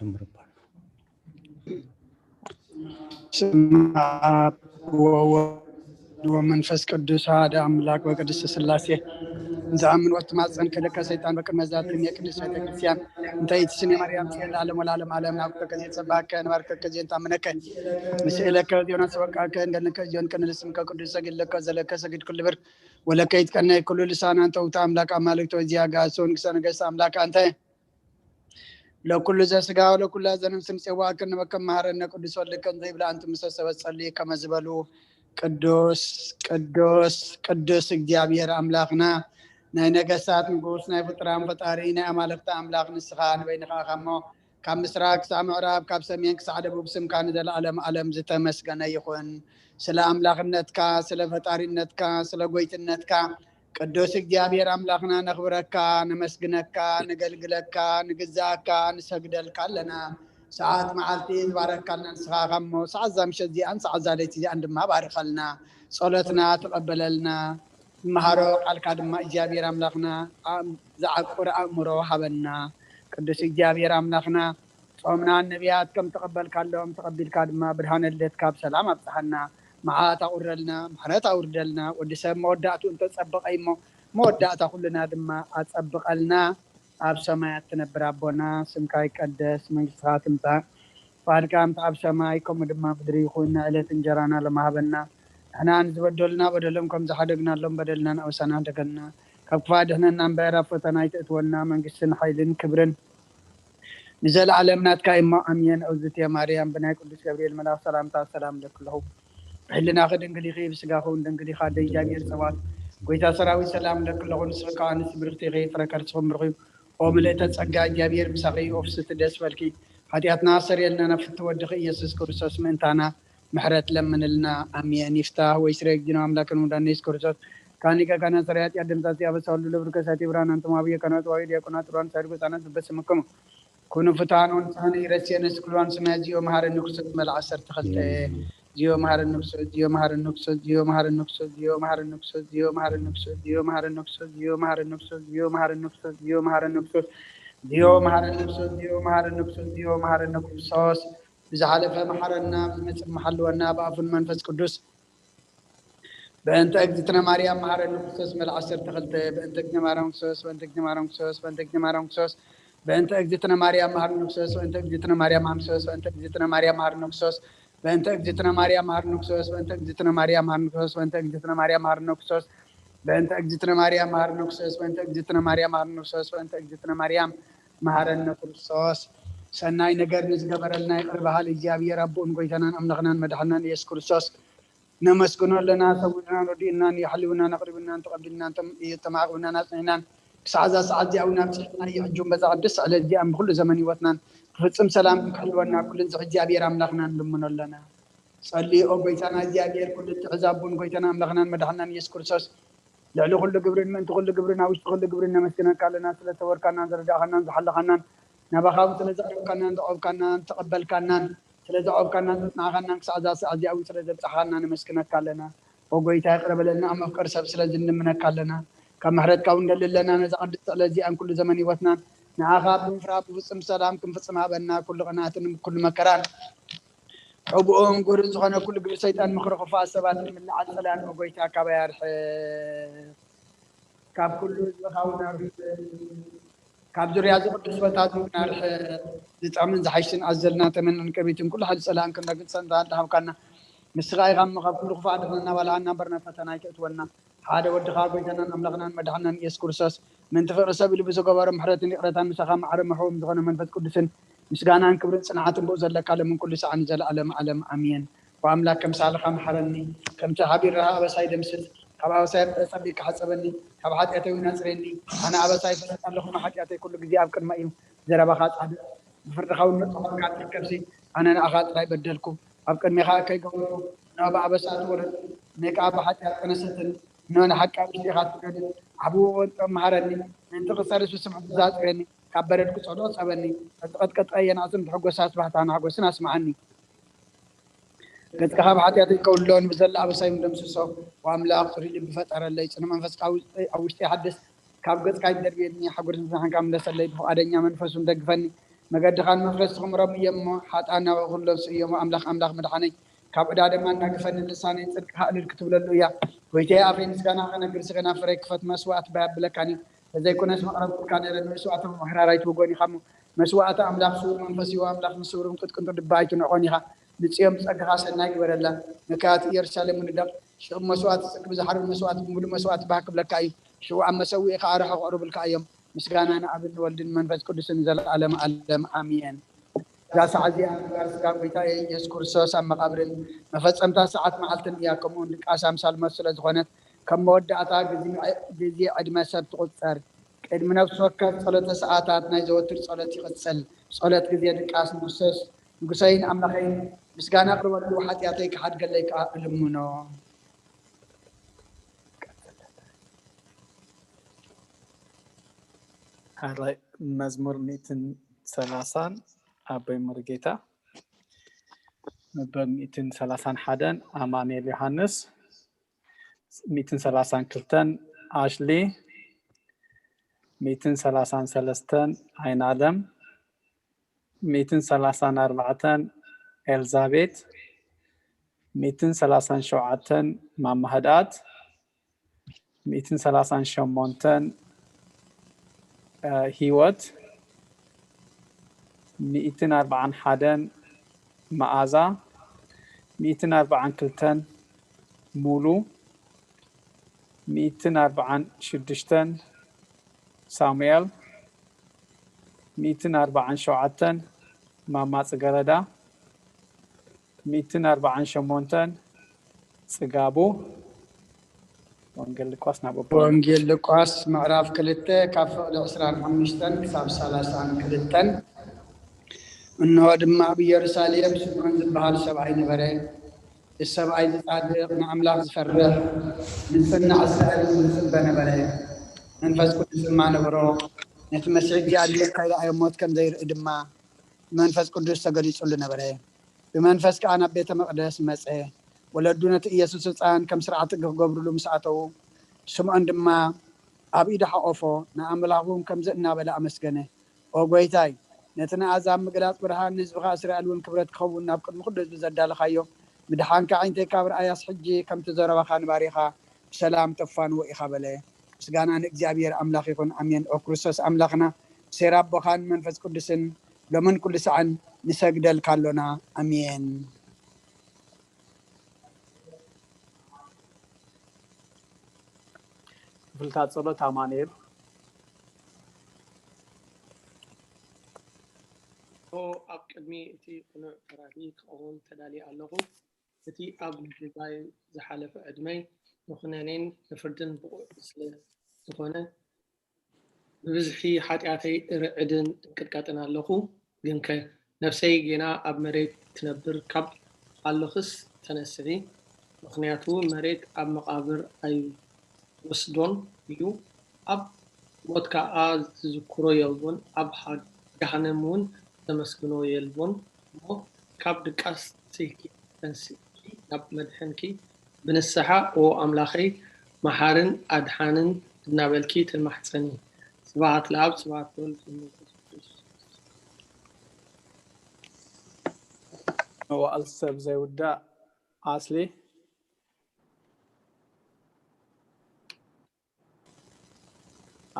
ጀምር ይባላል። ስመ አብ ወወልድ ወመንፈስ ቅዱስ አሐደ አምላክ በቅድስት ሥላሴ። እንተ አምን ወትማጸን ክልከ ሰይጣን በቅድመ ዛቲ እምየ ቅድስት ቤተ ክርስቲያን እንተ ኢትስሜ ማርያም ጽዮን ለዓለም ወለዓለም ዓለም። ናብከ ከዜ ጸባከ ንባርከከ ዜንታ ምነከ ንስእለከ ዜና ሰበቃከ እንደነከ ዚዮን ቅንል ስምከ ቅዱስ ሰግድ ለከ ዘለከ ሰግድ ኩሉ ብር ወለከ ይትቀነ ኩሉ ልሳና እንተ ውታ አምላክ አማልክቶ እዚያ ጋሶን ክሰ ነገስት አምላክ አንተ ለኩሉ ዘስጋ ወለኩላ ዘነፍስ ንጽዋዕከ ንበከ መሃረነ ቅዱስ ወልድከ እንዘ ይብላ ኣንቲ ምሰ ሰበት ጸልዩ ከመ ዝበሉ ቅዱስ ቅዱስ ቅዱስ እግዚኣብሔር ኣምላኽና ናይ ነገስታት ንጉስ ናይ ፍጡራን ፈጣሪ ናይ ኣማልኽቲ ኣምላኽ ንስኻ ንበይንኻ ኢኻ እሞ ካብ ምስራቅ ክሳዕ ምዕራብ ካብ ሰሜን ክሳዕ ደቡብ ስምካ ንዘለዓለም ዓለም ዝተመስገነ ይኹን። ስለ ኣምላኽነትካ ስለ ፈጣሪነትካ ስለ ጎይትነትካ ቅዱስ እግዚኣብሔር ኣምላኽና ነኽብረካ፣ ነመስግነካ፣ ነገልግለካ፣ ንግዛእካ፣ ንሰግደልካ ኣለና። ሰዓት መዓልቲ ዝባረካልና ንስኻ ኢኻ እሞ ሰዓት እዛ ምሸት እዚኣን ሰዓት እዛ ለይቲ እዚኣን ድማ ባርከልና፣ ጸሎትና ተቐበለልና። ንመሃሮ ቃልካ ድማ እግዚኣብሔር ኣምላኽና ኣም- ዝዓቁር ኣእምሮ ሃበና። ቅዱስ እግዚኣብሔር ኣምላኽና ጾምና ነቢያት ከም ተቐበልካሎም ተቐቢልካ ድማ ብርሃነ ልደትካ ብሰላም ኣብጽሓና። መዓት ኣቑረልና፣ ምሕረት ኣውርደልና። ወዲ ሰብ መወዳእቱ እንተጸበቐ እሞ መወዳእታ ኩልና ድማ ኣጸብቐልና። ኣብ ሰማያት ትነብር ኣቦና ስምካ ይቀደስ፣ መንግስትኻ ትምጻእ፣ ፍቓድካ ከምቲ ኣብ ሰማይ ከምኡ ድማ ምድሪ ይኹን። ናይ ዕለት እንጀራና ሎሚ ሃበና። ንሕና ንዝበደሉና በደሎም ከም ዝሓደግናሎም በደልና ንኣውሳና ደገልና፣ ካብ ክፋ ድሕነና እምበር ኣብ ፈተና ኣይተእትወና። መንግስትን ሓይልን ክብርን ንዘለዓለም ናትካ እሞ ኣሜን። እግዝእትየ ማርያም ብናይ ቅዱስ ገብርኤል መልኣኽ ሰላምታ ሰላም እለኪ ኣለኹ። ብሕልናኺ ድንግል ኢኺ፣ ብስጋኺ እውን ድንግል ኢኻ። ኣደ እግዚኣብሔር ጸባኦት፣ ጎይታ ሰራዊት ሰላም እለኪ ኣለኹ። ንስኺ ከኣ ኣንስቲ ብርኽቲ ኢኺ፣ ፍረ ከርስኺ እውን ብሩኽ እዩ። ኦ ምልእተ ጸጋ፣ እግዚኣብሔር ምሳኺ እዩ። ኦ ፍስሕቲ ደስ በልኪ፣ ሓጢኣትና ኣስተሰርየልና፣ ናብ ፍትው ወድኺ ኢየሱስ ክርስቶስ ምእንታና ምሕረት ለምንልና። ኣሜን። ይፍታህ ወይ ስሬ እግዚእነ አምላክን ሙዳን ኢየሱስ ክርስቶስ ካኒቀ ካና ሰሪያት ያደምሳት ያበሳ ሁሉ ለብርከሳት ይብራን አንተም አብየ ካና ጽዋዊ ዲያቆናት ሩዋን ሳድጎ ህጻናት በስምክሙ ኩኑ ፍትሃን ወንጽሃን ይረስየነ ስክልዋን ስማያ ዚዮ መሃረኒ ክሱት መልዓ ሰርተ ክልተ ዚዮ መሃረኒ ክሱት ዚዮ መሃረኒ ክሱት ዚዮ መሃረኒ ክሱት ዚዮ መሃረኒ ክሱት ዚዮ መሃረኒ ክሱት ዚዮ መሃረኒ ክሱት ዚዮ መሃረኒ ክሱት ዚዮ መሃረኒ ክሱት ዚዮ መሃረኒ ክሱት ዚዮ መሃረኒ ክሱት ዚዮ መሃረኒ ክሱት ዚዮ መሃረኒ ክርስቶስ ብዝሓለፈ መሓረና ብዝመጽእ መሓልወና ብኣፉን መንፈስ ቅዱስ በእንተ እግዝእትነ ማርያም መሓረኒ ክርስቶስ መልዓ ዓሰርተ ክልተ በእንተ እግዝእትነ ማርያም ክርስቶስ በእንተ እግዝእትነ ማርያም ክርስቶስ በእንተ እግዝእትነ ማርያም በእንተ እግዝእትነ ማርያም መሓረኒ ክርስቶስ በእንተ እግዝእትነ ማርያም መሓረኒ ክርስቶስ በእንተ እግዝእትነ ማርያም መሓረኒ ክርስቶስ በእንተ እግዝእትነ ማርያም መሓረኒ ክርስቶስ በእንተ እግዝእትነ ማርያም መሓረኒ ክርስቶስ በእንተ እግዝእትነ ማርያም መሓረኒ ክርስቶስ በእንተ እግዝእትነ ማርያም መሓረኒ ክርስቶስ በእንተ እግዝእትነ ማርያም መሓረኒ ክርስቶስ። ሰናይ ነገር ንዝገበረልና ይቕር በሃሊ እግዚኣብሔር ኣቦኡን ጎይታናን ኣምላኽናን መድሓናን ኢየሱስ ክርስቶስ ነመስግኖ ኣለና። ሰዊድናን ረዲእናን የሕልውናን ኣቕሪብናን ተቐቢልናን ተም- ተማዕቂብናን ኣጽኒዕናን ክሳዕ እዛ ሰዓት እዚኣ እውን ኣብፂሕና እዩ። ሕጂ እውን በዛ ቅድስቲ ዕለት እዚኣ ብኩሉ ዘመን ህይወትናን ብፍጽም ሰላም ክሕልወና ኩሉ ንዝሕ እግዚኣብሔር ኣምላኽና ንልምኖ ኣለና። ጸልዩ ኦ ጎይታና እግዚኣብሔር ኩሉ እትሕዝ ኣቦን ጎይታና ኣምላኽናን መድሓናን ኢየሱስ ክርስቶስ ልዕሊ ኩሉ ግብርን ምእንቲ ኩሉ ግብርን ኣብ ውሽጢ ኩሉ ግብርን ነመስግነካ ኣለና። ስለ ዝተወርካናን ዝረዳእኻናን ዝሓለኻናን ናባኻ እውን ስለ ዘቕረብካናን ዘዕቆብካናን ዝተቐበልካናን ስለ ዘዕቆብካናን ዘጽናዕኻናን ክሳዕ እዛ ሰዓት እዚኣ እውን ስለ ዘብጻሕኻና ነመስግነካ ኣለና። ኦ ጎይታ ይቕረ በለልና። ኣብ መፍቀሪ ሰብ ስለ ዝንምነካ ኣለና። ካብ ምሕረትካ እውን ደሊ ኣለና። ነዛ ቅድስቲ ዕለት እዚኣን ኩሉ ዘመን ህይወትናን ንዓኻ ብምፍራህ ብፍጹም ሰላም ክንፍጽም ሃበና። ኩሉ ቅንኣትን ኩሉ መከራን ሕቡእን ጉርን ዝኾነ ኩሉ ግብሪ ሰይጣን ምኽሪ ክፉኣት ሰባት ንምልዓል ጸላእን ኦ ጎይታ ካባይ ኣርሕቕ። ካብ ኩሉ ህዝብኻ እውን ኣርሕቕ። ካብ ዙርያ እዚ ቅዱስ ቦታ እዚ እውን ኣርሕቕ። ዝጥዕምን ዝሓይሽን ኣዘልና ተመንን ቅርቢትን ኩሉ ሓይሊ ጸላእን ክንረግጽ ሰንታ እንዳሃብካና ንስኻ ኢኻ እሞ ካብ ኩሉ ክፉእ ኣድሕነና ባልሃና እምበር ናብ ፈተና ኣይተእትወና። ሓደ ወድኻ ጎይታናን ኣምላኽናን መድሓናን ኢየሱስ ክርስቶስ ምእንቲ ፍቕሪ ሰብ ኢሉ ብዝገበሮ ምሕረትን ይቕረታን ምሳኻ ማዕረ መሕዎም ዝኾነ መንፈስ ቅዱስን ምስጋናን ክብርን ጽንዓትን ብኡ ዘለካ ሎምን ኩሉ ሰዓን ንዘለኣለም ዓለም ኣሜን። ወኣምላክ ከምሳልኻ መሓረኒ ከምቲ ሓቢርኻ ኣበሳይ ደምስስ ካብ ኣበሳይ ጸቢቅካ ሓጸበኒ ካብ ሓጢኣተይ እውን ኣጽሬኒ ኣነ ኣበሳይ ይፈልጥ ኣለኹ ሓጢኣተይ ኩሉ ግዜ ኣብ ቅድመ እዩ ዘረባኻ ጻድቅ ብፍርድኻ እውን መጥፋእካ ትርከብሲ ኣነ ንኣኻ ጥራይ በደልኩ ኣብ ቅድሜኻ ከይገበርኩ እነሆ ብኣበሳ ትወለድኩ እነይ ከዓ ብሓጢኣት ጠነሰትን እነሆ ንሓቂ ኣብ ውሽጢኻ ትውለድን ዓብዎ ወንጦም መሃረኒ ምእንቲ ክሰርስ ብስምዒት ብዛፅረኒ ካብ በረድ ክፀልኦ ፀበኒ እትቐጥቀጥቀ የናፅን ትሕጎሳ ስባሕታ ናሕጎስን ኣስምዓኒ ገጽካ ካብ ሓጢኣተይ ከውልሎ ንብዘላ ኣበሳይ ምደምስሶ ኣምላኽ ጽሩይ ልቢ ፈጠረለይ ጽኑ መንፈስካ ኣብ ውሽጠይ ሓድስ ካብ ገጽካ ይደርብየኒ ሓጎስን ፍስሓን ካብ ምለሰለይ ብፍቓደኛ መንፈስ እውን ደግፈኒ መገድኻን መፍረስቲ ክምረሙ እዮም እሞ፣ ሓጥኣን ናባኻ ኩሎም ስእዮሞ። ኣምላኽ፣ ኣምላኽ መድሓነይ፣ ካብ ዕዳ ድማ እናግፈኒ፣ ልሳነይ ጽድቅኻ እልል ክትብለሉ እያ። ጎይታየ፣ ኣፈይ ምስጋና ክነግር፣ ስገና ፍረይ ክፈት፣ መስዋዕቲ ባይ ኣብለካን እዩ። ተዘይኮነስ መቕረብኩልካ ነይረ፣ ንመስዋዕቶም ምሕራር ኣይትውጎን ኢኻ እሞ፣ መስዋዕቲ ኣምላኽ ስውር መንፈስ እዩ። ኣምላኽ ንስውር ቅጥቅንጡ ድባ ኣይትንዕቆን ኢኻ። ንጽዮን ብጸጋኻ ሰናይ ግበረላ። ንካያት ኢየሩሳሌም እውን ንደቕ። ሽቕ መስዋዕቲ ጽድቂ ብዝሓርር መስዋዕቲ ብምሉእ መስዋዕቲ ባህ ክብለካ እዩ። ሽውዓን መሰውኢ ከኣ ርሑቕ ኣቕርቡልካ እዮም። ምስጋና ንኣብን ንወልድን መንፈስ ቅዱስን ንዘለኣለመ ዓለም ኣሜን። እዛ ሰዓት እዚኣ ምግባር ስጋ ጎይታ ኢየሱስ ክርስቶስ ኣብ መቓብርን መፈጸምታ ሰዓት መዓልትን እያ። ከምኡውን ድቃስ ኣምሳል ሞት ስለ ዝኾነት፣ ከም መወዳእታ ግዜ ግዜ ዕድመ ሰብ ትቑጸር። ቅድሚ ነፍሲ ወከፍ ጸሎተ ሰዓታት ናይ ዘወትር ጸሎት ይቕጽል። ጸሎት ግዜ ድቃስ ንጉሰስ ንጉሰይን ኣምላኸይን ምስጋና ኣቕርበሉ፣ ሓጢኣተይ ክሓድገለይ ከኣ እልምኖ። ሕራይ መዝሙር ሚእትን ሰላሳን ኣቦይ ሙሉጌታ፣ መበል ሚእትን ሰላሳን ሓደን ኣማኑኤል ዮሃንስ፣ ሚእትን ሰላሳን ክልተን ኣሽሊ፣ ሚእትን ሰላሳን ሰለስተን ኣይናለም፣ ሚእትን ሰላሳን ኣርባዕተን ኤልዛቤት፣ ሚእትን ሰላሳን ሸውዓተን ማማ ህድኣት፣ ሚእትን ሰላሳን ሸሞንተን ሂወት፣ ሚእትን ኣርባዓን ሓደን መኣዛ፣ ሚእትን ኣርባዓን ክልተን ሙሉ፣ ሚእትን ኣርባዓን ሽዱሽተን ሳሙኤል፣ ሚእትን ኣርባዓን ሸውዓተን ማማ ጽገረዳ፣ ሚእትን ኣርባዓን ሸሞንተን ጽጋቡ። ወንጌል ሉቃስ ናብ ኣቦ ወንጌል ሉቃስ ምዕራፍ ክልተ ካብ ፍቕዲ ዕስራን ሓሙሽተን ክሳብ ሰላሳን ክልተን። እንሆ ድማ ኣብ ኢየሩሳሌም ስምዖን ዝበሃል ሰብኣይ ነበረ። እዚ ሰብኣይ እዚ ጻድቕ፣ ንኣምላኽ ዝፈርሕ፣ ንጽንዕ እስራኤል እውን ዝጽበ ነበረ። መንፈስ ቅዱስ ድማ ነበሮ። ነቲ መሲሕ እግዚኣብሔር ከይረኣዮ ሞት ከም ዘይርኢ ድማ ብመንፈስ ቅዱስ ተገሊጹሉ ነበረ። ብመንፈስ ከኣ ናብ ቤተ መቕደስ መጸ። ወለዱ ነቲ ኢየሱስ ህጻን ከም ስርዓት ሕጊ ክገብሩሉ ምስ ኣተዉ፣ ስምዖን ድማ ኣብ ኢዱ ሓቖፎ፣ ንኣምላኽ እውን ከምዚ እናበለ ኣመስገነ። ኦ ጐይታይ፣ ነቲ ንኣሕዛብ ምግላጽ ብርሃን፣ ንህዝብኻ እስራኤል እውን ክብረት ክኸውን ናብ ቅድሚ ኩሉ ህዝቢ ዘዳለኻዮ፣ ምድሓንካ ኣዒንተይ ካብ ረኣያስ ሕጂ ከምቲ ዘረባኻ ንባሪኻ ብሰላም ተፋንዎ ኢኻ በለ። ምስጋና ንእግዚኣብሔር ኣምላኽ ይኹን፣ ኣሜን። ኦ ክርስቶስ ኣምላኽና፣ ብሴራ ኣቦኻን መንፈስ ቅዱስን ሎምን ኩሉ ሳዕን ንሰግደልካ ኣሎና፣ ኣሜን። ክፍልታት ጸሎት ኣማኑኤል። እነሆ ኣብ ቅድሚ እቲ ቅኑዕ ፈራዲ ክቐውም ተዳልየ ኣለኹ። እቲ ኣብ ምድላይ ዝሓለፈ ዕድመይ ንኹነኔን ንፍርድን ብቑዕ ስለ ዝኾነ፣ ብብዝሒ ሓጢኣተይ እርዕድን እንቅጥቀጥን ኣለኹ። ግንከ ነፍሰይ ጌና ኣብ መሬት ትነብር ካብ ኣሎኽስ ተነስሒ፣ ምኽንያቱ መሬት ኣብ መቓብር ኣይወስዶን እዩ። ኣብ ሞት ከኣ ዝዝክሮ የልቦን፣ ኣብ ገሃነም እውን ዘመስግኖ የልቦን። እሞ ካብ ድቃስኪ ተንስእኪ ናብ መድሕንኪ ብንስሓ ኦ ኣምላኸይ መሓርን ኣድሓንን እናበልኪ ተማሕጸኒ። ስብሐት ለኣብ ስብሐት ለወልድ ወመንፈስ ቅዱስ። መዋእል ሰብ ዘይውዳእ ኣስሊ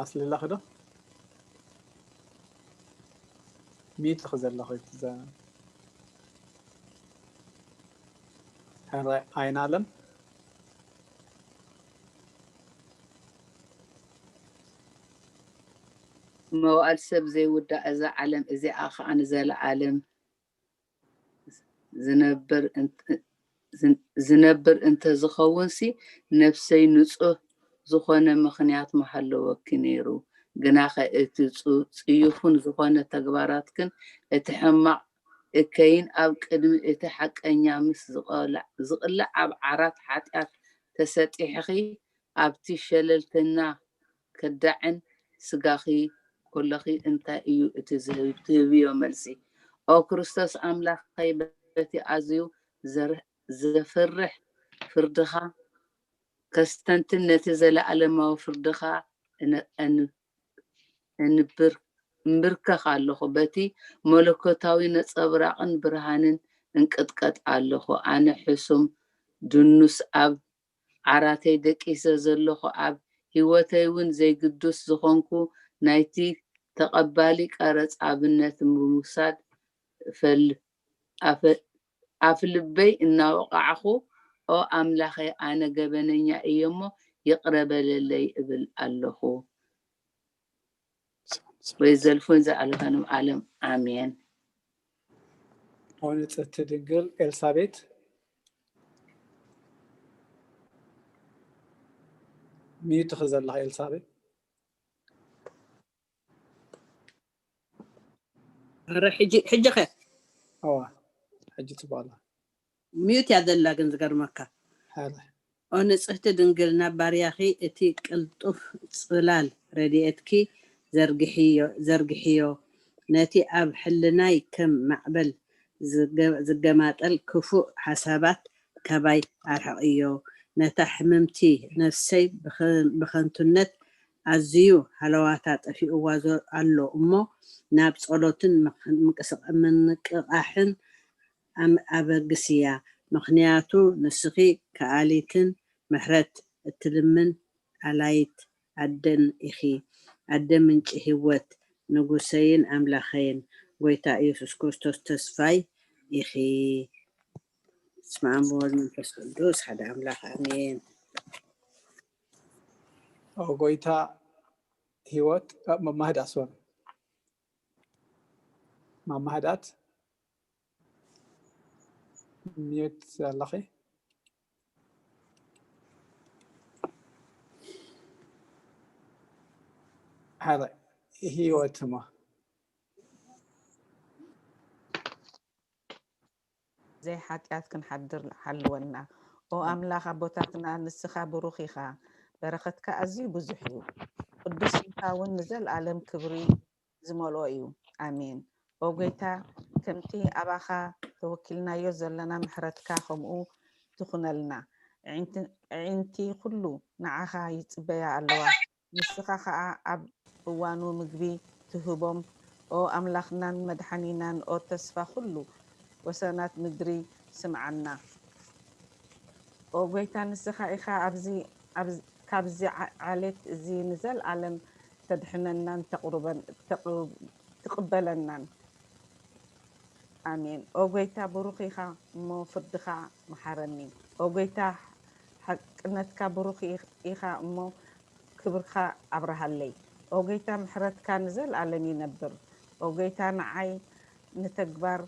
ኣስሊ ኣለኺ ዶ? ሚዩት ኢኺ ዘለኺ። ሕራይ ኣይናለም። መዋእል ሰብ ዘይውዳእ እዛ ዓለም እዚኣ ኸዓ ንዘለዓለም ዝነብር ዝነብር እንተዝኸውንሲ ነፍሰይ ንጹህ ዝኾነ ምኽንያት ምሃለወኪ ነይሩ። ግናኸ እቲ ጽዩፍን ዝኾነ ተግባራትክን እቲ ሕማቕ እከይን ኣብ ቅድሚ እቲ ሓቀኛ ምስ ዝቕላዕ ኣብ ዓራት ሓጢኣት ተሰጢሕኺ ኣብቲ ሸለልተኛ ከዳዕን ስጋኺ ኮለኺ እንታይ እዩ እቲ ትህብዮ መልሲ? ኦ ክርስቶስ ኣምላኸይ በቲ ኣዝዩ ዘፍርሕ ፍርድኻ ከስተንትን ነቲ ዘለኣለማዊ ፍርድኻ እንብር እምብርከኽ ኣለኹ፣ በቲ መለኮታዊ ነጸብራቕን ብርሃንን እንቅጥቀጥ ኣለኹ። ኣነ ሕሱም፣ ድኑስ፣ ኣብ ዓራተይ ደቂሰ ዘለኹ፣ ኣብ ህይወተይ እውን ዘይግዱስ ዝኾንኩ ናይቲ ተቐባሊ ቀረጽ ኣብነት ብምውሳድ፣ ፈል-፣ ኣፈ-፣ ኣፍልበይ እናወቓዕኹ፣ "ኦ ኣምላኸይ፣ ኣነ ገበነኛ እየ እሞ ይቕረ በለለይ" እብል ኣለኹ። ወይ ዘልፉን ዘኣለፈንም ዓለም። ኣሜን። ኦ ንጽህቲ ድንግል ኤልሳቤት፣ ሚዩት ኢኺ ዘለኺ ኤልሳቤት። ኧረ ሕጂ፣ ሕጂ ኸ? እዋ፣ ሕጂ ጽቡቕ ኣላ። ሚዩት እያ ዘላ ግን ዝገርመካ። ሓረ። ኦ ንጽህቲ ድንግል፣ ናብ ባርያኺ እቲ ቅልጡፍ ጽላል ረድኤትኪ ዘርግሕዮ፣ ዘርግሕዮ። ነቲ ኣብ ሕልናይ ከም ማዕበል ዝገ-፣ ዝገማጠል ክፉእ ሓሳባት ካባይ ኣርሕቕዮ። ነታ ሕምምቲ ነፍሰይ ብኸ-፣ ብኸንቱነት ኣዝዩ ሃለዋታ ጠፊእዋ ዞ-፣ ኣሎ እሞ፣ ናብ ጸሎትን ምኽ-፣ ምንቅስቕ-፣ ምንቅቓሕን ኣም-፣ ኣበግስያ። ምኽንያቱ ንስኺ ከኣሊትን ምሕረት እትልምን ኣላይት ኣደን ኢኺ። ኣደ ምንጪ ህይወት፣ ንጉሰይን ኣምላኸይን፣ ጎይታ ኢየሱስ ክርስቶስ ተስፋይ ኢኺ። በስመ ኣብ ወወልድ መንፈስ ቅዱስ ሓደ ኣምላኽ ኣሜን። ኦ ጎይታ ህይወት፣ እ፣ መማህዳት፣ ሶሪ። መማህዳት፣ ሚዩት ኣለኺ። ሓደ ህይወት እሞ። ዘይሓጢኣት ክንሓድር ሓልወና። ኦ ኣምላኽ ኣቦታትና፣ ንስኻ ብሩኽ ኢኻ፣ በረኸትካ ኣዝዩ ብዙሕ እዩ። ቅዱስ ስምካ እውን ንዘለኣለም ክብሪ ዝመልኦ እዩ። ኣሜን። ኦ ጎይታ፣ ከምቲ ኣባኻ ተወኪልናዮ ዘለና፣ ምሕረትካ ከምኡ ትኹነልና። ኣዒንቲ፣ ኣዒንቲ ኩሉ ንዓኻ ይጽበያ ኣለዋ። ንስኻ ኸኣ ኣብ እዋኑ ምግቢ ትህቦም። ኦ ኣምላኽናን መድሓኒናን፣ ኦ ተስፋ ኩሉ ወሰናት ምድሪ፣ ስምዓና። ኦ ጎይታ፣ ንስኻ ኢኻ ኣብዚ፣ ኣብዚ፣ ካብዚ ዓ-፣ ዓሌት እዚ ንዘለኣለም ተድሕነናን ተቕርበን-፣ ተቕርብ-፣ ትቕበለናን። ኣሜን። ኦ ጎይታ፣ ብሩኽ ኢኻ እሞ ፍርድኻ መሓረኒ። ኦ ጎይታ፣ ሓቅነትካ ብሩኽ ኢኽ-፣ ኢኻ እሞ ክብርካ ኣብርሃለይ። ኦ ጎይታ፣ ምሕረትካ ንዘለኣለም ይነብር። ኦ ጎይታ፣ ንዓይ ንተግባር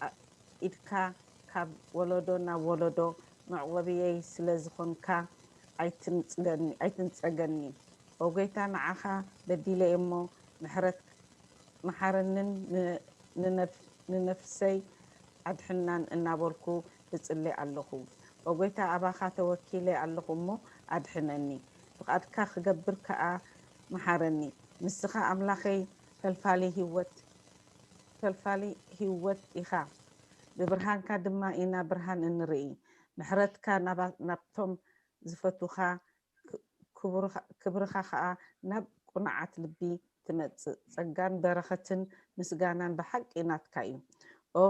ኣ-፣ ኢድካ ካብ ወለዶ ናብ ወለዶ መዕቆብየይ ስለ ዝኾንካ ኣይትንጽገኒ፣ ኣይትንጸገኒ። ኦ ጎይታ፣ ንዓኻ በዲለ እየ እሞ ምሕረት መሓረንን ን-፣ ንነፍ-፣ ንነፍሰይ ኣድሕናን እናበልኩ እጽሊ ኣለኹ። ኦ ጎይታ፣ ኣባኻ ተወኪለ ኣለኹ እሞ ኣድሕነኒ። ፍቓድካ ክገብር ከኣ መሓረኒ። ንስኻ ኣምላኸይ ፈልፋሊ ህይወት፣ ፈልፋሊ ህይወት ኢኻ። ብብርሃንካ ድማ ኢና ብርሃን እንርኢ። ምሕረትካ ናባ-፣ ናብቶም ዝፈትዉኻ ክ-፣ ክብርኻ፣ ክብርኻ ኸኣ ናብ ቅኑዓት ልቢ ትመጽእ። ጸጋን በረኸትን ምስጋናን ብሓቂ ናትካ እዩ። ኦ፣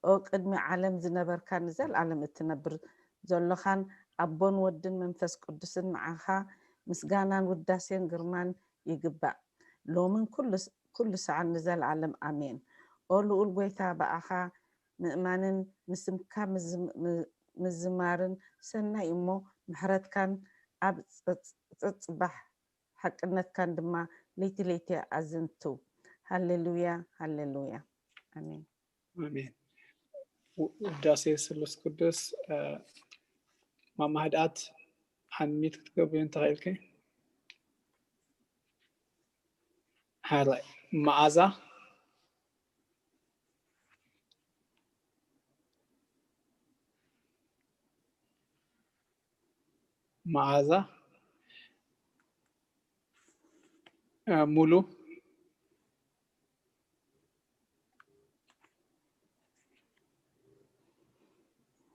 ኦ ቅድሚ ዓለም ዝነበርካን ንዘለኣለም እትነብር ዘሎኻን ኣቦን ወድን መንፈስ ቅዱስን ንዓኻ ምስጋናን ውዳሴን ግርማን ይግባእ። ሎምን ኩሉ ስ-፣ ኩሉ ሰዓት ንዘለኣለም ኣሜን። ኦ ልኡል ጎይታ፣ ብኣኻ ምእማንን ንስምካ ምዝ-፣ ም-፣ ምዝማርን ሰናይ እሞ ምሕረትካን ኣብ ጸጽ-፣ ጸጽባሕ ሓቅነትካን ድማ ለይቲ ለይቲ ኣዘንትው። ሃሌሉያ፣ ሃሌሉያ። ኣሜን። ኣሜን። ው-፣ ውዳሴ ስሉስ ቅዱስ፣ እ፣ ማማ ህድኣት ሓሚት ክትገብሪ እንተኽኢልኪ። ሓራይ መዓዛ፣ መዓዛ፣ እ፣ ሙሉ።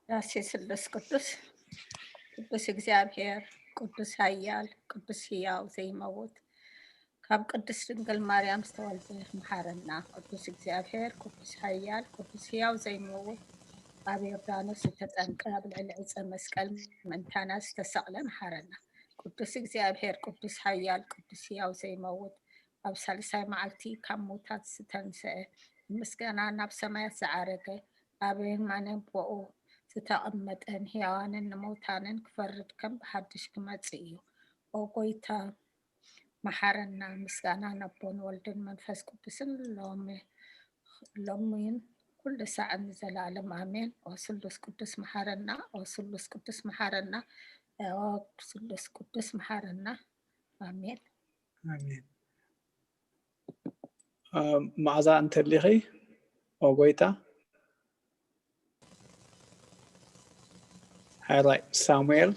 ዳሴ ስሉስ ቅዱስ። ቅዱስ እግዚኣብሔር፣ ቅዱስ ኃያል፣ ቅዱስ ሕያው ዘይመውት፣ ካብ ቅድስት ድንግል ማርያም ዝተወልደ መሓረና። ቅዱስ እግዚኣብሔር፣ ቅዱስ ሓያል፣ ቅዱስ ሕያው ዘይመውት፣ ኣብ ዮርዳኖስ ዝተጠምቀ፣ ኣብ ልዕሊ ዕፀ መስቀል ምእንታና ዝተሰቕለ መሓረና። ቅዱስ እግዚኣብሔር፣ ቅዱስ ሓያል፣ ቅዱስ ሕያው ዘይመውት፣ ኣብ ሳልሳይ መዓልቲ ካብ ሙታት ዝተንስአ፣ ምስጋና ናብ ሰማያት ዝዓረገ፣ ኣብ የማነ ኣቦኡ ዝተቐመጠ፣ ንሕያዋንን ንሙታንን ክፈርድ ከም ብሓድሽ ክመጽእ እዩ። ኦ ጎይታ፣ መሓረና። ምስጋና ንኣቦን ወልድን መንፈስ ቅዱስን ሎሚ፣ ሎሚን ኩሉ ሳዕን ንዘለኣለም ኣሜን። ኦ ስሉስ ቅዱስ መሓረና፣ ኦ ስሉስ ቅዱስ መሓረና፣ ኦ ስሉስ ቅዱስ መሓረና። ኣሜን። ኣሜን። እ፣ መዓዛ እንተሊኺ፣ ኦ ጎይታ። ሓራይ ሳሙኤል።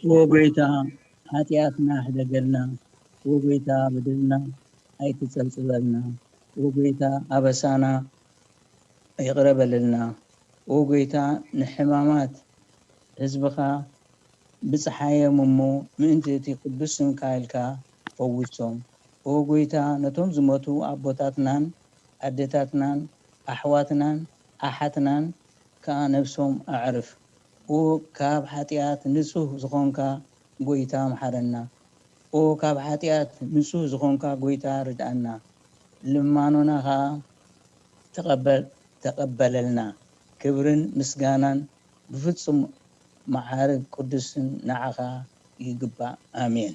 ኦ ጎይታ፣ ሓጢኣትና ሕደገልና። ኦ ጎይታ፣ በደልና ኣይትጸብጽበልና። ኦ ጎይታ፣ ኣበሳና ይቕረ በለልና። ኦ ጎይታ፣ ንሕማማት ህዝብኻ ብጽሓዮም እሞ፣ ምእንቲ እቲ ቅዱስ ስምካ ኢልካ ፈውሶም። ኦ ጎይታ፣ ነቶም ዝሞቱ ኣቦታትናን ኣደታትናን ኣሕዋትናን ኣሓትናን ከኣ ነብሶም ኣዕርፍ። ኦ ካብ ሓጢኣት ንጹህ ዝኾንካ ጎይታ፣ ምሓረና። ኦ ካብ ሓጢኣት ንጹህ ዝኾንካ ጎይታ፣ ርድኣና። ልማኖና ከኣ ተቐበል-፣ ተቐበለልና። ክብርን ምስጋናን ብፍጹም መዓርግ ቅዱስን ንዓኻ ይግባእ። ኣሜን።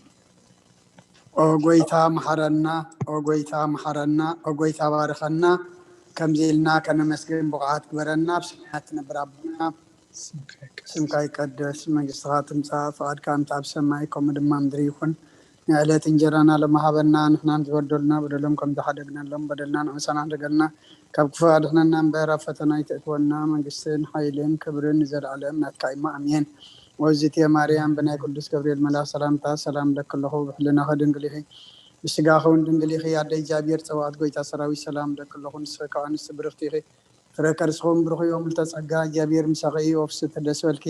ኦ ጎይታ መሓረና፣ ኦ ጎይታ መሓረና፣ ኦ ጎይታ ባርኸና። ከምዚ ኢልና ከነመስግን ብቑዓት ግበረና። ኣብ ሰማያት ትነብር ኣቦና፣ ስምካ ይቀደስ፣ መንግስትኻ ትምጻእ፣ ፍቓድካ ከምቲ ኣብ ሰማይ ከምኡ ድማ ምድሪ ይኹን። ንዕለት እንጀራና ሎሚ ሃበና፣ ንሕና ንዝበደሉና በደሎም ከም ዝሓደግናሎም በደልና ንሕና ሕደገልና፣ ካብ ክፉእ ኣድሕነና እምበር ኣብ ፈተና ኣይተእትወና፣ መንግስትን ሓይልን ክብርን ንዘለኣለም ናትካ እሞ ኣሜን። ወዝቴ ማርያም ብናይ ቅዱስ ገብርኤል መልኣኽ ሰላምታ ሰላም እለኪ ኣለኹ፣ ብሕልናኺ ድንግል ኢኺ፣ ብስጋኺ እውን ድንግል ኢኺ። ኣደ እግዚኣብሔር ጸባኦት ጎይታ ሰራዊት ሰላም እለኪ ኣለኹ፣ ንስኺ ካብ ኣንስቲ ብርኽቲ ኢኺ፣ ፍረ ከርስኺ እውን ብሩኽ እዩ። ምልዕተ ጸጋ እግዚኣብሔር ምሳኺ እዩ፣ ኦ ፍስሕቲ ደስ በልኪ፣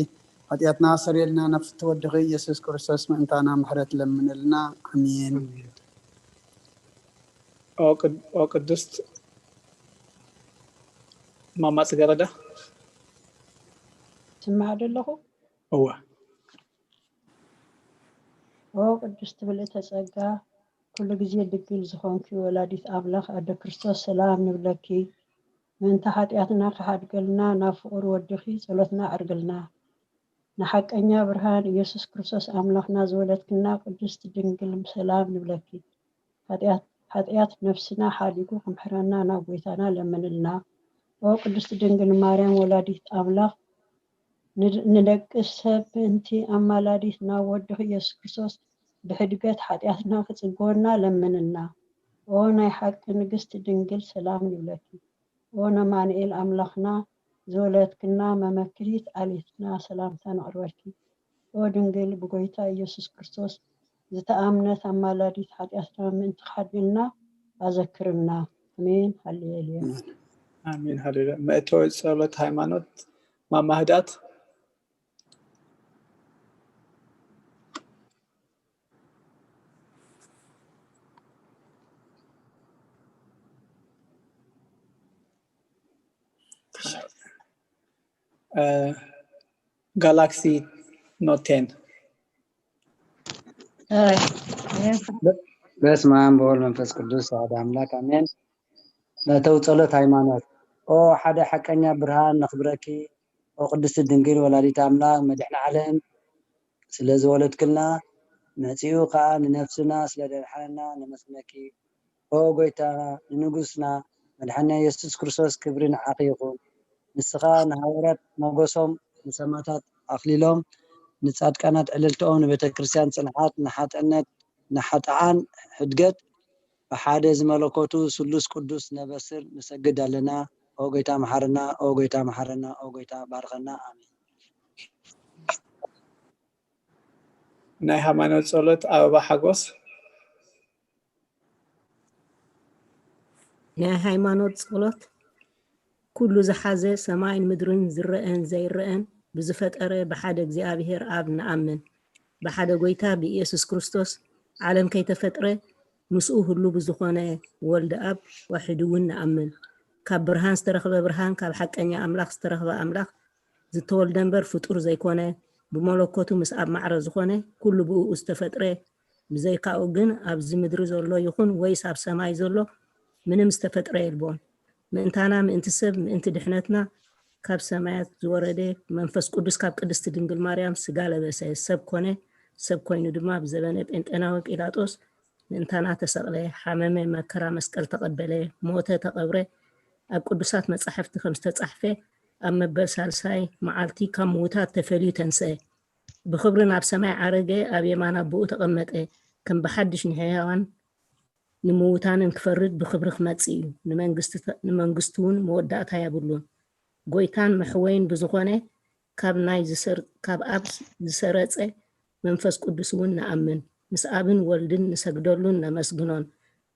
ሓጢኣትና ኣስተሰርየልና፣ ናብ ፍትው ወድኺ ኢየሱስ ክርስቶስ ምእንታና ምሕረት ለምንልና። ኣሜን። ኦ ቅድ-፣ ኦ ቅድስት ማማ ጽገረዳ። ስማዕ ዶ ኣለኹ? እወ። ኦ ቅድስት ምልእተ ጸጋ፣ ኩሉ ግዜ ድንግል ዝኾንኪ ወላዲት ኣምላኽ ኣደ ክርስቶስ ሰላም ንብለኪ። ምእንቲ ሓጢኣትና ክሓድገልና ናብ ፍቑር ወድኺ ጸሎትና ኣዕርግልና። ንሓቀኛ ብርሃን ኢየሱስ ክርስቶስ ኣምላኽና ዝወለድክና ቅድስት ድንግል ሰላም ንብለኪ። ሓጢኣት፣ ሓጢኣት ነፍስና ሓዲጉ ክምሕረና ናብ ጎይታና ለምንልና። ኦ ቅድስት ድንግል ማርያም ወላዲት ኣምላኽ፣ ንድ-፣ ንደቂ ሰብ ምእንቲ ኣማላዲት ናብ ወድኺ ኢየሱስ ክርስቶስ ብሕድገት ሓጢኣትና ክጽግወና ለምንልና። ኦ ናይ ሓቂ ንግስቲ ድንግል ሰላም ንብለኪ። ኦ ነማንኤል ኣምላኽና ዝወለድክና መመክሪት ኣሌትና ሰላምታ ነቕርበልኪ። ኦ ድንግል ብጎይታ ኢየሱስ ክርስቶስ ዝተኣምነት ኣማላዲት ሓጢኣትና ምእንቲ ክሓድገልና ኣዘክርና። ኣሜን ሃሌሉያ። ኣሜን ሃሌሉያ። መእተዊ ጸሎት ሃይማኖት ማማ ህድኣት። እ፣ ጋላክሲ ኖት ቴን። በስመ ኣብ ወወልድ መንፈስ ቅዱስ ኣሐዱ ኣምላክ ኣሜን። መእተዊ ጸሎት ሃይማኖት። ኦ ሓደ ሓቀኛ ብርሃን ነኽብረኪ፣ ኦ ቅድስቲ ድንግል ወላዲት ኣምላክ መድሕኒ ዓለም ስለ ዝወለድክልና፣ መጺኡ ከኣ ንነፍስና ስለ ደድሓነና ነመስግነኪ። ኦ ጎይታና ንንጉስና መድሓኒና ኢየሱስ ክርስቶስ ክብሪ ንዓኺ ይኹን። ንስኻ ንሃዋርያት ሞገሶም፣ ንሰማእታት ኣኽሊሎም፣ ንጻድቃናት ዕልልትኦም፣ ንቤተ ክርስቲያን ጽንዓት፣ ንሓጥነት፣ ንሓጥኣን ሕድገት፣ ብሓደ ዝመለኮቱ ስሉስ ቅዱስ ነበስር ንሰግድ ኣለና። ኦ ጎይታ መሓረና፣ ኦ ጎይታ መሓረና፣ ኦ ጎይታ ባርኸና። ኣሜን። ናይ ሃይማኖት ጸሎት ኣበባ ሓጎስ። ናይ ሃይማኖት ጸሎት። ኩሉ ዝሓዘ ሰማይን ምድርን ዝረአን ዘይረአን ብዝፈጠረ ብሓደ እግዚኣብሔር ኣብ ንኣምን። ብሓደ ጎይታ ብኢየሱስ ክርስቶስ ዓለም ከይተፈጥረ ምስኡ ህሉ ብዝኾነ ወልድ ኣብ ዋሒዱ እውን ንኣምን። ካብ ብርሃን ዝተረኽበ ብርሃን፣ ካብ ሓቀኛ ኣምላኽ ዝተረኽበ ኣምላኽ ዝተወልደ እምበር ፍጡር ዘይኮነ፣ ብመለኮቱ ምስ ኣብ ማዕረ ዝኾነ ኩሉ ብእኡ ዝተፈጥረ፣ ብዘይካኡ ግን ኣብዚ ምድሪ ዘሎ ይኹን ወይስ ኣብ ሰማይ ዘሎ ምንም ዝተፈጥረ የልቦን። ምእንታና፣ ምእንቲ ሰብ፣ ምእንቲ ድሕነትና ካብ ሰማያት ዝወረደ መንፈስ ቅዱስ ካብ ቅድስቲ ድንግል ማርያም ስጋ ለበሰ፣ ሰብ ኮነ። ሰብ ኮይኑ ድማ ብዘበነ ጴንጤናዊ ጲላጦስ ምእንታና ተሰቕለ፣ ሓመመ፣ መከራ መስቀል ተቐበለ፣ ሞተ፣ ተቐብረ። ኣብ ቅዱሳት መጻሕፍቲ ከም ዝተጻሕፈ ኣብ መበል ሳልሳይ መዓልቲ ካብ ምዉታት ተፈልዩ ተንስአ። ብኽብሪ ናብ ሰማይ ዓረገ፣ ኣብ የማን ኣቦኡ ተቐመጠ። ከም ብሓድሽ ንሕያዋን ንምዉታንን ክፈርድ ብኽብሪ ክመጽእ እዩ። ንመንግስቲ-፣ ንመንግስቱ እውን መወዳእታ የብሉን። ጎይታን መሕወይን ብዝኾነ ካብ ናይ ዝሰር-፣ ካብ ኣብ ዝሰረጸ መንፈስ ቅዱስ እውን ንኣምን። ምስ ኣብን ወልድን ንሰግደሉን ነመስግኖን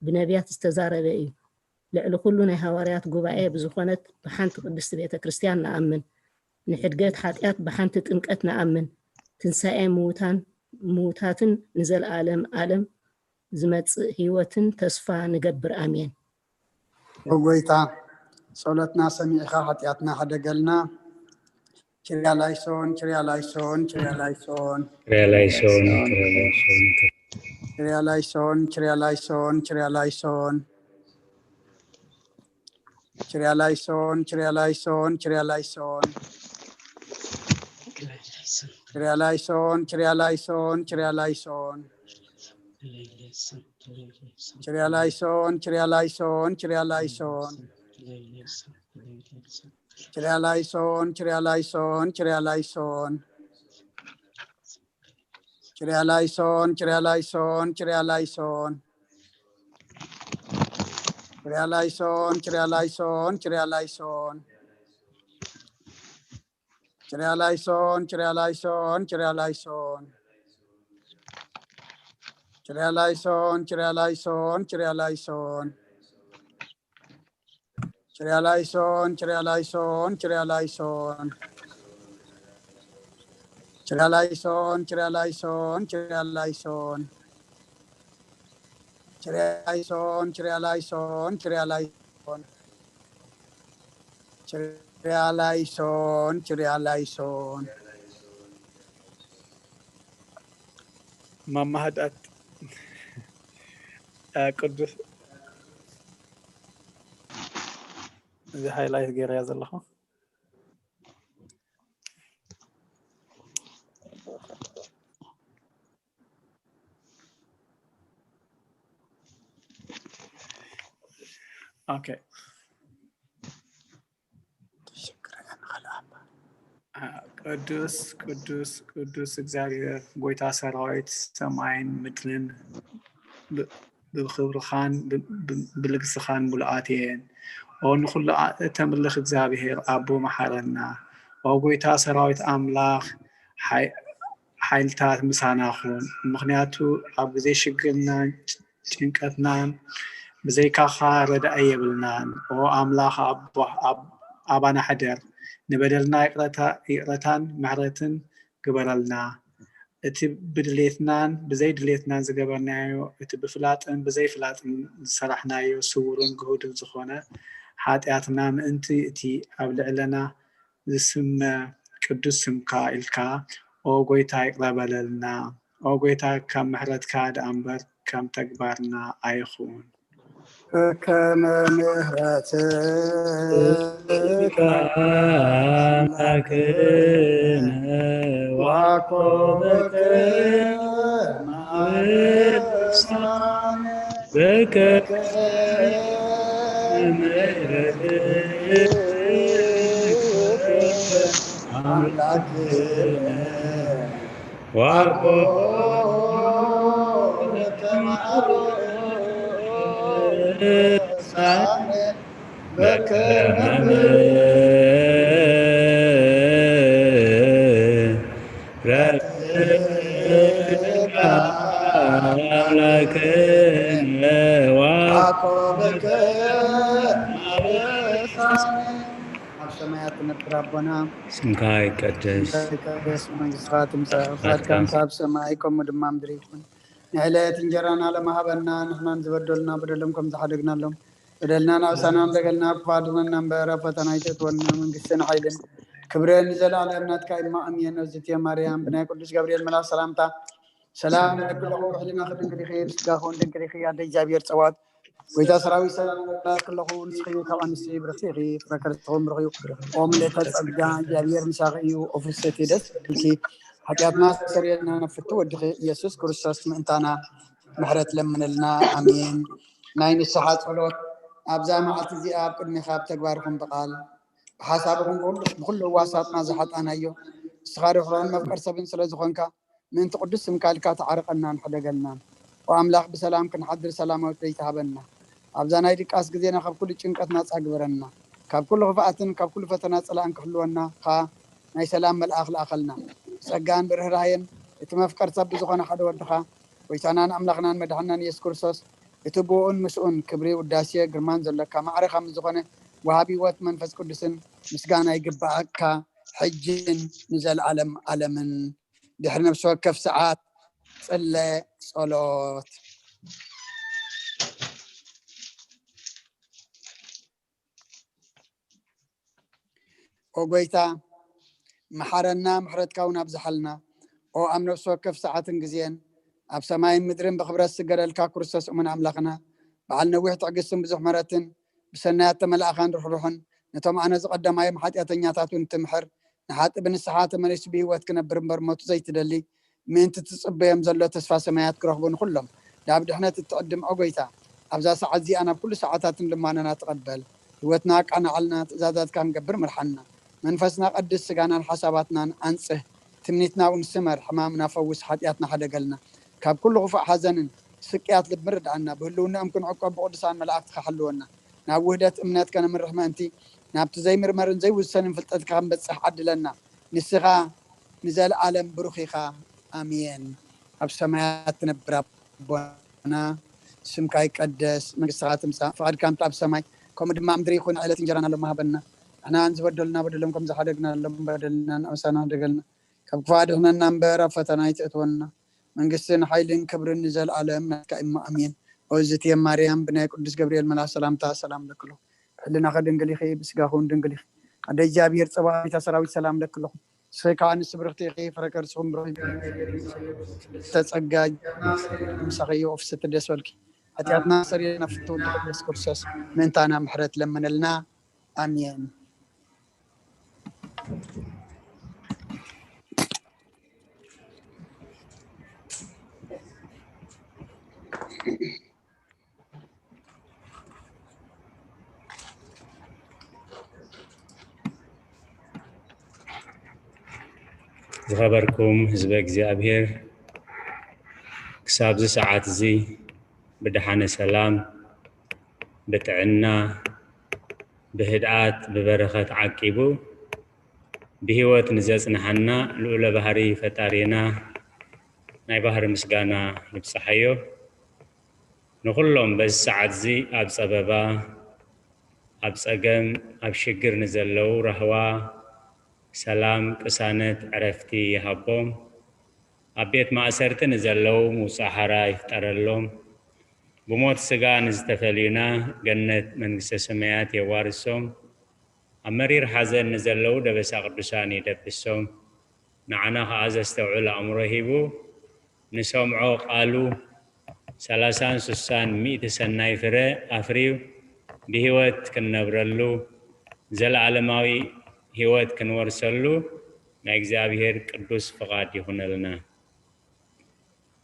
ብነቢያት ዝተዛረበ እዩ። ልዕሊ ኩሉ ናይ ሃዋርያት ጉባኤ ብዝኾነት ብሓንቲ ቅድስቲ ቤተ ክርስቲያን ንኣምን። ንሕድገት ሓጢኣት ብሓንቲ ጥምቀት ንኣምን። ትንሳኤ ምዉታን፣ ምዉታትን ንዘለኣለም ኣለም ዝመጽእ ህይወትን ተስፋ ንገብር። ኣሜን። ኦ ጎይታ፣ ጸሎትና ሰሚዕኻ ሓጢኣትና ሕደገልና። ችርያ ላይሶን፣ ችርያ ላይሶን፣ ችርያ ላይሶን። ችርያ ላይሶን፣ ችርያ ላይሶን። ችርያ ላይሶን፣ ችርያ ላይሶን፣ ችርያ ላይሶን። ችርያ ላይሶን፣ ችርያ ላይሶን፣ ችርያ ላይሶን። ችርያ ላይሶን፣ ችርያ ላይሶን፣ ችርያ ላይሶን። ችርያ ላይሶን፣ ችርያ ላይሶን፣ ችርያ ላይሶን። ችርያ ላይሶን፣ ችርያ ላይሶን፣ ችርያ ላይሶን። ችርያ ላይሶን፣ ችርያ ላይሶን፣ ችርያ ላይሶን። ችርያ ላይሶን፣ ችርያ ላይሶን፣ ችርያ ላይሶን። ችርያ ላይሶን፣ ችርያ ላይሶን፣ ችርያ ላይሶን። ችርያ ላይሶን፣ ችርያ ላይሶን፣ ችርያ ላይሶን። ችርያ ላይሶን፣ ችርያ ላይሶን፣ ችርያ ላይሶን። ችርያ ላይሶን፣ ችርያ ላይሶን፣ ችርያ ላይሶን። ችርያ ላይሶን፣ ችርያ ላይሶን፣ ችርያ ላይሶን። ችርያ ላይሶን፣ ችርያ ላይሶን። ማማ ህድኣት፣ እ፣ ቅዱስ፣ እዚ ሃይላይት ገይረያ ዘለኹ። ኦኬ። ቅዱስ፣ ቅዱስ፣ ቅዱስ እግዚኣብሔር፣ ጎይታ ሰራዊት፣ ሰማይን ምድርን ብ-፣ ብኽብርኻን ብ-፣ ብ-፣ ብልግስኻን ምሉኣት እየን። ኦ ንኹሉ ኣ-፣ እተምልኽ እግዚኣብሔር ኣቦ፣ መሓረና። ኦ ጎይታ ሰራዊት ኣምላኽ፣ ሓይ-፣ ሓይልታት ምሳና ኹን። ምኽንያቱ ኣብ ግዜ ሽግርናን ጭንቀትናን ብዘይካኻ ረዳኢ የብልናን። ኦ ኣምላኽ ኣቦ፣ ኣብ-፣ ኣባና ሕደር። ንበደልና ይቕረታ-፣ ይቕረታን ምሕረትን ግበረልና። እቲ ብድሌትናን ብዘይድሌትናን ዝገበርናዮ፣ እቲ ብፍላጥን ብዘይፍላጥን ዝሰራሕናዮ ስዉርን ግሁድን ዝኾነ ሓጢኣትና ምእንቲ እቲ ኣብ ልዕለና ዝስመ ቅዱስ ስምካ ኢልካ፣ ኦ ጎይታ፣ ይቕረ በለልና። ኦ ጎይታ፣ ካብ ምሕረትካ ደኣ እምበር ከም ተግባርና ኣይኹን። ከከመ ምሕረትከ ኣምላክነ ዋኮበከ ማርሳነ በከ ምሕረትከ ኣምላክነ ዋኮ ኣብ ሰማያት ነብር ኣቦና፣ ስምካ ይቀደስ። ስምካ ይቀደስ፣ መንግስትኻ ትምጻእ፣ ፍቓድካ ከምቲ ኣብ ሰማይ ከምኡ ድማ ምድሪ ይኹን። ንዕለት እንጀራና ሎሚ ሃበና፣ ንሕናን ዝበደሉና በደሎም ከም ዝሓደግናሎም፣ በደልና ናብ ኣሳና እንደገልና፣ ክፋድነና እምበር ኣብ ፈተና ኣይተእትወና፣ መንግስትን ሓይልን ክብርን ንዘለኣለም ናትካ እዩ። ኣሜን። እዝእትየ ማርያም፣ ብናይ ቅዱስ ገብርኤል መልኣክ ሰላምታ ሰላም እብለኪ ኣለኹ፣ ብሕሊናኺ ድንግል ኢኺ፣ ብስጋኺ እውን ድንግል ኢኺ፣ ኣደ እግዚኣብሔር ጸባኦት፣ ጎይታ ሰራዊት ሰላም እብለኪ ኣለኹ፣ ንስኺ ካብ ኣንስቲ ብርኽቲ ኢኺ፣ ፍረ ከርስኺ እውን ብሩኽ እዩ። ኦ ምልእተ ጸጋ፣ እግዚኣብሔር ምሳኺ እዩ፣ ኦ ፍስሕቲ ደስ ይበልኪ፣ ሓጢኣትና ኣስተሰርየልና፣ ናብ ፍቱ ወድኺ ኢየሱስ ክርስቶስ ምእንታና ምሕረት ለምንልና። ኣሜን። ናይ ንስሓ ጸሎት። ኣብዛ መዓልቲ እዚኣ ኣብ ቅድሜኻ ኣብ ተግባርኹም ብቓል ብሓሳብኹም ብኹሉ፣ ብኹሉ ህዋሳትና ዝሓጣናዮ፣ ንስኻ ርሕሩሕን መፍቀር ሰብን ስለ ዝኾንካ፣ ምእንቲ ቅዱስ ስምካ ኢልካ ተዓርቐናን ሕደገልናን። ኦ ኣምላኽ፣ ብሰላም ክንሓድር ሰላማዊት ለይቲ ሃበና። ኣብዛ ናይ ድቃስ ግዜና ካብ ኩሉ ጭንቀት ናጻ ግበረና። ካብ ኩሉ ክፍኣትን ካብ ኩሉ ፈተና ጸላእን ክሕልወና ከኣ ናይ ሰላም መልኣኽ ለኣኸልና። ብጸጋን ብርህራሄን እቲ መፍቀር ሰብ ብዝኾነ ሓደ ወድኻ፣ ጎይታናን ኣምላኽናን መድሓናን ኢየሱስ ክርስቶስ፣ እቲ ብኡኡን ምስኡን ክብሪ፣ ውዳሴ፣ ግርማን ዘሎካ ማዕረ ካብ ዝኾነ ወሃቢ ህይወት መንፈስ ቅዱስን ምስጋና ይግብኣካ፣ ሕጅን ንዘለኣለም ኣለምን። ድሕሪ ነፍሲ ወከፍ ሰዓት ጽለ ጸሎት። ኦ ጎይታ፣ መሓረና፣ ምሕረትካ እውን ኣብዝሓልና። ኦ ኣብ ነፍሲ ወከፍ ሰዓትን ግዜን ኣብ ሰማይን ምድርን ብኽብረት ዝስገደልካ ክርስቶስ እሙን ኣምላኽና፣ በዓል ነዊሕ ትዕግስትን ብዙሕ ምሕረትን፣ ብሰናያት ተመላእኻን ርሕሩሕን፣ ነቶም ኣነ ዝቐደማዮም ሓጢኣተኛታት እውን ትምሕር፣ ንሓጢ ብንስሓ ተመሊሱ ብህይወት ክነብር እምበር ሞቱ ዘይትደሊ፣ ምእንቲ ትጽበዮም ዘሎ ተስፋ ሰማያት ክረኽቡ ንኹሎም ዳብ ድሕነት እትዕድም ኦ ጎይታ፣ ኣብዛ ሰዓት እዚኣ ናብ ኩሉ ሰዓታትን ልማናና ተቐበል። ህይወትና ኣቃናዓልና፣ ትእዛዛትካ ክንገብር ምርሓና። መንፈስና ቀድስ፣ ስጋናን ሓሳባትናን ኣንጽህ። ትምኒትና እውን ስመር፣ ሕማምና ፈውስ፣ ሓጢኣትና ሓደገልና። ካብ ኩሉ ክፉእ ሓዘንን ስቅያት ልቢ ርድኣና። ብህልውናኦም ክንዕቆብ ብቅዱሳን መላእክትኻ ሓልወና። ናብ ውህደት እምነት ከነምርሕ ምእንቲ፣ ናብቲ ዘይምርመርን ዘይውሰንን ፍልጠትካ ክንበጽሕ ዓድለና። ንስኻ ንዘለኣለም ብሩኽ ኢኻ። ኣሜን። ኣብ ሰማያት ትነብር ኣቦና፣ ስምካ ይቀደስ፣ መንግስትኻ ትምጻእ፣ ፍቓድካ ከምቲ ኣብ ሰማይ ከምኡ ድማ ኣብ ምድሪ ይኹን። ዕለት እንጀራና ሎሚ ሃበና፣ ንሕና ዝበደሉና በደሎም ከም ዝሓደግናሎም በደልና ንኣምሳና ደገልና፣ ካብ ክፉእ ኣድሕነና እምበር ኣብ ፈተና ኣይተእትወና። መንግስትን ሓይልን ክብርን ንዘለኣለም ናትካ እሞ ኣሜን። ኦ እዝእትየ ማርያም፣ ብናይ ቅዱስ ገብርኤል መልኣክ ሰላምታ ሰላም ለክሎ፣ ሕልናኸ ድንግል ኢኺ፣ ብስጋኹ እውን ድንግል ኢኺ። ኣደ እግዚኣብሔር ጸባኦት፣ ሰራዊት ሰላም ለክሎ። ንስኺ ከኣ ኣንስቲ ብርኽቲ ኢኺ፣ ፍረ ከርስኹም ብሩኽ እዩ። ተጸጋጅ ምሳኺ እዩ፣ ኦፍስቲ ደስ በልኪ። ሓጢኣትና ሰሪና ፍቱ ወዲ ኢየሱስ ክርስቶስ ምእንታና ምሕረት ለምነልና። ኣሜን። ዝኸበርኩም ህዝበ እግዚኣብሔር፣ ክሳብዚ ሰዓት እዚ ብደሓነ ሰላም፣ ብጥዕና፣ ብህድኣት፣ ብበረኸት ዓቂቡ ብህይወት ንዘጽንሓና ልኡለ ባህሪ ፈጣሪና ናይ ባህሪ ምስጋና ይብጽሓዮ። ንኹሎም በዚ ሰዓት እዚ ኣብ ጸበባ፣ ኣብ ጸገም፣ ኣብ ሽግር ንዘለዉ ራህዋ፣ ሰላም፣ ቅሳነት፣ ዕረፍቲ ይሃቦም። ኣብ ቤት ማእሰርቲ ንዘለዉ ምውጻእ ሓራ ይፍጠረሎም። ብሞት ስጋ ንዝተፈልዩና ገነት መንግስተ ሰማያት የዋርሶም። ኣብ መሪር ሓዘን ንዘለዉ ደበሳ ቅዱሳን ይደብሶም። ንዓና ኸኣ ዘስተውዕል ኣእምሮ ሂቡ ንሰምዖ ቃሉ ሰላሳን ስሳን ሚእቲ ሰናይ ፍረ ኣፍርዩ ብህይወት ክንነብረሉ ዘለኣለማዊ ህይወት ክንወርሰሉ ናይ እግዚኣብሔር ቅዱስ ፍቓድ ይኹነልና።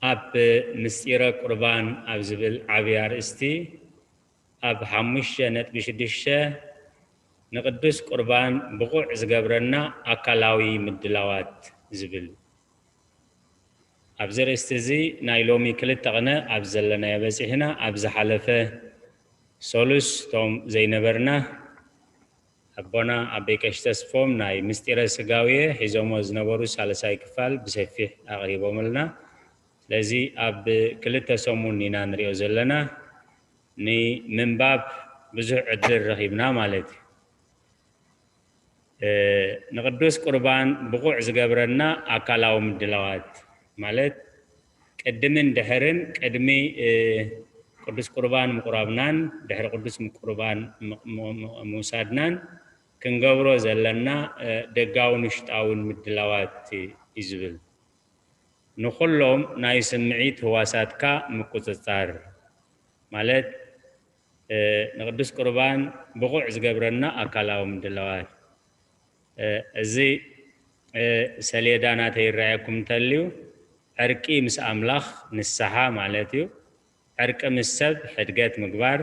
ኣብ ምስጢረ ቁርባን ኣብ ዝብል ዓብዪ ኣርእስቲ ኣብ ሓሙሽተ ነጥቢ ሽዱሽተ ንቅዱስ ቁርባን ብቑዕ ዝገብረና ኣካላዊ ምድላዋት ዝብል ኣብዚ ርእስቲ እዚ ናይ ሎሚ ክልተ ቅነ ኣብ ዘለናዮ በጺሕና። ኣብ ዝሓለፈ ሰሉስ እቶም ዘይነበርና ኣቦና ኣበይ ቀሺ ተስፎም ናይ ምስጢረ ስጋውየ ሒዞሞ ዝነበሩ ሳልሳይ ክፋል ብሰፊሕ ኣቕሪቦምልና። ስለዚ ኣብ ክልተ ሰሙን ኢና ንሪኦ ዘለና። ንምንባብ ብዙሕ ዕድል ረኺብና ማለት እዩ። ንቅዱስ ቁርባን ብቑዕ ዝገብረና ኣካላዊ ምድላዋት ማለት ቅድምን ድሕርን ቅድሚ ቅዱስ ቁርባን ምቁራብናን ድሕሪ ቅዱስ ቁርባን ምውሳድናን ክንገብሮ ዘለና ደጋውን ውሽጣውን ምድላዋት እዩ ዝብል። ንኹሎም ናይ ስምዒት ህዋሳትካ ምቁጽጻር ማለት ንቅዱስ ቁርባን ብቑዕ ዝገብረና ኣካላዊ ምድላዋት። እዚ ሰሌዳ ናተይ ይረኣየኩም እንተልዩ ዕርቂ ምስ ኣምላኽ ንስሓ ማለት እዩ። ዕርቂ ምስ ሰብ ሕድገት ምግባር፣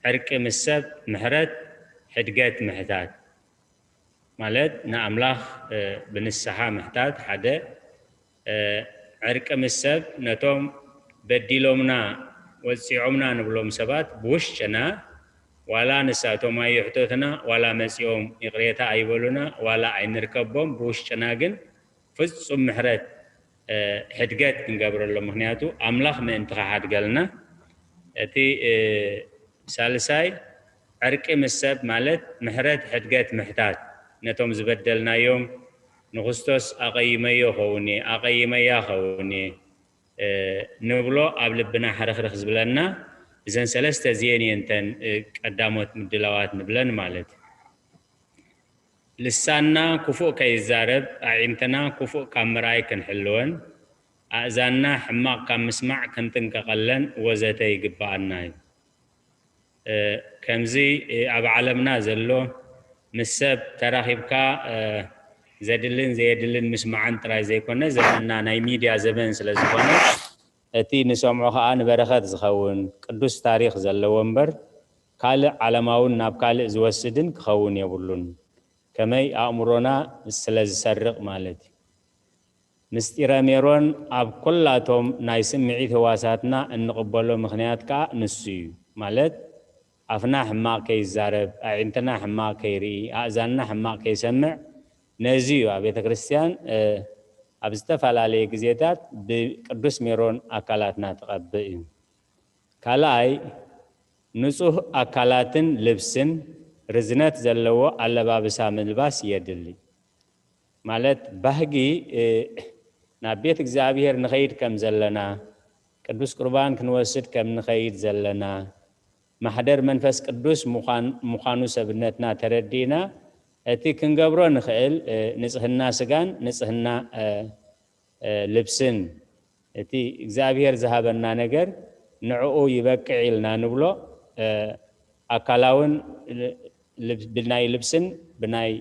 ዕርቂ ምስ ሰብ ምሕረት፣ ሕድገት ምሕታት ማለት ንኣምላኽ ብንስሓ ምሕታት ሓደ፣ ዕርቂ ምስ ሰብ ነቶም በዲሎምና ወጺዖምና ንብሎም ሰባት ብውሽጥና ዋላ ንሳቶም ኣይሕተቱና ዋላ መጺኦም ይቕሬታ ኣይበሉና ዋላ ኣይንርከቦም ብውሽጥና ግን ፍጹም ምሕረት ሕድገት ክንገብረሎም ምኽንያቱ ኣምላኽ ምእንቲ ክሓድገልና እቲ ሳልሳይ ዕርቂ ምስ ሰብ ማለት ምሕረት ሕድገት ምሕታት ነቶም ዝበደልናዮም ንክርስቶስ ኣቐይመዮ ኸውን እየ ኣቐይመያ ኸውን እየ ንብሎ ኣብ ልብና ሕርኽርኽ ዝብለና እዘን ሰለስተ እዚአን እየንተን ቀዳሞት ምድላዋት ንብለን ማለት እዩ። ልሳንና ክፉእ ከይዛረብ ኣዒንትና ክፉእ ካብ ምርኣይ ክንሕልወን ኣእዛንና ሕማቕ ካብ ምስማዕ ክንጥንቀቐለን ወዘተ ይግብኣና እዩ። ከምዚ ኣብ ዓለምና ዘሎ ምስ ሰብ ተራኺብካ ዘድልን ዘየድልን ምስማዕን ጥራይ ዘይኮነ ዘመንና ናይ ሚድያ ዘመን ስለ ዝኾነ እቲ ንሰምዖ ኸኣ ንበረኸት ዝኸውን ቅዱስ ታሪኽ ዘለዎ እምበር ካልእ ዓለማውን ናብ ካልእ ዝወስድን ክኸውን የብሉን። ከመይ ኣእምሮና ስለ ዝሰርቕ ማለት እዩ። ምስጢረ ሜሮን ኣብ ኩላቶም ናይ ስምዒት ህዋሳትና እንቕበሎ ምኽንያት ከኣ ንሱ እዩ። ማለት ኣፍና ሕማቕ ከይዛረብ፣ ኣዒንትና ሕማቕ ከይርኢ፣ ኣእዛንና ሕማቕ ከይሰምዕ ነዚ እዩ ኣብ ቤተ ክርስቲያን ኣብ ዝተፈላለየ ግዜታት ብቅዱስ ሜሮን ኣካላትና ትቐብእ እዩ። ካልኣይ ንጹህ ኣካላትን ልብስን ርዝነት ዘለዎ ኣለባብሳ ምልባስ የድሊ። ማለት ባህጊ ናብ ቤት እግዚኣብሔር ንኸይድ ከም ዘለና ቅዱስ ቁርባን ክንወስድ ከም ንኸይድ ዘለና ማሕደር መንፈስ ቅዱስ ምዃኑ ሰብነትና ተረዲእና እቲ ክንገብሮ ንኽእል ንጽህና ስጋን ንጽህና ልብስን እቲ እግዚኣብሔር ዝሃበና ነገር ንዕኡ ይበቅዕ ኢልና ንብሎ ኣካላውን ብናይ ልብስን ብናይ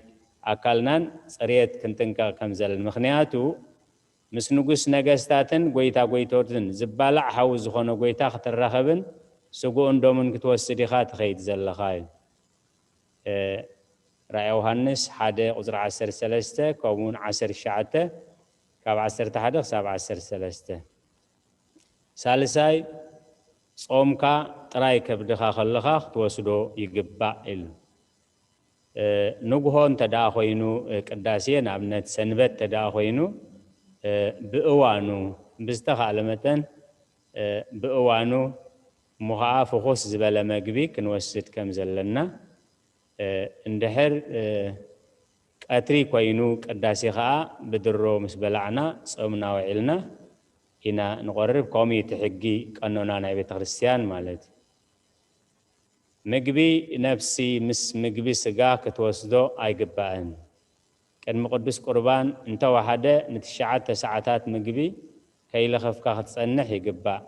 ኣካልናን ጽሬት ክንጥንቀቕ ከም ዘለና ምኽንያቱ ምስ ንጉስ ነገስታትን ጎይታ ጎይቶትን ዝባላዕ ሓዊ ዝኾነ ጎይታ ክትራኸብን ስግኡን ደሙን ክትወስድ ኢኻ ትኸይድ ዘለኻ እዩ። ራእይ ዮሃንስ ሓደ ቁፅሪ ዓሰርተ ሰለስተ ከምኡውን ዓሰርተ ትሽዓተ ካብ ዓሰርተ ሓደ ክሳብ ዓሰርተ ሰለስተ። ሳልሳይ ጾምካ ጥራይ ከብድኻ ከለኻ ክትወስዶ ይግባእ ኢሉ። ንግሆ እንተ ደኣ ኮይኑ ቅዳሴ ንኣብነት ሰንበት እንተ ደኣ ኮይኑ ብእዋኑ ብዝተኻእለ መጠን ብእዋኑ እሞ ኸዓ ፍኹስ ዝበለ መግቢ ክንወስድ ከም ዘለና እንድሕር ቀትሪ ኮይኑ ቅዳሴ ኸዓ ብድሮ ምስ በላዕና ጾምና ውዒልና ኢና ንቆርብ። ከምኡ እቲ ሕጊ ቀኖና ናይ ቤተ ክርስቲያን ማለት እዩ። ምግቢ ነፍሲ ምስ ምግቢ ስጋ ክትወስዶ ኣይግባእን። ቅድሚ ቅዱስ ቁርባን እንተወሓደ ንትሽዓተ ሰዓታት ምግቢ ከይለኸፍካ ክትጸንሕ ይግባእ።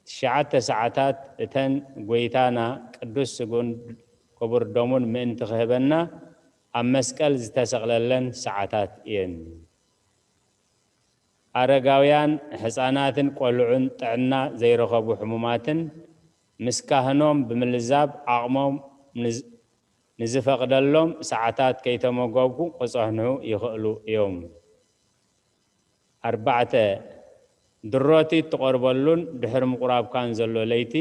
ትሽዓተ ሰዓታት እተን ጎይታና ቅዱስ ስግኡን ክቡር ደሙን ምእንቲ ክህበና ኣብ መስቀል ዝተሰቕለለን ሰዓታት እየን። ኣረጋውያን፣ ሕፃናትን ቆልዑን ጥዕና ዘይረኸቡ ሕሙማትን ምስ ካህኖም ብምልዛብ ዓቕሞም ንዝፈቕደሎም ሰዓታት ከይተመገብኩ ክጸንሑ ይኽእሉ እዮም። ኣርባዕተ፣ ድሮቲ እትቐርበሉን ድሕሪ ምቑራብካን ዘሎ ለይቲ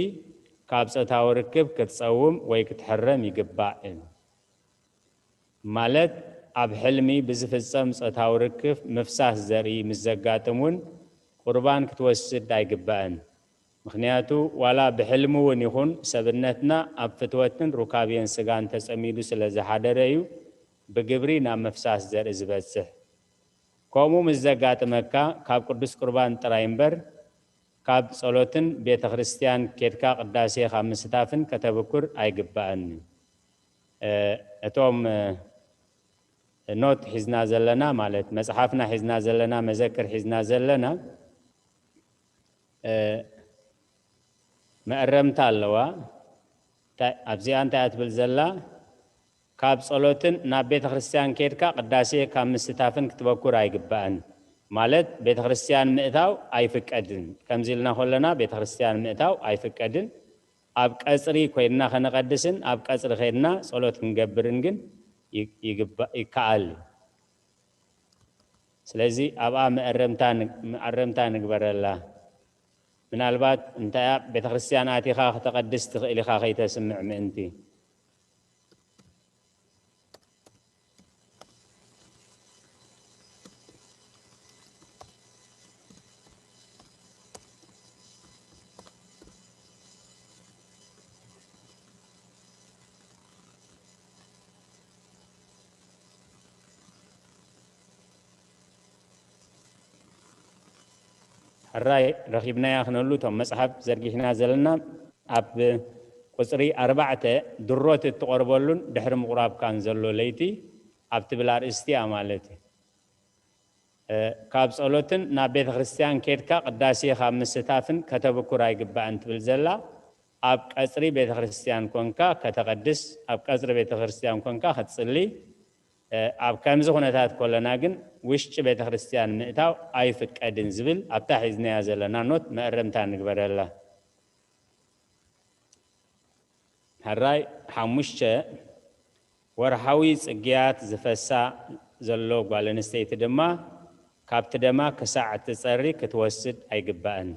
ካብ ጾታዊ ርክብ ክትጸውም ወይ ክትሕረም ይግባእ። ማለት ኣብ ሕልሚ ብዝፍጸም ጾታዊ ርክብ ምፍሳስ ዘርኢ ምስ ዘጋጥም እውን ቁርባን ክትወስድ ኣይግባእን። ምኽንያቱ ዋላ ብሕልሚ እውን ይኹን ሰብነትና ኣብ ፍትወትን ሩካቤን ስጋን ተጸሚዱ ስለ ዝሓደረ እዩ። ብግብሪ ናብ ምፍሳስ ዘርኢ ዝበጽሕ። ከምኡ ምስ ዘጋጥመካ ካብ ቅዱስ ቁርባን ጥራይ እምበር ካብ ጸሎትን ቤተ ክርስቲያን ኬድካ ቅዳሴ ካብ ምስታፍን ከተብኩር ኣይግባእን። እ፣ እቶም፣ እ፣ ኖት ሒዝና ዘለና፣ ማለት መጽሓፍና ሒዝና ዘለና፣ መዘክር ሒዝና ዘለና፣ እ፣ መእረምታ ኣለዋ። እንታይ፣ ኣብዚኣ እንታይ እያ ትብል ዘላ? ካብ ጸሎትን ናብ ቤተ ክርስቲያን ኬድካ ቅዳሴ ካብ ምስታፍን ክትበኩር ኣይግባእን። ማለት ቤተ ክርስቲያን ምእታው ኣይፍቀድን። ከምዚ ኢልና ከለና ቤተ ክርስቲያን ምእታው ኣይፍቀድን። ኣብ ቀጽሪ ኮይንና ከነቐድስን ኣብ ቀጽሪ ከይድና ጸሎት ክንገብርን ግን ይ-፣ ይግባ-፣ ይከኣል። ስለዚ ኣብኣ መእረምታ ን-፣ መኣረምታ ንግበረላ። ምናልባት እንታይ ኣብ ቤተ ክርስቲያን ኣቲኻ ከተቐድስ ትኽእል ኢኻ ከይተስምዕ ምእንቲ። ሕራይ ረኺብናያ ክነሉ፣ እቶም መጽሓፍ ዘርጊሕና ዘለና ኣብ ቁጽሪ ኣርባዕተ ድሮት እትቐርበሉን ድሕሪ ምቑራብካን ዘሎ ለይቲ ኣብ ትብል ኣርእስቲ እያ ማለት እዩ። እ፣ ካብ ጸሎትን ናብ ቤተ ክርስቲያን ኬድካ ቅዳሴ ካብ ምስታፍን ከተብኩር ኣይግባእን ትብል ዘላ፣ ኣብ ቀጽሪ ቤተ ክርስቲያን ኮንካ ከተቐድስ፣ ኣብ ቀጽሪ ቤተ ክርስቲያን ኮንካ ክትጽሊ፣ እ፣ ኣብ ከምዚ ኩነታት ከለና ግን ውሽጢ ቤተ ክርስቲያን ምእታው ኣይፍቀድን ዝብል ኣብታ ሒዝናያ ዘለና ኖት መእረምታ ንግበረላ። ሕራይ ሓሙሽተ፣ ወርሓዊ ጽግያት ዝፈሳ ዘሎ ጓል ኣንስተይቲ ድማ ካብቲ ደማ ክሳዕ እትጸሪ ክትወስድ ኣይግባእን።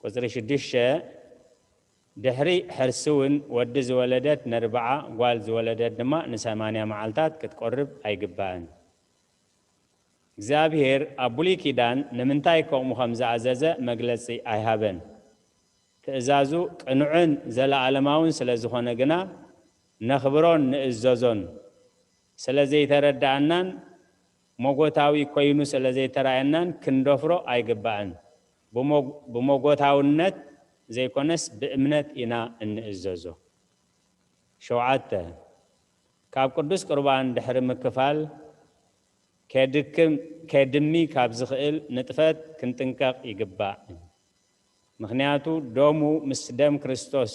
ቁጽሪ ሽዱሽተ፣ ድሕሪ ሕርሲ እውን ወዲ ዝወለደት ነርብዓ፣ ጓል ዝወለደት ድማ ንሰማንያ መዓልታት ክትቆርብ ኣይግባእን። እግዚኣብሔር ኣብ ብሉይ ኪዳን ንምንታይ ከምኡ ከም ዝኣዘዘ መግለጺ ኣይሃበን። ትእዛዙ ቅኑዕን ዘለኣለማውን ስለ ዝኾነ ግና ነኽብሮን ንእዘዞን። ስለ ዘይተረድኣናን መጎታዊ ኮይኑ ስለ ዘይተራእየናን ክንደፍሮ ኣይግባእን። ብሞ-፣ ብመጎታውነት ዘይኮነስ ብእምነት ኢና እንእዘዞ። ሸውዓተ፣ ካብ ቅዱስ ቁርባን ድሕሪ ምክፋል ከድክም-፣ ከድሚ ካብ ዝኽእል ንጥፈት ክንጥንቀቕ ይግባእ። ምኽንያቱ ደሙ ምስ ደም ክርስቶስ፣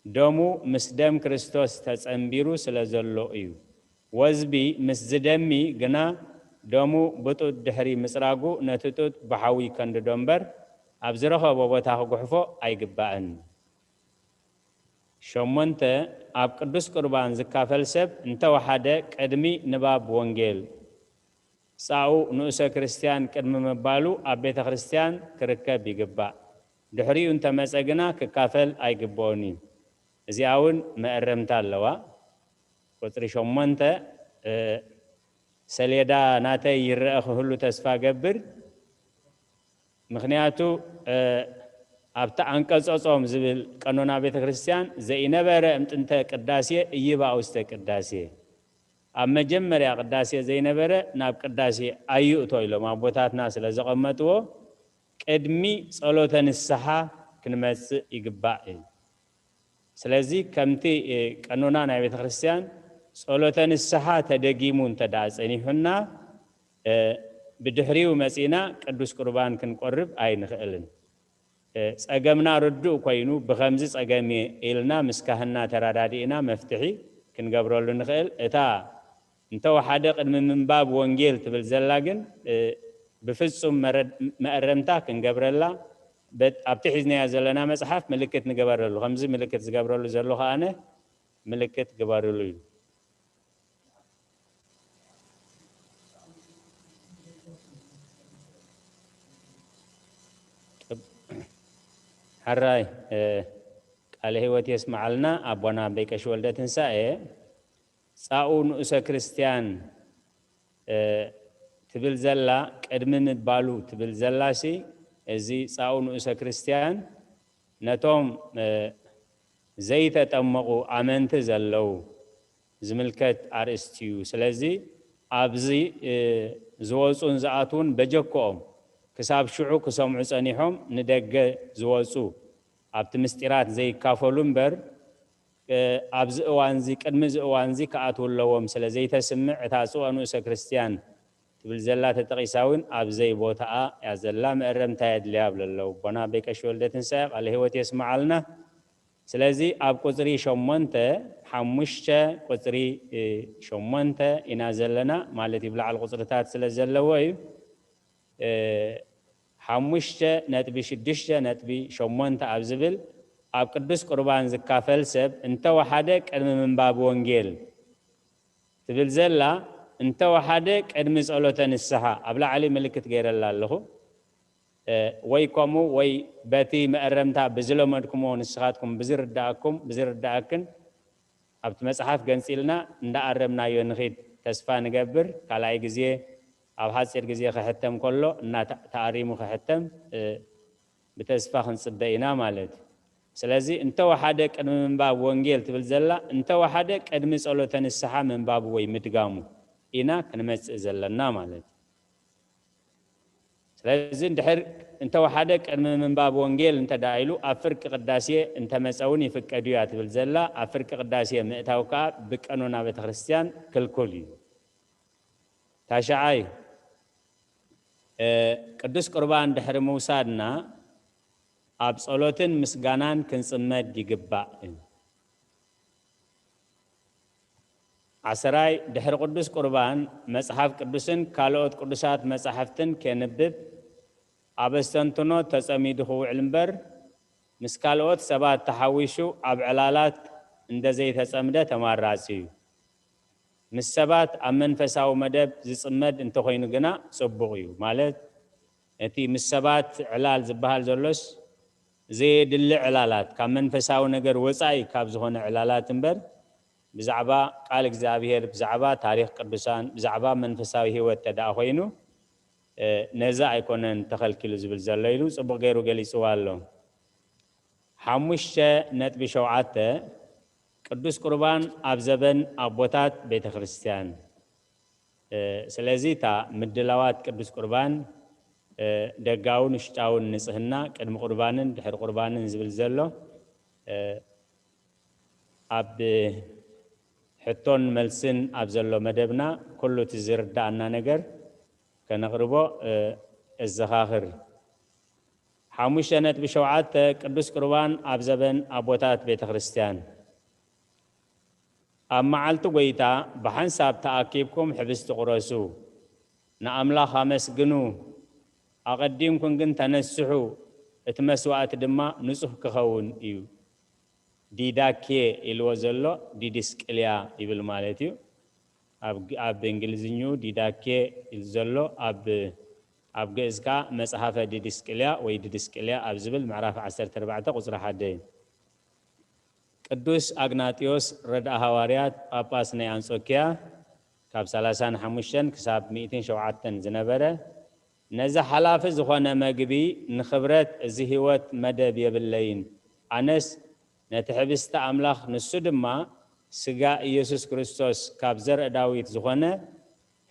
ደሙ ምስ ደም ክርስቶስ ተጸንቢሩ ስለ ዘሎ እዩ። ወዝቢ ምስ ዝደሚ ግና ደሙ ብጡጥ ድሕሪ ምጽራጉ ነቲ ጡጥ ብሓዊ ከንድዶ እምበር ኣብ ዝረኸቦ ቦታ ክጉሕፎ ኣይግባእን። ሸሞንተ፣ ኣብ ቅዱስ ቁርባን ዝካፈል ሰብ እንተወሓደ ቅድሚ ንባብ ወንጌል ጻኡ ንኡሰ ክርስቲያን ቅድሚ ምባሉ ኣብ ቤተ ክርስቲያን ክርከብ ይግባእ። ድሕሪኡ እንተመጸ ግና ክካፈል ኣይግብኦን እዩ። እዚኣ እውን መእረምታ ኣለዋ። ቁጽሪ ሸሞንተ፣ እ፣ ሰሌዳ ናተይ ይረአ ክህሉ ተስፋ ገብር። ምኽንያቱ፣ እ፣ ኣብቲ ኣንቀጸ ጾም ዝብል ቀኖና ቤተ ክርስቲያን ዘይነበረ እምጥንተ ቅዳሴ እይባ ውስተ ቅዳሴ፣ ኣብ መጀመርያ ቅዳሴ ዘይነበረ ናብ ቅዳሴ ኣይእቶ ኢሎም ኣቦታትና ስለ ዘቐመጥዎ፣ ቅድሚ ጸሎተ ንስሓ ክንመጽእ ይግባእ እዩ። ስለዚ ከምቲ፣ እ፣ ቀኖና ናይ ቤተ ክርስቲያን ጸሎተ ንስሓ ተደጊሙ እንተ ደኣ ጸኒሑና፣ እ፣ ብድሕሪኡ መጺእና ቅዱስ ቁርባን ክንቆርብ ኣይንኽእልን። እ፣ ጸገምና ርዱእ ኮይኑ፣ ብኸምዚ ጸገም እየ ኢልና ምስ ካህንና ተረዳዲእና መፍትሒ ክንገብረሉ ንኽእል። እታ እንተወሓደ ቅድሚ ምንባብ ወንጌል ትብል ዘላ ግን፣ እ፣ ብፍጹም መረ-፣ መእረምታ ክንገብረላ፣ በት-፣ ኣብቲ ሒዝናዮ ዘለና መጽሓፍ ምልክት ንገበረሉ። ከምዚ ምልክት ዝገብረሉ ዘሎ ከኣነ ምልክት ግበርሉ እዩ። ሕራይ፣ እ፣ ቃለ ህይወት የስምዓልና ኣቦና ኣቦይ ቀሺ ወልደ ትንሳኤ። ጻኡ ንኡሰ ክርስቲያን፣ እ፣ ትብል ዘላ፣ ቅድሚ ምባሉ ትብል ዘላሲ፣ እዚ ጻኡ ንኡሰ ክርስቲያን ነቶም፣ እ፣ ዘይተጠመቑ ኣመንቲ ዘለዉ፣ ዝምልከት ኣርእስቲ እዩ። ስለዚ ኣብዚ ዝወፁን ዝኣትዉን በጀክኦም ክሳብ ሽዑ ክሰምዑ ፀኒሖም ንደገ ዝወፁ ኣብቲ ምስጢራት ዘይካፈሉ እምበር ኣብዚ እዋንዚ ቅድሚ እዚ እዋንዚ ክኣትዉ ኣለዎም ስለ ዘይተስምዕ እታ ጽዋ ንኡሰ ክርስቲያን ትብል ዘላ ተጠቒሳ እውን ኣብ ዘይቦታኣ እያ ዘላ። መእረምታ የድልያ ይብሉ ኣለዉ ኣቦና ኣቦይ ቀሺ ወልደ ትንሳኤ ቃለ ህይወት የስምዓልና። ስለዚ ኣብ ቁጽሪ ሸሞንተ ሓሙሽተ ቁጽሪ ሸሞንተ ኢና ዘለና ማለት እዩ። ብላዕሊ ቁጽርታት ስለ ዘለዎ እዩ። ሓሙሽተ ነጥቢ ሽዱሽተ ነጥቢ ሸሞንተ ኣብ ዝብል ኣብ ቅዱስ ቁርባን ዝካፈል ሰብ እንተወሓደ ቅድሚ ምንባብ ወንጌል ትብል ዘላ እንተወሓደ ቅድሚ ጸሎተ ንስሓ ኣብ ላዕሊ ምልክት ገይረላ ኣለኹ። ወይ ከምኡ ወይ በቲ መእረምታ ብዝለመድኩሞ ንስኻትኩም ብዝርዳእኩም ብዝርዳእክን ኣብቲ መጽሓፍ ገንጺልና እንዳኣረምናዮ ንኺድ ተስፋ ንገብር። ካልኣይ ግዜ ኣብ ሓጺር ግዜ ክሕተም ከሎ እና ተኣሪሙ ክሕተም ብተስፋ ክንጽበ ኢና ማለት እዩ። ስለዚ እንተወሓደ ቅድሚ ምንባብ ወንጌል ትብል ዘላ እንተወሓደ ቅድሚ ጸሎተ ንስሓ ምንባቡ ወይ ምድጋሙ ኢና ክንመጽእ ዘለና ማለት እዩ። ስለዚ እንድሕር እንተወሓደ ቅድሚ ምንባብ ወንጌል እንተ ደኣ ኢሉ ኣብ ፍርቂ ቅዳሴ እንተመጸ እውን ይፍቀድ እዩ እያ ትብል ዘላ። ኣብ ፍርቂ ቅዳሴ ምእታው ከኣ ብቀኖና ቤተ ክርስቲያን ክልኩል እዩ። ታሽዓይ ቅዱስ ቁርባን ድሕሪ ምውሳድና ኣብ ጸሎትን ምስጋናን ክንጽመድ ይግባእ። ዓሰራይ ድሕሪ ቅዱስ ቁርባን መጽሓፍ ቅዱስን ካልኦት ቅዱሳት መጻሕፍትን ከንብብ ኣብ ኣስተንትኖ ተጸሚዱ ክውዕል እምበር ምስ ካልኦት ሰባት ተሓዊሱ ኣብ ዕላላት እንደዘይተጸምደ ተማራጺ እዩ። ምስ ሰባት ኣብ መንፈሳዊ መደብ ዝጽመድ እንተኾይኑ ግና ጽቡቕ እዩ። ማለት እቲ ምስ ሰባት ዕላል ዝበሃል ዘሎስ ዘየድሊ ዕላላት ካብ መንፈሳዊ ነገር ወጻኢ ካብ ዝኾነ ዕላላት እምበር ብዛዕባ ቃል እግዚኣብሔር፣ ብዛዕባ ታሪኽ ቅዱሳን፣ ብዛዕባ መንፈሳዊ ህይወት ተደኣ ኮይኑ ነዚ ኣይኮነን ተኸልኪሉ ዝብል ዘሎ ኢሉ ጽቡቕ ገይሩ ገሊጽዋ ኣሎ። ሓሙሽተ ነጥቢ ሸውዓተ ቅዱስ ቁርባን ኣብ ዘበን ኣቦታት ቤተ ክርስቲያን። ስለዚ እታ ምድላዋት ቅዱስ ቁርባን ደጋውን ውሽጣውን ንጽህና ቅድሚ ቁርባንን ድሕሪ ቁርባንን ዝብል ዘሎ ኣብ ሕቶን መልስን ኣብ ዘሎ መደብና ኩሉ እቲ ዝርዳኣና ነገር ከነቕርቦ እዘኻኽር። ሓሙሽተ ነጥቢ ሸውዓተ ቅዱስ ቁርባን ኣብ ዘበን ኣቦታት ቤተ ክርስቲያን። ኣብ መዓልቲ ጐይታ ብሓንሳብ ተኣኪብኩም ሕብስቲ ቁረሱ፣ ንኣምላኽ ኣመስግኑ፣ ኣቐዲምኩም ግን ተነስሑ፣ እቲ መስዋእቲ ድማ ንጹህ ክኸውን እዩ። ዲዳኬ ኢልዎ ዘሎ ዲድስቅልያ ይብል ማለት እዩ። ኣብ እንግሊዝኛኡ ዲዳኬ ኢሉ ዘሎ ኣብ ግእዝ ከዓ መጽሓፈ ዲድስቅልያ ወይ ዲድስቅልያ ኣብ ዝብል ምዕራፍ ዓሰርተ ኣርባዕተ ቁጽሪ ሓደ እዩ። ቅዱስ ኣግናጢዮስ ረድኣ ሃዋርያት ጳጳስ ናይ ኣንጾኪያ ካብ ሰላሳን ሓሙሽተን ክሳብ ሚእትን ሸውዓተን ዝነበረ ነዚ ሓላፊ ዝኾነ መግቢ ንኽብረት እዚ ህይወት መደብ የብለይን። ኣነስ ነቲ ሕብስቲ ኣምላኽ ንሱ ድማ ስጋ ኢየሱስ ክርስቶስ ካብ ዘርኢ ዳዊት ዝኾነ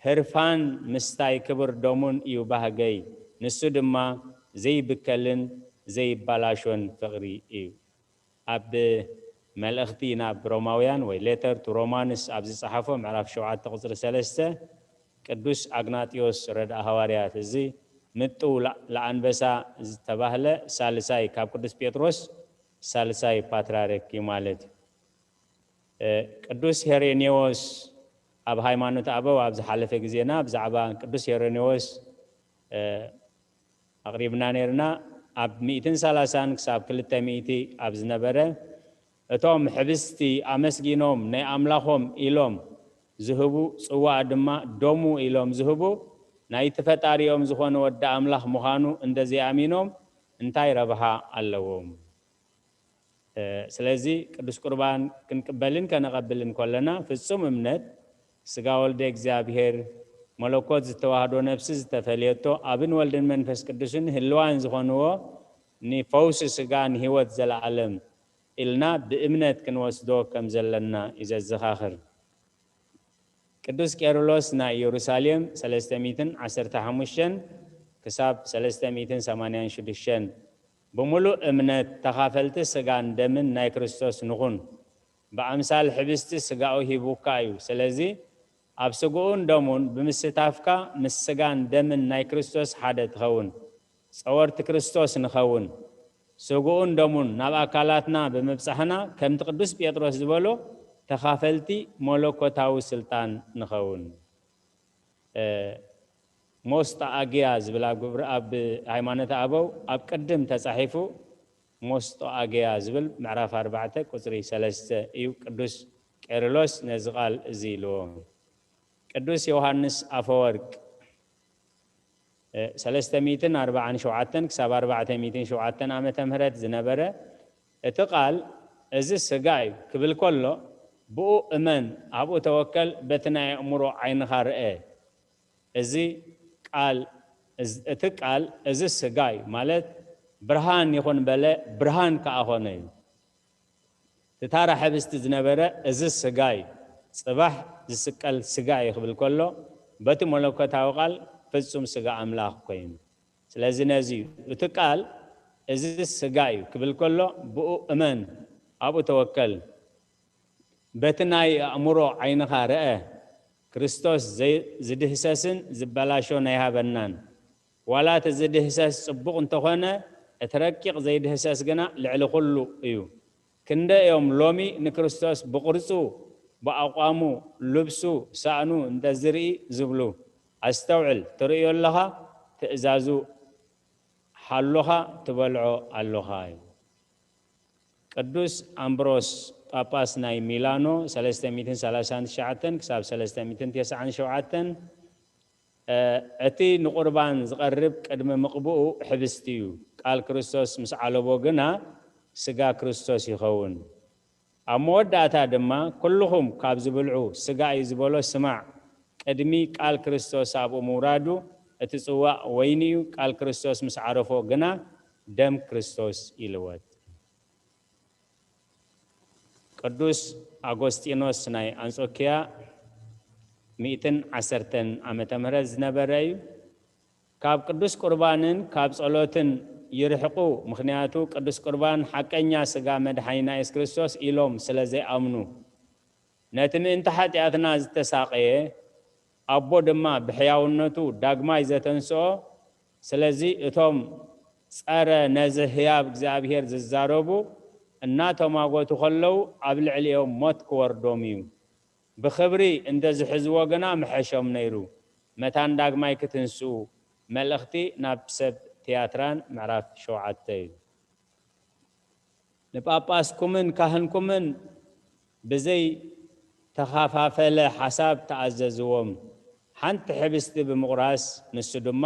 ህርፋን ምስታይ ክብር ደሙን እዩ ባህገይ። ንሱ ድማ ዘይብከልን ዘይባላሾን ፍቕሪ እዩ። ኣብ መልእኽቲ ናብ ሮማውያን ወይ ሌተር ቱ ሮማንስ ኣብ ዝጸሓፎ ምዕራፍ ሸውዓተ ቁጽሪ ሰለስተ ቅዱስ ኣግናጢዮስ ረድኣ ሃዋርያት እዚ ምጥው ለኣንበሳ ዝተባህለ ሳልሳይ ካብ ቅዱስ ጴጥሮስ ሳልሳይ ፓትርያርክ እዩ ማለት እዩ። ቅዱስ ሄሬኔዎስ ኣብ ሃይማኖት ኣበው ኣብ ዝሓለፈ ግዜና ብዛዕባ ቅዱስ ሄሬኔዎስ ኣቕሪብና ነርና። ኣብ ሚእትን ሰላሳን ክሳብ ክልተ ሚእቲ ኣብ ዝነበረ እቶም ሕብስቲ ኣመስጊኖም ናይ ኣምላኾም ኢሎም ዝህቡ ጽዋእ ድማ ደሙ ኢሎም ዝህቡ ናይቲ ፈጣሪኦም ዝኾነ ወዲ ኣምላኽ ምዃኑ እንደዘይኣሚኖም እንታይ ረብሓ ኣለዎም? ስለዚ ቅዱስ ቁርባን ክንቅበልን ከነቐብልን ከለና ፍጹም እምነት ስጋ ወልደ እግዚኣብሔር መለኮት ዝተዋህዶ ነፍሲ ዝተፈልየቶ ኣብን ወልድን መንፈስ ቅዱስን ህልዋን ዝኾንዎ ንፈውሲ ስጋ ንህይወት ዘለዓለም ኢልና ብእምነት ክንወስዶ ከም ዘለና እዩ ዘዘኻኽር። ቅዱስ ቄርሎስ ናይ ኢየሩሳሌም ሰለስተ ሚእትን ዓሰርተ ሓሙሽተን ክሳብ ሰለስተ ሚእትን ሰማንያን ሽዱሽተን ብምሉእ እምነት ተኻፈልቲ ስጋን ደምን ናይ ክርስቶስ ንኹን። ብኣምሳል ሕብስቲ ስጋኡ ሂቡካ እዩ። ስለዚ ኣብ ስጋኡን ደሙን ብምስታፍካ ምስ ስጋን ደምን ናይ ክርስቶስ ሓደ ትኸውን። ጸወርቲ ክርስቶስ ንኸውን። ስጋኡን ደሙን ናብ ኣካላትና ብምብጻሕና ከምቲ ቅዱስ ጴጥሮስ ዝበሎ ተኻፈልቲ መለኮታዊ ስልጣን ንኸውን። ሞስጣ ኣግያ ዝብል ኣብ ግብሪ ኣብ ሃይማኖት ኣበው ኣብ ቅድም ተጻሒፉ ሞስጦ ኣግያ ዝብል ምዕራፍ ኣርባዕተ ቁጽሪ ሰለስተ እዩ። ቅዱስ ቄርሎስ ነዚ ቃል እዚ ኢልዎ። ቅዱስ ዮሃንስ ኣፈወርቅ ሰለስተ ሚእትን ኣርባዓን ሸውዓተን ክሳብ ኣርባዕተ ሚእትን ሸውዓተን ዓመተ ምህረት ዝነበረ እቲ ቃል እዚ ስጋ እዩ ክብል ከሎ ብኡ እመን ኣብኡ ተወከል በቲ ናይ ኣእምሮ ዓይንኻ ርአ። እዚ ቃል እዚ- እቲ ቃል እዚ ስጋ እዩ ማለት ብርሃን ይኹን በለ ብርሃን ከኣ ኾነ እዩ። እቲ ታራ ሕብስቲ ዝነበረ እዚ ስጋ እዩ። ጽባሕ ዝስቀል ስጋ እዩ ክብል ከሎ በቲ መለኮታዊ ቃል ፍጹም ስጋ ኣምላኽ ኮይኑ። ስለዚ ነዚ እዩ እቲ ቃል እዚ ስጋ እዩ ክብል ከሎ ብኡ እመን ኣብኡ ተወከል በቲ ናይ ኣእምሮ ዓይንኻ ርአ። ክርስቶስ ዘይ- ዝድህሰስን ዝበላሾን ኣይሃበናን። ዋላ እቲ ዝድህሰስ ጽቡቕ እንተኾነ እቲ ረቂቕ ዘይድህሰስ ግና ልዕሊ ኩሉ እዩ። ክንደይ እዮም ሎሚ ንክርስቶስ ብቕርጹ ብኣቋሙ ልብሱ ሳእኑ እንተዝርኢ ዝብሉ። ኣስተውዕል ትርእዮ ኣለኻ ትእዛዙ ሓሎኻ ትበልዖ ኣሎኻ እዩ። ቅዱስ ኣምብሮስ ጳጳስ ናይ ሚላኖ ሰለስተ ሚእትን ሰላሳን ትሽዓተን ክሳብ ሰለስተ ሚእትን ተስዓን ሸውዓተን እቲ ንቁርባን ዝቐርብ ቅድሚ ምቕብኡ ሕብስቲ እዩ። ቃል ክርስቶስ ምስ ዓለቦ ግና ስጋ ክርስቶስ ይኸውን። ኣብ መወዳእታ ድማ ኩልኹም ካብ ዝብልዑ ስጋ እዩ ዝበሎ ስማዕ። ቅድሚ ቃል ክርስቶስ ኣብኡ ምውራዱ እቲ ጽዋእ ወይኒ እዩ። ቃል ክርስቶስ ምስ ዓረፎ ግና ደም ክርስቶስ ይልወጥ። ቅዱስ ኣጎስጢኖስ ናይ ኣንጾኪያ ሚእትን ዓሰርተን ዓመተ ምህረት ዝነበረ እዩ። ካብ ቅዱስ ቁርባንን ካብ ጸሎትን ይርሕቁ፣ ምኽንያቱ ቅዱስ ቁርባን ሓቀኛ ስጋ መድሓኒና የሱስ ክርስቶስ ኢሎም ስለ ዘይኣምኑ። ነቲ ምእንቲ ሓጢኣትና ዝተሳቐየ ኣቦ ድማ ብሕያውነቱ ዳግማይ ዘተንስኦ። ስለዚ እቶም ጸረ ነዚ ህያብ እግዚኣብሔር ዝዛረቡ እናተማጎቱ ከለዉ ኣብ ልዕሊኦም ሞት ክወርዶም እዩ። ብኽብሪ እንተ ዝሕዝዎ ግና ምሐሾም ነይሩ። መታን ዳግማይ ክትንስኡ። መልእኽቲ ናብ ሰብ ትያትራን ምዕራፍ ሸውዓተ እዩ። ንጳጳስኩምን ካህንኩምን ብዘይ ተኻፋፈለ ሓሳብ ተኣዘዝዎም። ሓንቲ ሕብስቲ ብምቑራስ ንሱ ድማ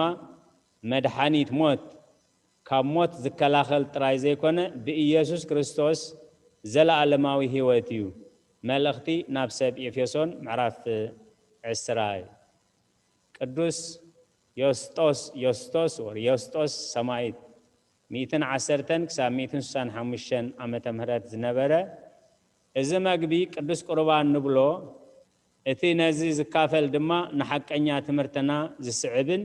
መድሓኒት ሞት ካብ ሞት ዝከላኸል ጥራይ ዘይኮነ ብኢየሱስ ክርስቶስ ዘለኣለማዊ ህይወት እዩ። መልእኽቲ ናብ ሰብ ኤፌሶን ምዕራፍ ዕስራ እዩ። ቅዱስ ዮስጦስ ዮስቶስ ወር ዮስጦስ ሰማይት ሚእትን ዓሰርተን ክሳብ ሚእትን ስሳን ሓሙሽተን ዓመተ ምህረት ዝነበረ እዚ መግቢ ቅዱስ ቁርባን ንብሎ። እቲ ነዚ ዝካፈል ድማ ንሓቀኛ ትምህርትና ዝስዕብን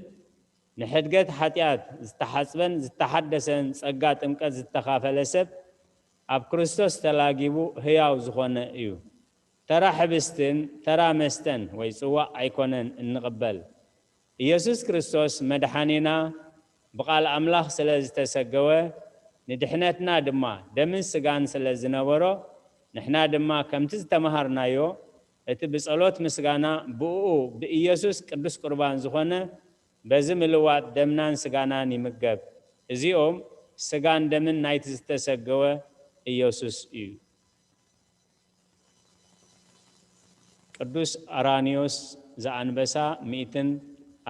ንሕድገት ሓጢኣት ዝተሓጽበን ዝተሓደሰን ጸጋ ጥምቀት ዝተኻፈለ ሰብ ኣብ ክርስቶስ ተላጊቡ ህያው ዝኾነ እዩ። ተራ ሕብስትን ተራ መስተን ወይ ጽዋእ ኣይኮነን እንቕበል። ኢየሱስ ክርስቶስ መድሓኒና ብቓል ኣምላኽ ስለ ዝተሰገወ ንድሕነትና ድማ ደምን ስጋን ስለ ዝነበሮ ንሕና ድማ ከምቲ ዝተምሃርናዮ እቲ ብጸሎት ምስጋና ብእኡ ብኢየሱስ ቅዱስ ቁርባን ዝኾነ በዚ ምልዋጥ ደምናን ስጋናን ይምገብ። እዚኦም ስጋን ደምን ናይቲ ዝተሰገወ ኢየሱስ እዩ። ቅዱስ ኣራንዮስ ዘኣንበሳ ሚእትን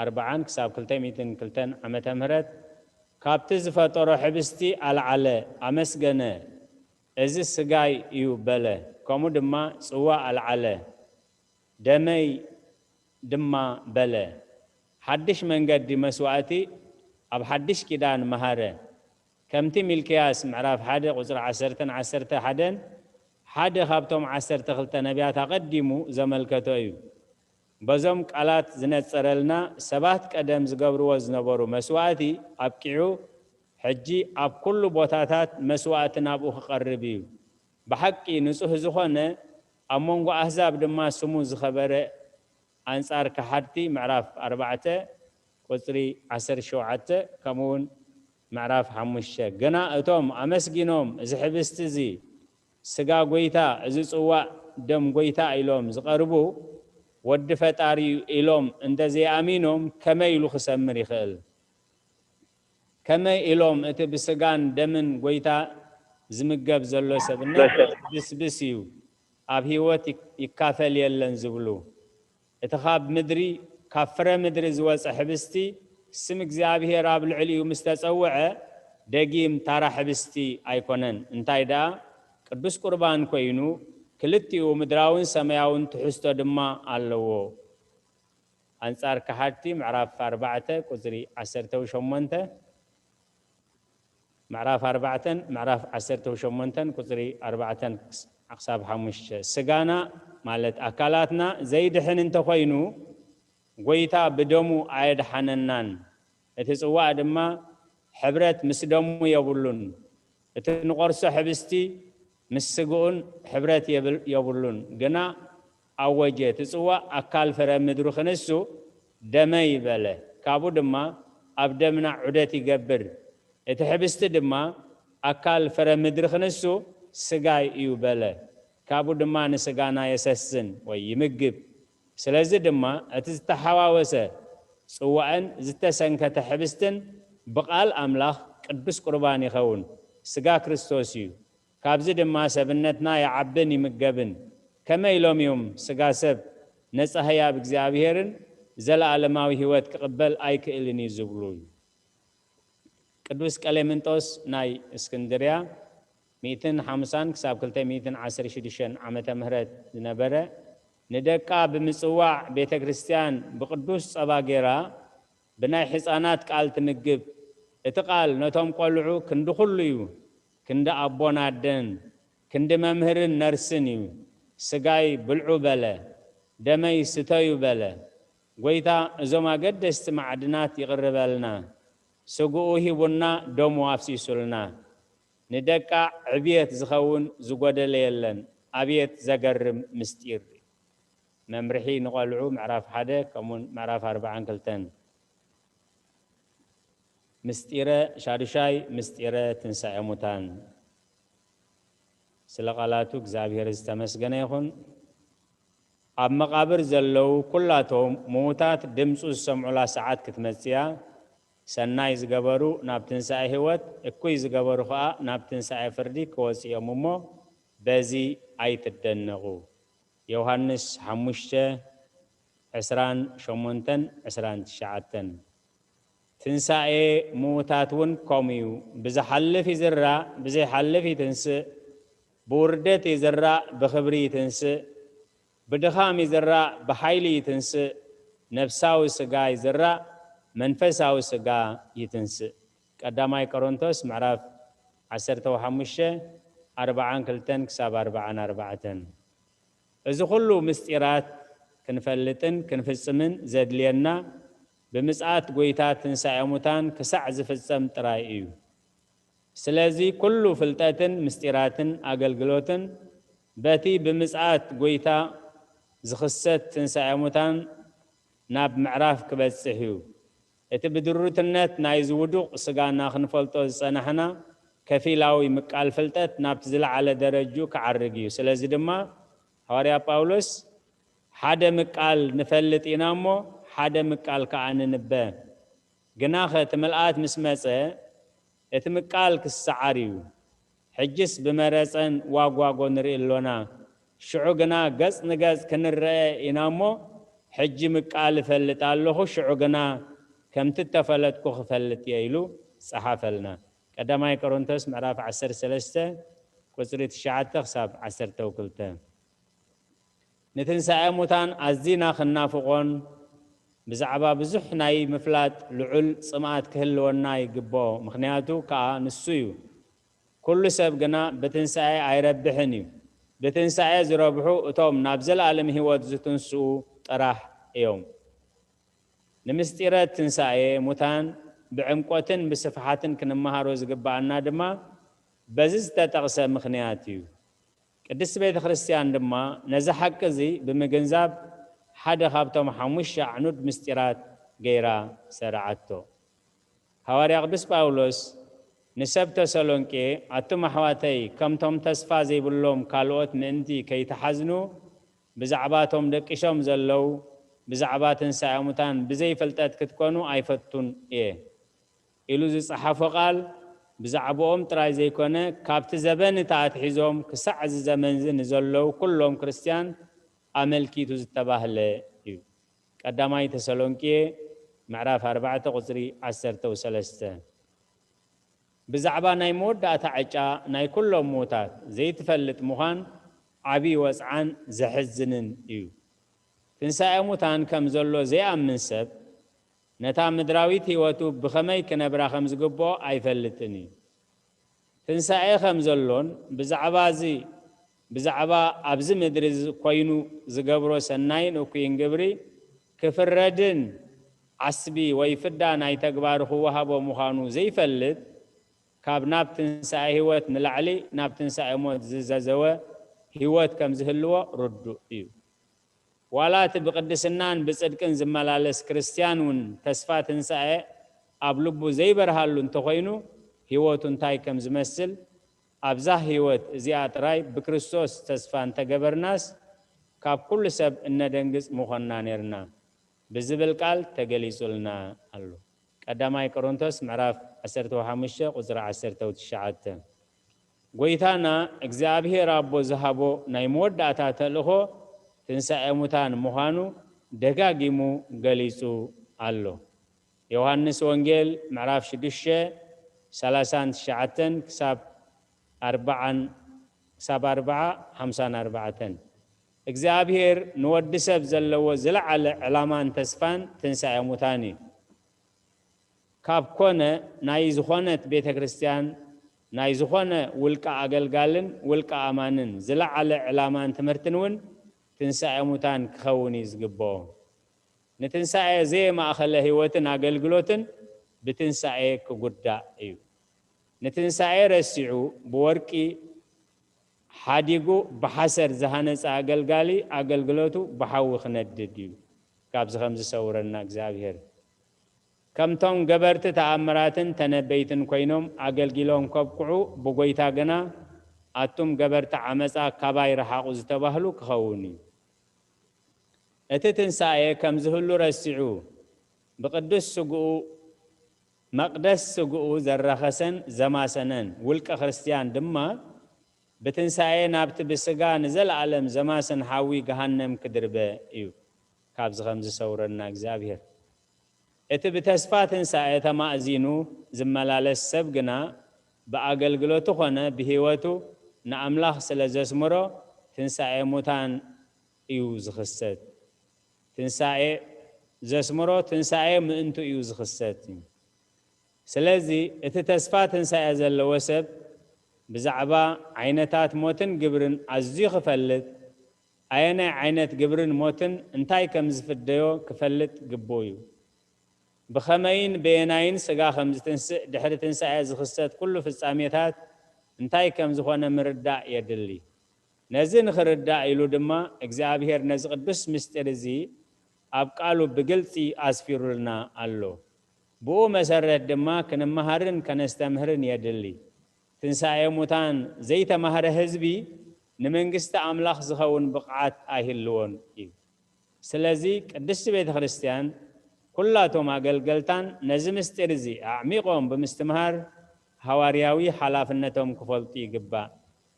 ኣርባዓን ክሳብ ክልተ ሚእትን ክልተን ዓመተ ምህረት ካብቲ ዝፈጠሮ ሕብስቲ ኣልዓለ፣ ኣመስገነ፣ እዚ ስጋይ እዩ በለ። ከምኡ ድማ ጽዋ ኣልዓለ፣ ደመይ ድማ በለ። ሓድሽ መንገዲ መስዋእቲ ኣብ ሓድሽ ኪዳን መሃረ። ከምቲ ሚልክያስ ምዕራፍ ሓደ ቁጽሪ ዓሰርተን ዓሰርተ ሓደን ሓደ ካብቶም ዓሰርተ ክልተ ነቢያት ኣቐዲሙ ዘመልከቶ እዩ። በዞም ቃላት ዝነጸረልና ሰባት ቀደም ዝገብርዎ ዝነበሩ መስዋእቲ ኣብቂዑ፣ ሕጂ ኣብ ኩሉ ቦታታት መስዋእቲ ናብኡ ክቐርብ እዩ። ብሓቂ ንጹህ ዝኾነ፣ ኣብ መንጎ ኣህዛብ ድማ ስሙ ዝኸበረ፣ ኣንጻር ከሓድቲ ምዕራፍ ኣርባዕተ ቁጽሪ ዓሰርተ ሸውዓተ፣ ከምኡ እውን ምዕራፍ ሓሙሽተ። ግና እቶም ኣመስጊኖም፣ እዚ ሕብስቲ እዚ ስጋ ጎይታ፣ እዚ ጽዋእ ደም ጎይታ ኢሎም ዝቐርቡ፣ ወዲ ፈጣሪ እዩ ኢሎም እንተዘይኣሚኖም ከመይ ኢሉ ክሰምር ይኽእል? ከመይ ኢሎም እቲ ብስጋን ደምን ጎይታ ዝምገብ ዘሎ ሰብነት ብስብስ እዩ፣ ኣብ ህይወት ይክ-፣ ይካፈል የለን ዝብሉ? እቲ ካብ ምድሪ፣ ካብ ፍረ ምድሪ ዝወጸ ሕብስቲ፣ ስም እግዚኣብሔር ኣብ ልዕሊኡ ምስ ተጸውዐ፣ ደጊም ታራ ሕብስቲ ኣይኮነን። እንታይ ደኣ፣ ቅዱስ ቁርባን ኮይኑ፣ ክልቲኡ ምድራውን ሰማያውን ትሕዝቶ ድማ ኣለዎ። ኣንጻር ከሓድቲ ምዕራፍ ኣርባዕተ ቁጽሪ ዓሰርተ ሸሞንተ፣ ምዕራፍ ኣርባዕተን ምዕራፍ ዓሰርተ ሸሞንተን ቁጽሪ ኣርባዕተን ክሳብ ሓሙሽተ። ስጋና ማለት ኣካላትና ዘይድሕን እንተኾይኑ፣ ጎይታ ብደሙ ኣየድሓነናን። እቲ ጽዋእ ድማ ሕብረት ምስ ደሙ የብሉን። እቲ ንቆርሶ ሕብስቲ ምስ ስግኡን ሕብረት የብል-፣ የብሉን። ግና ኣወጀ፣ እቲ ጽዋእ ኣካል ፍረ ምድሪ ክንሱ ደመይ በለ። ካብኡ ድማ ኣብ ደምና ዑደት ይገብር። እቲ ሕብስቲ ድማ ኣካል ፍረ ምድሪ ክንሱ ስጋይ እዩ በለ። ካብኡ ድማ ንስጋና የሰስን ወይ ይምግብ። ስለዚ ድማ እቲ ዝተሓዋወሰ ጽዋእን ዝተሰንከተ ሕብስትን ብቓል ኣምላኽ ቅዱስ ቁርባን ይኸውን፣ ስጋ ክርስቶስ እዩ። ካብዚ ድማ ሰብነትና ይዓብን ይምገብን። ከመይ ኢሎም እዮም ስጋ ሰብ ነጻ ህያብ እግዚኣብሔርን ዘለዓለማዊ ህይወት ክቕበል ኣይክእልን እዩ ዝብሉ? ቅዱስ ቀሌምንጦስ ናይ እስክንድርያ፣ ሚእትን ሓምሳን ክሳብ ክልተ ሚእትን ዓሰርተ ሽዱሽተን ዓመተ ምህረት ዝነበረ፣ ንደቃ ብምጽዋዕ ቤተ ክርስቲያን ብቅዱስ ጸባ ጌራ ብናይ ሕፃናት ቃል ትምግብ። እቲ ቃል ነቶም ቆልዑ ክንዲ ኩሉ እዩ፣ ክንዲ ኣቦን ኣደን፣ ክንዲ መምህርን ነርስን እዩ። ስጋይ ብልዑ በለ፣ ደመይ ስተዩ በለ። ጎይታ እዞም ኣገደስቲ ማዕድናት ይቕርበልና። ስግኡ ሂቡና፣ ደሙ ኣፍሲሱልና። ንደቃ ዕብየት ዝኸውን ዝጎደለ የለን። ኣብየት ዘገርም ምስጢር! መምርሒ ንቖልዑ ምዕራፍ ሓደ ከምኡውን ምዕራፍ ኣርባዓን ክልተን። ምስጢረ ሻዱሻይ፣ ምስጢረ ትንሳኤ ሙታን። ስለ ቃላቱ እግዚኣብሔር ዝተመስገነ ይኹን። ኣብ መቓብር ዘለዉ ኩላቶም ምዉታት ድምፁ ዝሰምዑላ ሰዓት ክትመጽእ እያ። ሰናይ ዝገበሩ ናብ ትንሳኤ ህይወት፣ እኩይ ዝገበሩ ኸኣ ናብ ትንሳኤ ፍርዲ ክወጽኡ እዮም እሞ፣ በዚ ኣይትደነቑ። ዮሃንስ ሓሙሽተ፣ ዕስራን ሸሞንተን ዕስራን ትሽዓተን። ትንሳኤ ምዉታት እውን ከምኡ እዩ። ብዝሓልፍ ይዝራእ፣ ብዘይሓልፍ ይትንስእ። ብውርደት ይዝራእ፣ ብኽብሪ ይትንስእ። ብድኻም ይዝራእ፣ ብሓይሊ ይትንስእ። ነፍሳዊ ስጋ ይዝራእ፣ መንፈሳዊ ስጋ ይትንስእ። ቀዳማይ ቆሮንቶስ ምዕራፍ ዓሰርተ ሓሙሽተ፣ ኣርባዓን ክልተን ክሳብ ኣርባዓን ኣርባዕተን። እዚ ኩሉ ምስጢራት ክንፈልጥን ክንፍጽምን ዘድልየና ብምጽኣት ጎይታ ትንሳኤ ሙታን ክሳዕ ዝፍጸም ጥራይ እዩ። ስለዚ ኩሉ ፍልጠትን ምስጢራትን ኣገልግሎትን በቲ ብምጽኣት ጎይታ ዝኽሰት ትንሳኤ ሙታን ናብ ምዕራፍ ክበጽሕ እዩ። እቲ ብድሩትነት ናይዚ ውዱቕ ስጋና ክንፈልጦ ዝጸናሕና ከፊላዊ ምቃል ፍልጠት ናብቲ ዝለዓለ ደረጅኡ ክዓርግ እዩ። ስለዚ ድማ ሃዋርያ ጳውሎስ፣ ሓደ ምቃል ንፈልጥ ኢና እሞ፣ ሓደ ምቃል ከኣ ንንበ። ግናኸ እቲ ምልኣት ምስ መጸ፣ እቲ ምቃል ክሰዓር እዩ። ሕጅስ ብመረጸን ዋጓጎ ንርኢ ኣሎና። ሽዑ ግና ገጽ ንገጽ ክንረአ ኢና እሞ፣ ሕጂ ምቃል እፈልጥ ኣለኹ፣ ሽዑ ግና ከምቲ እተፈለጥኩ ክፈልጥ እየ ኢሉ ጸሓፈልና። ቀዳማይ ቆሮንቶስ ምዕራፍ ዓሰርተ ሰለስተ ቁጽሪ ትሽዓተ ክሳብ ዓሰርተ ክልተ። ንትንሳኤ ሙታን ኣዚና ክናፍቖን ብዛዕባ ብዙሕ ናይ ምፍላጥ ልዑል ጽምኣት ክህልወና ይግብኦ፣ ምኽንያቱ ከኣ ንሱ እዩ። ኩሉ ሰብ ግና ብትንሳኤ ኣይረብሕን እዩ። ብትንሳኤ ዝረብሑ እቶም ናብ ዘለኣለም ህይወት ዝትንስኡ ጥራሕ እዮም። ንምስጢረ ትንሳኤ ሙታን ብዕምቆትን ብስፍሓትን ክንመሃሮ ዝግብኣና ድማ በዚ ዝተጠቕሰ ምኽንያት እዩ። ቅድስቲ ቤተ ክርስቲያን ድማ ነዚ ሓቂ እዚ ብምግንዛብ ሓደ ካብቶም ሓሙሽተ ኣዕኑድ ምስጢራት ገይራ ሰርዓቶ። ሃዋርያ ቅዱስ ጳውሎስ ንሰብ ተሰሎንቄ፣ ኣቱም ኣሕዋተይ፣ ከምቶም ተስፋ ዘይብሎም ካልኦት ምእንቲ ከይተሓዝኑ፣ ብዛዕባቶም ደቂሾም ዘለዉ፣ ብዛዕባ ትንሳኤ ሙታን ብዘይፍልጠት ክትኮኑ ኣይፈቱን እየ ኢሉ ዝጸሓፎ ቃል፣ ብዛዕባኦም ጥራይ ዘይኮነ፣ ካብቲ ዘበን እቲ ኣትሒዞም ክሳዕ እዚ ዘመን እዚ ንዘለዉ ኩሎም ክርስትያን ኣመልኪቱ ዝተባህለ እዩ። ቀዳማይ ተሰሎንቄ ምዕራፍ ኣርባዕተ ቁጽሪ ዓሰርተ ወሰለስተ። ብዛዕባ ናይ መወዳእታ ዕጫ ናይ ኩሎም ምዉታት ዘይትፈልጥ ምዃን ዓብዪ ወጽዓን ዘሕዝንን እዩ። ትንሳኤ ሙታን ከም ዘሎ ዘይኣምን ሰብ፣ ነታ ምድራዊት ህይወቱ ብኸመይ ክነብራ ከም ዝግብኦ ኣይፈልጥን እዩ። ትንሳኤ ከም ዘሎን ብዛዕባ እዚ፣ ብዛዕባ ኣብዚ ምድሪ ዝ-፣ ኮይኑ ዝገብሮ ሰናይን እኩይን ግብሪ ክፍረድን ዓስቢ ወይ ፍዳ ናይ ተግባሩ ክወሃቦ ምዃኑ ዘይፈልጥ፣ ካብ ናብ ትንሳኤ ህይወት ንላዕሊ ናብ ትንሳኤ ሞት ዝዘዘወ ህይወት ከም ዝህልዎ ርዱእ እዩ። ዋላ እቲ ብቅድስናን ብጽድቅን ዝመላለስ ክርስትያን እውን ተስፋ ትንሳኤ ኣብ ልቡ ዘይበርሃሉ እንተኾይኑ፣ ህይወቱ እንታይ ከም ዝመስል፣ ኣብዛ ህይወት እዚኣ ጥራይ ብክርስቶስ ተስፋ እንተገበርናስ፣ ካብ ኩሉ ሰብ እነደንግጽ ምኾንና ኔርና ብዝብል ቃል ተገሊጹልና ኣሎ። ቀዳማይ ቆሮንቶስ ምዕራፍ ዓሰርተ ሓሙሽተ ቁጽሪ ዓሰርተ ትሽዓተ። ጎይታና እግዚኣብሔር ኣቦ ዝሃቦ ናይ መወዳእታ ተልእኾ ትንሳኤ ሙታን ምዃኑ ደጋጊሙ ገሊጹ ኣሎ። ዮሃንስ ወንጌል ምዕራፍ ሽዱሽተ፣ ሰላሳን ትሽዓተን ክሳብ ኣርባዓን፣ ክሳብ ኣርባዓ፣ ሓምሳን ኣርባዕተን። እግዚኣብሔር ንወዲ ሰብ ዘለዎ ዝለዓለ ዕላማን ተስፋን ትንሳኤ ሙታን እዩ። ካብ ኮነ ናይ ዝኾነት ቤተ ክርስቲያን፣ ናይ ዝኾነ ውልቀ ኣገልጋልን ውልቀ ኣማንን ዝለዓለ ዕላማን ትምህርትን እውን ትንሳኤ ሙታን ክኸውን እዩ ዝግብኦ። ንትንሳኤ ዘየማእኸለ ህይወትን ኣገልግሎትን ብትንሳኤ ክጉዳእ እዩ። ንትንሳኤ ረሲዑ ብወርቂ ሓዲጉ ብሓሰር ዝሃነጸ ኣገልጋሊ ኣገልግሎቱ ብሓዊ ክነድድ እዩ። ካብዚ ከም ዝሰውረና እግዚኣብሔር። ከምቶም ገበርቲ ተኣምራትን ተነበይትን ኮይኖም ኣገልጊሎም ከብቅዑ፣ ብጎይታ ግና ኣቱም ገበርቲ ዓመጻ ካባይ ረሓቑ ዝተባህሉ ክኸውን እዩ። እቲ ትንሳኤ ከም ዝህሉ ረሲዑ፣ ብቅዱስ ስግኡ፣ መቕደስ ስግኡ ዘራኸሰን ዘማሰነን ውልቀ ክርስትያን ድማ፣ ብትንሳኤ ናብቲ ብስጋ ንዘለኣለም ዘማስን ሓዊ ገሃነም ክድርበ እዩ። ካብዚ ከም ዝሰውረና እግዚኣብሔር። እቲ ብተስፋ ትንሳኤ ተማእዚኑ ዝመላለስ ሰብ ግና፣ ብኣገልግሎቱ ኾነ ብህይወቱ ንኣምላኽ ስለ ዘስምሮ፣ ትንሳኤ ሙታን እዩ ዝኽሰት። ትንሳኤ ዘስምሮ፣ ትንሳኤ ምእንቱ እዩ ዝኽሰት እዩ። ስለዚ፣ እቲ ተስፋ ትንሳኤ ዘለዎ ሰብ፣ ብዛዕባ ዓይነታት ሞትን ግብርን ኣዝዩ ክፈልጥ፣ ኣየናይ ዓይነት ግብርን ሞትን እንታይ ከም ዝፍደዮ ክፈልጥ ግቡእ እዩ። ብኸመይን በየናይን ስጋ ከም ዝትንስእ፣ ድሕሪ ትንሳኤ ዝኽሰት ኩሉ ፍጻሜታት እንታይ ከም ዝኾነ ምርዳእ የድሊ። ነዚ ንኽርዳእ ኢሉ ድማ እግዚኣብሔር ነዚ ቅዱስ ምስጢር እዚ ኣብ ቃሉ ብግልጺ ኣስፊሩልና ኣሎ። ብኡ መሰረት ድማ ክንመሃርን ከነስተምህርን የድሊ። ትንሳኤ ሙታን ዘይተማህረ ህዝቢ ንመንግስቲ ኣምላኽ ዝኸውን ብቕዓት ኣይህልዎን እዩ። ስለዚ ቅድስቲ ቤተ ክርስቲያን ኩላቶም ኣገልገልታን ነዚ ምስጢር እዚ ኣዕሚቖም ብምስትምሃር ሃዋርያዊ ሓላፍነቶም ክፈልጡ ይግባእ።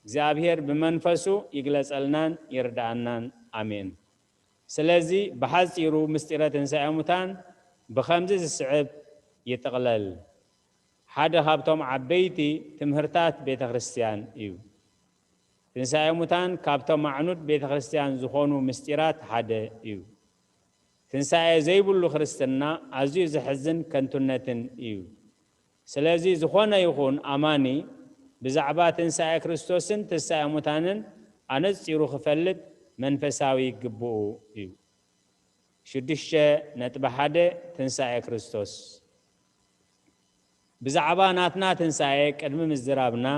እግዚኣብሔር ብመንፈሱ ይግለጸልናን ይርድኣናን። ኣሜን። ስለዚ ብሓጺሩ ምስጢረ ትንሳኤ ሙታን ብኸምዚ ዝስዕብ ይጥቕለል። ሓደ ካብቶም ዓበይቲ ትምህርታት ቤተ ክርስቲያን እዩ። ትንሳኤ ሙታን ካብቶም ኣዕኑድ ቤተ ክርስቲያን ዝኾኑ ምስጢራት ሓደ እዩ። ትንሳኤ ዘይብሉ ክርስትና ኣዝዩ ዘሕዝን ከንቱነትን እዩ። ስለዚ ዝኾነ ይኹን ኣማኒ ብዛዕባ ትንሳኤ ክርስቶስን ትንሳኤ ሙታንን ኣነጺሩ ክፈልጥ መንፈሳዊ ግብኡ እዩ። ሽዱሽተ ነጥቢ ሓደ ትንሳኤ ክርስቶስ። ብዛዕባ ናትና ትንሳኤ ቅድሚ ምዝራብና፣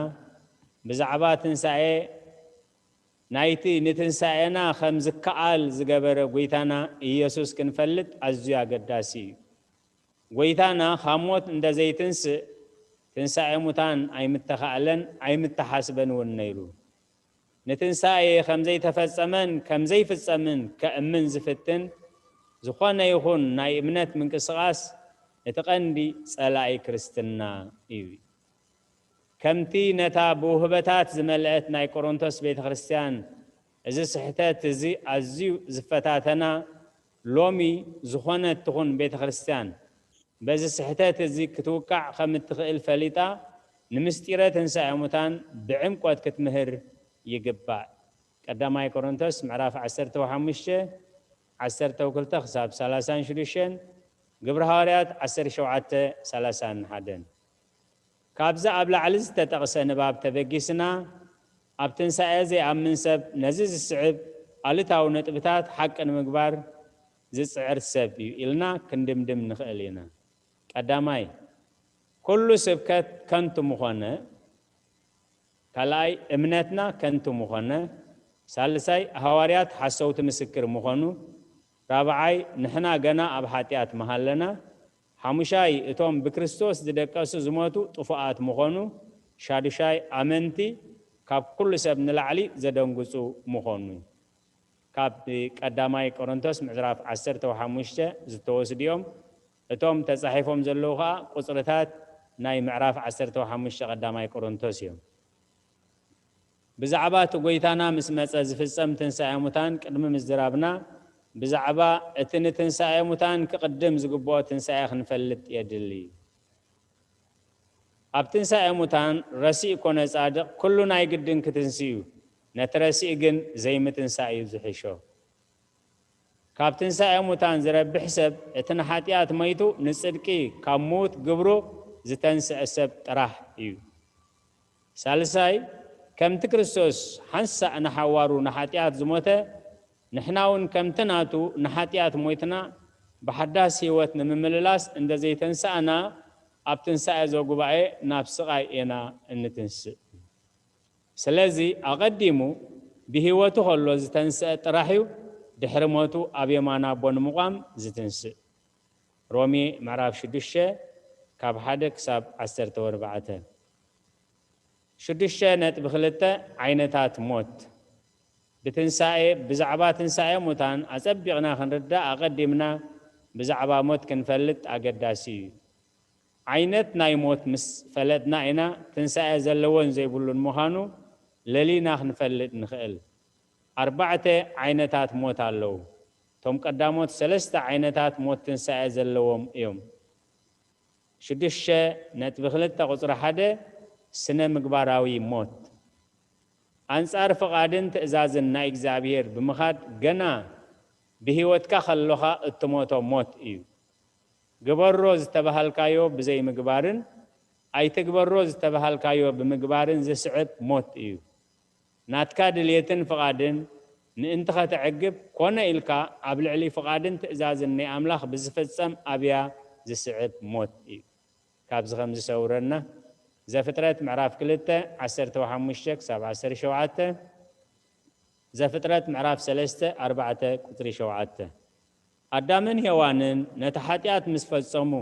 ብዛዕባ ትንሳኤ ናይቲ ንትንሳኤና ከም ዝከኣል ዝገበረ ጐይታና ኢየሱስ ክንፈልጥ ኣዝዩ ኣገዳሲ እዩ። ጐይታና ካብ ሞት እንተ ዘይትንስእ፣ ትንሳኤ ሙታን ኣይምተኻእለን ኣይምተሓስበን እውን ነይሩ። ንትንሳኤ ከም ዘይተፈጸመን ከም ዘይፍጸምን ከእምን ዝፍትን ዝኾነ ይኹን ናይ እምነት ምንቅስቓስ እቲ ቀንዲ ጸላኢ ክርስትና እዩ። ከምቲ ነታ ብውህበታት ዝመልአት ናይ ቆሮንቶስ ቤተ ክርስቲያን እዚ ስሕተት እዚ ኣዝዩ ዝፈታተና፣ ሎሚ ዝኾነት ትኹን ቤተ ክርስቲያን በዚ ስሕተት እዚ ክትውቃዕ ከም እትኽእል ፈሊጣ፣ ንምስጢረ ትንሳኤ ሙታን ብዕምቆት ክትምህር ይግባእ። ቀዳማይ ቆሮንቶስ ምዕራፍ ዓሰርተ ሓሙሽተ፣ ዓሰርተ ክልተ ክሳብ ሰላሳን ሽዱሽተን፣ ግብሪ ሃዋርያት ዓሰርተ ሸውዓተ፣ ሰላሳን ሓደን። ካብዚ ኣብ ላዕሊ ዝተጠቕሰ ንባብ ተበጊስና፣ ኣብ ትንሳኤ ዘይኣምን ሰብ ነዚ ዝስዕብ ኣሉታዊ ነጥብታት ሓቂ ንምግባር ዝጽዕር ሰብ እዩ ኢልና ክንድምድም ንኽእል ኢና። ቀዳማይ፣ ኩሉ ስብከት ከንቱ ምኾነ። ካልኣይ፣ እምነትና ከንቱ ምኾነ። ሳልሳይ፣ ሃዋርያት ሓሰውቲ ምስክር ምኾኑ። ራብዓይ፣ ንሕና ገና ኣብ ሓጢኣት ምሃለና። ሓሙሻይ፣ እቶም ብክርስቶስ ዝደቀሱ ዝሞቱ ጥፉኣት ምኾኑ። ሻዱሻይ፣ ኣመንቲ ካብ ኩሉ ሰብ ንላዕሊ ዘደንግጹ ምኾኑ። ካብ ቀዳማይ ቆሮንቶስ ምዕራፍ ዓሰርተ ሓሙሽተ ዝተወስዱ እዮም። እቶም ተጻሒፎም ዘለዉ ኸኣ ቁጽርታት ናይ ምዕራፍ ዓሰርተ ሓሙሽተ ቀዳማይ ቆሮንቶስ እዮም። ብዛዕባ እቲ ጐይታና ምስ መጸ ዝፍጸም ትንሳኤ ሙታን ቅድሚ ምዝራብና፣ ብዛዕባ እቲ ንትንሳኤ ሙታን ክቕድም ዝግብኦ ትንሳኤ ክንፈልጥ የድሊ። ኣብ ትንሳኤ ሙታን ረሲእ ኮነ ጻድቕ ኩሉ ናይ ግድን ክትንስእ እዩ። ነቲ ረሲእ ግን ዘይምትንሳእ እዩ ዝሕሾ። ካብ ትንሳኤ ሙታን ዝረብሕ ሰብ እቲ ንሓጢኣት መይቱ ንጽድቂ ካብ ምዉት ግብሩ ዝተንስአ ሰብ ጥራሕ እዩ። ሳልሳይ፣ ከምቲ ክርስቶስ ሓንሳእ ንሓዋሩ ንሓጢኣት ዝሞተ፣ ንሕና እውን ከምቲ ናቱ ንሓጢኣት ሞይትና ብሓዳስ ህይወት ንምምልላስ እንተ ዘይተንሳእና፣ ኣብ ትንሳኤ ዘጉባኤ ናብ ስቓይ ኢና እንትንስእ። ስለዚ ኣቐዲሙ ብህይወቱ ከሎ ዝተንስአ ጥራሕ እዩ ድሕሪ ሞቱ ኣብ የማን ኣቦ ንምቋም ዝትንስእ። ሮሜ ምዕራፍ ሽዱሽተ ካብ ሓደ ክሳብ ዓሰርተ ኣርባዕተ። ሽዱሽተ ነጥቢ ክልተ ዓይነታት ሞት። ብትንሳኤ፣ ብዛዕባ ትንሳኤ ሙታን ኣጸቢቕና ክንርዳእ ኣቐዲምና ብዛዕባ ሞት ክንፈልጥ ኣገዳሲ እዩ። ዓይነት ናይ ሞት ምስ ፈለጥና ኢና ትንሳኤ ዘለዎን ዘይብሉን ምዃኑ ለሊና ክንፈልጥ ንኽእል። ኣርባዕተ ዓይነታት ሞት ኣለዉ። እቶም ቀዳሞት ሰለስተ ዓይነታት ሞት ትንሳኤ ዘለዎም እዮም። ሽዱሽተ ነጥቢ ክልተ ቁጽሪ ሓደ ስነ ምግባራዊ ሞት። ኣንጻር ፍቓድን ትእዛዝን ናይ እግዚኣብሔር ብምኻድ ገና ብህይወትካ ከሎኻ እትሞቶ ሞት እዩ። ግበሮ ዝተባሃልካዮ ብዘይምግባርን ኣይትግበሮ ዝተባሃልካዮ ብምግባርን ዝስዕብ ሞት እዩ። ናትካ ድልየትን ፍቓድን ምእንቲ ኸተዕግብ ኮነ ኢልካ ኣብ ልዕሊ ፍቓድን ትእዛዝን ናይ ኣምላኽ ብዝፍጸም ኣብያ ዝስዕብ ሞት እዩ። ካብዚ ከም ዝሰውረና ዘፍጥረት ምዕራፍ ክልተ ዓሰርተ ሓሙሽተ ክሳብ ዓሰርተ ሸውዓተ፣ ዘፍጥረት ምዕራፍ ሰለስተ ኣርባዕተ ቁጽሪ ሸውዓተ። ኣዳምን ሄዋንን ነቲ ሓጢኣት ምስ ፈጸሙ፣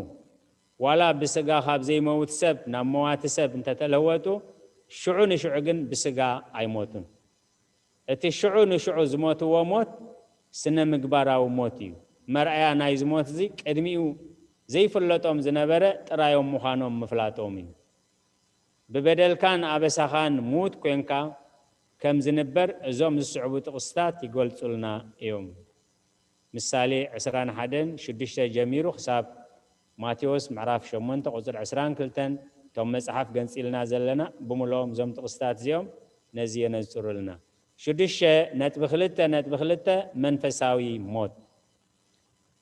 ዋላ ብስጋ ካብ ዘይመውት ሰብ ናብ መዋቲ ሰብ እንተተለወጡ፣ ሽዑ ንሽዑ ግን ብስጋ ኣይሞቱን። እቲ ሽዑ ንሽዑ ዝሞትዎ ሞት ስነ ምግባራዊ ሞት እዩ። መርኣያ ናይዚ ሞት እዚ ቅድሚኡ ዘይፍለጦም ዝነበረ ጥራዮም ምዃኖም ምፍላጦም እዩ። ብበደልካን ኣበሳኻን ምዉት ኮንካ ከም ዝንበር እዞም ዝስዕቡ ጥቕስታት ይገልጹልና እዮም። ምሳሌ ዕስራን ሓደን ሽዱሽተ ጀሚሩ ክሳብ ማቴዎስ ምዕራፍ ሸሞንተ ቁጽሪ ዕስራን ክልተን፣ እቶም መጽሓፍ ገንጺልና ዘለና ብምልኦም እዞም ጥቕስታት እዚኦም ነዚ የነጽሩልና። ሽዱሽተ ነጥቢ ክልተ ነጥቢ ክልተ መንፈሳዊ ሞት።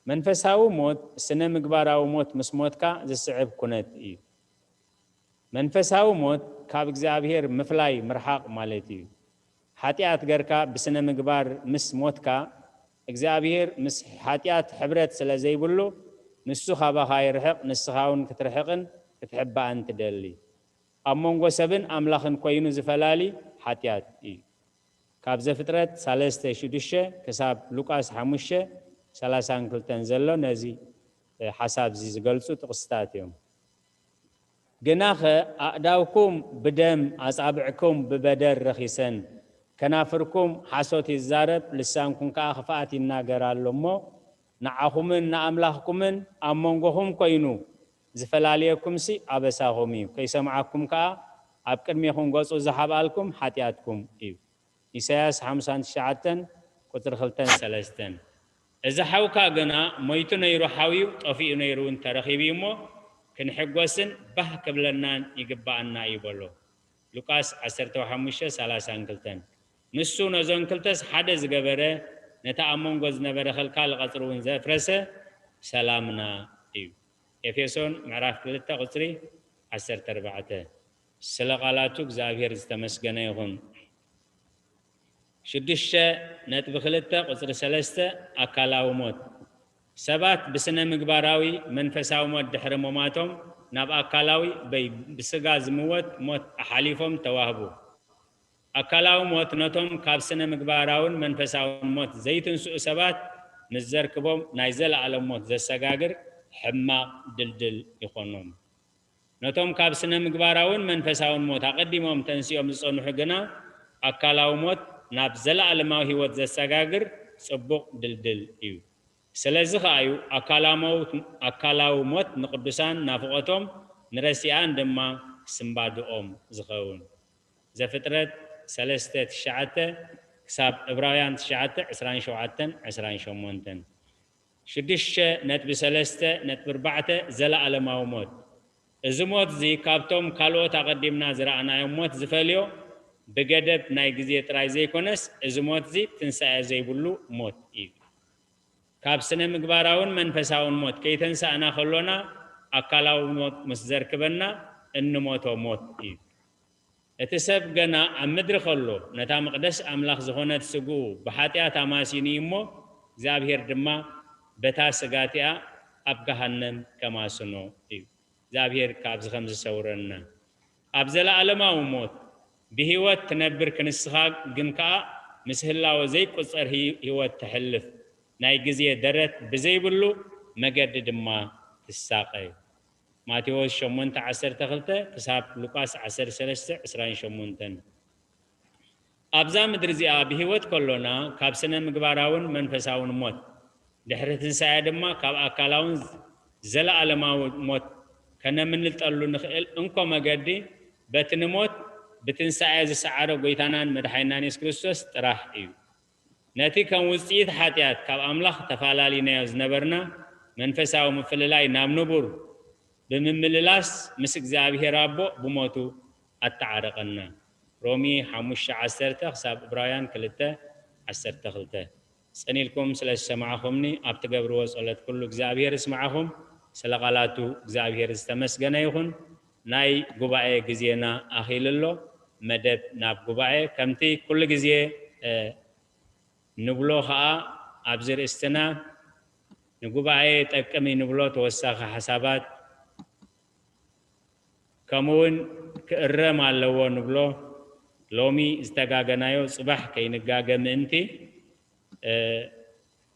መንፈሳዊ ሞት ስነ ምግባራዊ ሞት ምስ ሞትካ ዝስዕብ ኩነት እዩ። መንፈሳዊ ሞት ካብ እግዚኣብሔር ምፍላይ ምርሓቕ ማለት እዩ። ሓጢኣት ገርካ ብስነ ምግባር ምስ ሞትካ እግዚኣብሔር ምስ ሓጢኣት ሕብረት ስለ ዘይብሉ፣ ንሱ ካባኻ ይርሕቕ፣ ንስኻ እውን ክትርሕቕን ክትሕባእን ትደሊ። ኣብ መንጎ ሰብን ኣምላኽን ኮይኑ ዝፈላሊ ሓጢኣት እዩ። ካብ ዘፍጥረት ሰለስተ ሽዱሽተ ክሳብ ሉቃስ ሓሙሽተ ሰላሳን ክልተን ዘሎ ነዚ ሓሳብ እዚ ዝገልጹ ጥቕስታት እዮም። ግናኸ ኣእዳውኩም ብደም ኣጻብዕኩም ብበደል ረኺሰን፣ ከናፍርኩም ሓሶት ይዛረብ፣ ልሳንኩም ከኣ ክፍኣት ይናገር ኣሎ እሞ፣ ንዓኹምን ንኣምላኽኩምን ኣብ መንጎኹም ኮይኑ ዝፈላልየኩምሲ ኣበሳኹም እዩ። ከይሰምዓኩም ከኣ ኣብ ቅድሜኹም ገጹ ዝሓብኣልኩም ሓጢኣትኩም እዩ። ኢሳያስ ሓምሳን ትሽዓተን ቁጽሪ ክልተን ሰለስተን። እዚ ሓውካ ግና ሞይቱ ነይሩ ሓውዩ፣ ጠፊኡ ነይሩ እውን ተረኺቡ እዩ እሞ፣ ክንሕጎስን ባህ ክብለናን ይግብኣና እዩ በሎ። ሉቃስ ዓሰርተ ሓሙሽተ ሰላሳን ክልተን። ንሱ ነዞን ክልተስ ሓደ ዝገበረ፣ ነቲ ኣብ መንጎ ዝነበረ ከልካሊ ቐጽሪ እውን ዘፍረሰ ሰላምና እዩ። ኤፌሶን ምዕራፍ ክልተ ቁጽሪ ዓሰርተ ኣርባዕተ። ስለ ቃላቱ እግዚኣብሔር ዝተመስገነ ይኹን። ሽዱሽተ ነጥቢ ክልተ ቁጽሪ ሰለስተ፣ ኣካላዊ ሞት። ሰባት ብስነ ምግባራዊ መንፈሳዊ ሞት ድሕሪ ምሟቶም ናብ ኣካላዊ ወይ ብስጋ ዝምወት ሞት ኣሓሊፎም ተዋህቡ። ኣካላዊ ሞት ነቶም ካብ ስነ ምግባራውን መንፈሳውን ሞት ዘይትንስኡ ሰባት ምስ ዘርክቦም ናይ ዘለኣለም ሞት ዘሰጋግር ሕማቕ ድልድል ይኾኖም። ነቶም ካብ ስነ ምግባራውን መንፈሳውን ሞት ኣቐዲሞም ተንሲኦም ዝጸንሑ ግና ኣካላዊ ሞት ናብ ዘለኣለማዊ ህይወት ዘሰጋግር ጽቡቕ ድልድል እዩ። ስለዚ ከኣ እዩ ኣካላማዊ-፣ ኣካላዊ ሞት ንቅዱሳን ናፍቖቶም ንረሲኣን ድማ ስምባድኦም ዝኸውን። ዘፍጥረት ሰለስተ ትሽዓተ ክሳብ ዕብራውያን ትሽዓተ ዕስራን ሸውዓተን ዕስራን ሸሞንተን። ሽዱሽተ ነጥቢ ሰለስተ ነጥቢ ኣርባዕተ ዘለኣለማዊ ሞት። እዚ ሞት እዚ ካብቶም ካልኦት ኣቐዲምና ዝረኣናዮም ሞት ዝፈልዮ ብገደብ ናይ ግዜ ጥራይ ዘይኮነስ፣ እዚ ሞት እዚ ትንሳኤ ዘይብሉ ሞት እዩ። ካብ ስነ ምግባራውን መንፈሳውን ሞት ከይተንሳእና ከሎና ኣካላዊ ሞት ምስ ዘርክበና እንሞቶ ሞት እዩ። እቲ ሰብ ገና ኣብ ምድሪ ከሎ ነታ መቕደስ ኣምላኽ ዝኾነት ስግኡ ብሓጢኣት ኣማሲኑ እዩ እሞ፣ እግዚኣብሔር ድማ በታ ስጋ እቲኣ ኣብ ገሃነም ከማስኖ እዩ። እግዚኣብሔር ካብዚ ከም ዝሰውረና። ኣብ ዘለኣለማዊ ሞት ብህይወት ትነብር ክንስኻ ግን ከኣ ምስ ህላወ ዘይቁጸር ህይ-፣ ህይወት ተሕልፍ፣ ናይ ግዜ ደረት ብዘይብሉ መገዲ ድማ ትሳቐ። ማቴዎስ ሸሞንተ ዓሰርተ ክልተ ክሳብ ሉቃስ ዓሰርተ ሰለስተ ዕስራን ሸሞንተን። ኣብዛ ምድሪ እዚኣ ብህይወት ከሎና ካብ ስነ ምግባራውን መንፈሳውን ሞት፣ ድሕሪ ትንሳኤ ድማ ካብ ኣካላውን ዘለኣለማዊ ሞት ከነምልጠሉ ንኽእል እንኮ መገዲ በቲ ንሞት ብትንሳኤ ዝሰዓረ ጎይታናን መድሓኒናን የሱስ ክርስቶስ ጥራሕ እዩ። ነቲ ከም ውጽኢት ሓጢኣት ካብ ኣምላኽ ተፋላሊናዮ ዝነበርና መንፈሳዊ ምፍልላይ ናብ ንቡር ብምምልላስ ምስ እግዚኣብሔር ኣቦ ብሞቱ ኣተዓረቐና። ሮሚ ሓሙሽተ ዓሰርተ ክሳብ ዕብራውያን ክልተ ዓሰርተ ክልተ። ጽን ኢልኩም ስለ ዝሰማዕኹምኒ ኣብ ትገብርዎ ጸሎት ኩሉ እግዚኣብሔር ይስማዕኹም። ስለ ቃላቱ እግዚኣብሔር ዝተመስገነ ይኹን። ናይ ጉባኤ ግዜና ኣኺሉ ኣሎ። መደብ ናብ ጉባኤ ከምቲ ኩሉ ግዜ፣ እ፣ ንብሎ ኸኣ ኣብዚ ርእስትና ንጉባኤ ይጠቅም እዩ ንብሎ ተወሳኺ ሓሳባት ከምኡ እውን ክእረም ኣለዎ ንብሎ ሎሚ ዝተጋገናዮ ጽባሕ ከይንጋገ ምእንቲ፣ እ፣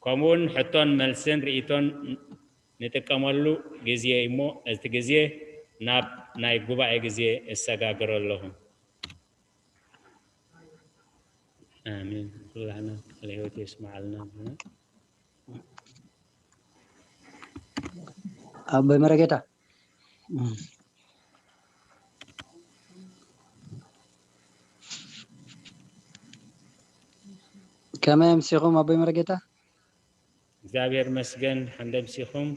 ከምኡ እውን ሕቶን መልስን ርእይቶን ንጥቀመሉ ግዜ እዩ እሞ፣ እቲ ግዜ ናብ ናይ ጉባኤ ግዜ እሰጋግሮ ኣለኹ። ኣሜን። ኩላህና ቃለ ሕይወት የስምዓልና። ኣቦይ መረጌታ። ከመይ ኣምሲኹም ኣቦይ መረጌታ? እግዚኣብሔር መስገን፣ ሓንደ ኣምሲኹም?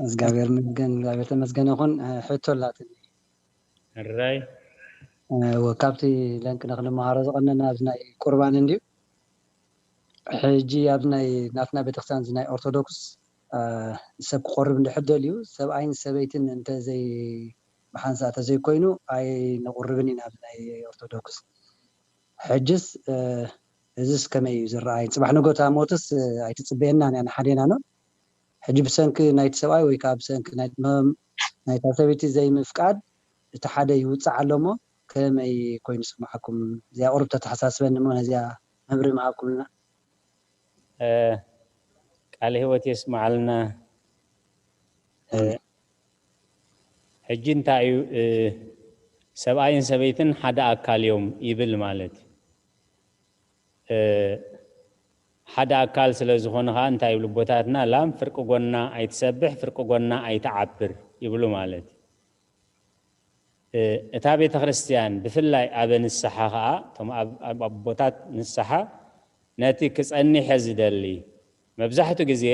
እግዚኣብሔር መስገን፣ እግዚኣብሔር ተመስገነ ይኹን። እ፣ ሕቶ ኣላትኒ። ሕራይ። እ፣ ወ-፣ ካብቲ ለንቅነ ክንመሃሮ ዝቐነና ኣብዚ ናይ ቁርባን እንድዩ። ሕጂ ኣብዚ ናይ ናትና ቤተክርስትያን እዚ ናይ ኦርቶዶክስ፣ እ፣ ሰብ ክቆርብ እንድሕር ደልዩ፣ ሰብኣይን ሰበይትን እንተዘይ-፣ ብሓንሳእ ተዘይኮይኑ ኣይነቁርብን ኢና ኣብዚ ናይ ኦርቶዶክስ። ሕጅስ፣ እ፣ እዚስ ከመይ እዩ ዝረኣይ? ጽባሕ ንጎታ ሞትስ ኣይትጽበየና ንያ ንሓዴና ነው። ሕጂ ብሰንኪ ናይቲ ሰብኣይ ወይ ከዓ ብሰንኪ ናይቲ መም ናይታ ሰበይቲ ዘይምፍቃድ እቲ ሓደ ይውጻዕ ኣሎ እሞ ከመይ ኮይኑ ይስምዓኩም? እዚኣ ቁሩብ ተተሓሳስበኒ እሞ ነዚኣ መብርሂ ምሃብኩምልና። ቃል ህይወት የስምዓልና። ሕጂ እንታይ እዩ ሰብኣይን ሰበይትን ሓደ ኣካል እዮም ይብል ማለት ሓደ ኣካል ስለ ዝኾነ ከዓ እንታይ ይብሉ ኣቦታትና? ላም ፍርቂ ጎና ኣይትሰብሕ ፍርቂ ጎና ኣይትዓብር ይብሉ ማለት እዩ። እታ ቤተ ክርስቲያን ብፍላይ ኣበ ንስሓ ከዓ እቶም ኣቦታት ንስሓ ነቲ ክፀኒሐ ዝደሊ መብዛሕቱ ግዜ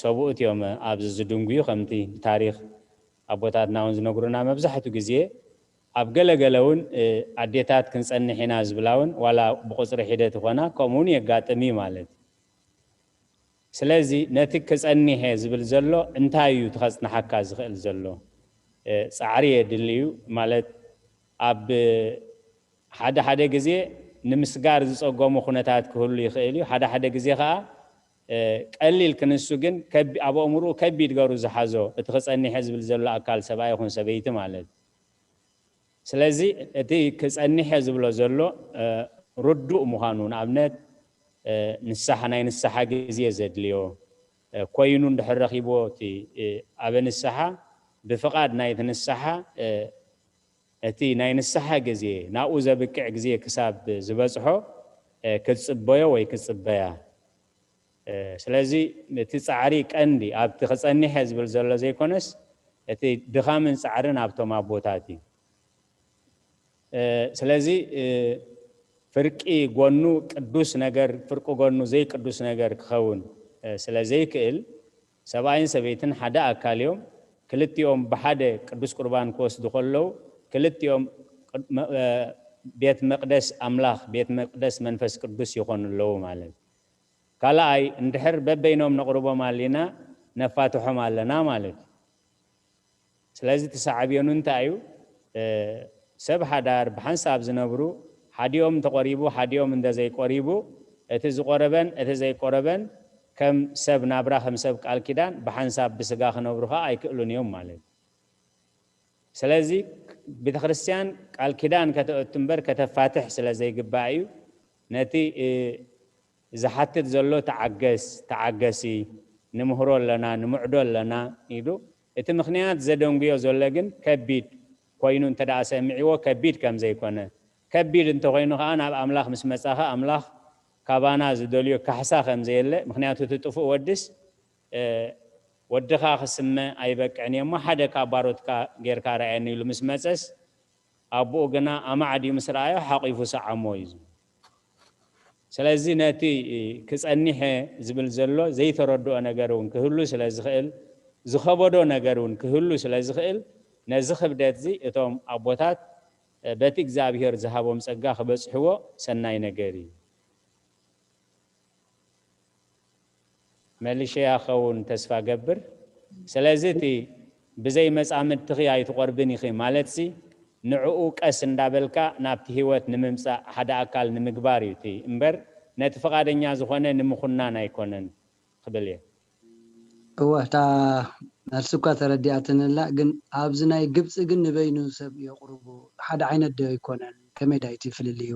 ሰብኡት እዮም ኣብዚ ዝድንጉዩ ከምቲ ብታሪክ ኣቦታትና እውን ዝነግሩና መብዛሕቱ ግዜ ኣብ ገለገለ እውን ኣዴታት ክንፀንሕ ኢና ዝብላ እውን ዋላ ብቁፅሪ ሒደት ይኾና ከምኡ እውን የጋጥም እዩ ማለት እዩ። ስለዚ ነቲ ክፀኒሐ ዝብል ዘሎ እንታይ እዩ እቲ ከፅንሓካ ዝኽእል ዘሎ ፃዕሪ የድሊ እዩ ማለት ኣብ ሓደ ሓደ ግዜ ንምስጋር ዝፀገሙ ኩነታት ክህሉ ይኽእል እዩ። ሓደ ሓደ ግዜ ከዓ ቀሊል ክንሱ ግን ኣብ ኣእምርኡ ከቢድ ገሩ ዝሓዞ እቲ ክፀኒሐ ዝብል ዘሎ ኣካል ሰብኣይ ይኹን ሰበይቲ ማለት እዩ። ስለዚ እቲ ክፀኒሐ ዝብሎ ዘሎ ርዱእ ምዃኑ ንኣብነት ንስሓ ናይ ንስሓ ግዜ ዘድልዮ ኮይኑ እንድሕር ረኺብዎ እቲ ኣበ ንስሓ ብፍቓድ ናይቲ ንስሓ እቲ ናይ ንስሓ ግዜ ናብኡ ዘብቅዕ ግዜ ክሳብ ዝበፅሖ ክፅበዮ ወይ ክፅበያ ስለዚ እቲ ፃዕሪ ቀንዲ ኣብቲ ክፀኒሐ ዝብል ዘሎ ዘይኮነስ እቲ ድኻምን ፃዕርን ኣብቶም ኣቦታት እዩ። ስለዚ ፍርቂ ጎኑ ቅዱስ ነገር ፍርቂ ጎኑ ዘይቅዱስ ነገር ክኸውን ስለ ዘይክእል ሰብኣይን ሰበይትን ሓደ ኣካል እዮም። ክልቲኦም ብሓደ ቅዱስ ቁርባን ክወስዱ ከለዉ ክልቲኦም ቤት መቅደስ ኣምላኽ ቤት መቅደስ መንፈስ ቅዱስ ይኾኑ ኣለዉ ማለት እዩ። ካልኣይ እንድሕር በበይኖም ነቕርቦም ኣሊና ነፋትሖም ኣለና ማለት እዩ። ስለዚ እቲ ሳዕቤኑ እንታይ እዩ? ሰብ ሓዳር ብሓንሳብ ዝነብሩ ሓዲኦም እንተቆሪቡ ሓዲኦም እንደዘይቆሪቡ እቲ ዝቆረበን እቲ ዘይቆረበን ከም ሰብ ናብራ ከም ሰብ ቃል ኪዳን ብሓንሳብ ብስጋ ክነብሩ ከዓ ኣይክእሉን እዮም ማለት እዩ። ስለዚ ቤተክርስትያን ቃል ኪዳን ከተእቱ እምበር ከተፋትሕ ስለ ዘይግባእ እዩ። ነቲ ዝሓትት ዘሎ ተዓገስ ተዓገሲ ንምህሮ ኣለና ንምዕዶ ኣለና ኢሉ እቲ ምኽንያት ዘደንጉዮ ዘሎ ግን ከቢድ ኮይኑ እንተ ደኣ ሰሚዕዎ ከቢድ ከም ዘይኮነ ከቢድ እንተኮይኑ ከዓ ናብ ኣምላኽ ምስ መጻኸ ኣምላኽ ካባና ዝደልዮ ካሕሳ ከም ዘየለ ምክንያቱ እቲ ጥፉእ ወድስ ወድኻ ክስመ ኣይበቅዕን እየ እሞ ሓደ ካብ ባሮትካ ጌርካ ርኣየኒ ኢሉ ምስ መፀስ ኣቦኡ ግና ኣማዕድዩ ምስ ረኣዮ ሓቂፉ ሰዓሞ እዩ ዝብል። ስለዚ ነቲ ክፀኒሐ ዝብል ዘሎ ዘይተረድኦ ነገር እውን ክህሉ ስለ ዝኽእል ዝኸበዶ ነገር እውን ክህሉ ስለ ዝኽእል ነዚ ክብደት እዚ እቶም ኣቦታት በቲ እግዚኣብሔር ዝሃቦም ፀጋ ክበፅሕዎ ሰናይ ነገር እዩ። መሊሸያ ኸውን ተስፋ ገብር። ስለዚ እቲ ብዘይ መጻምድትኺ ኣይትቆርብን ኢኺ ማለትሲ ንዕኡ ቀስ እንዳበልካ ናብቲ ህይወት ንምምጻእ ሓደ ኣካል ንምግባር እዩ እቲ እምበር ነቲ ፍቓደኛ ዝኾነ ንምኹናን ኣይኮነን ክብል እየ። እወ እታ መልሲ እኳ ተረዲኣትንላ ግን ኣብዚ ናይ ግብፂ ግን ንበይኑ ሰብ የቕርቡ ሓደ ዓይነት ዶ ኣይኮነን ከመይ ዳይቲ ፍልልዩ?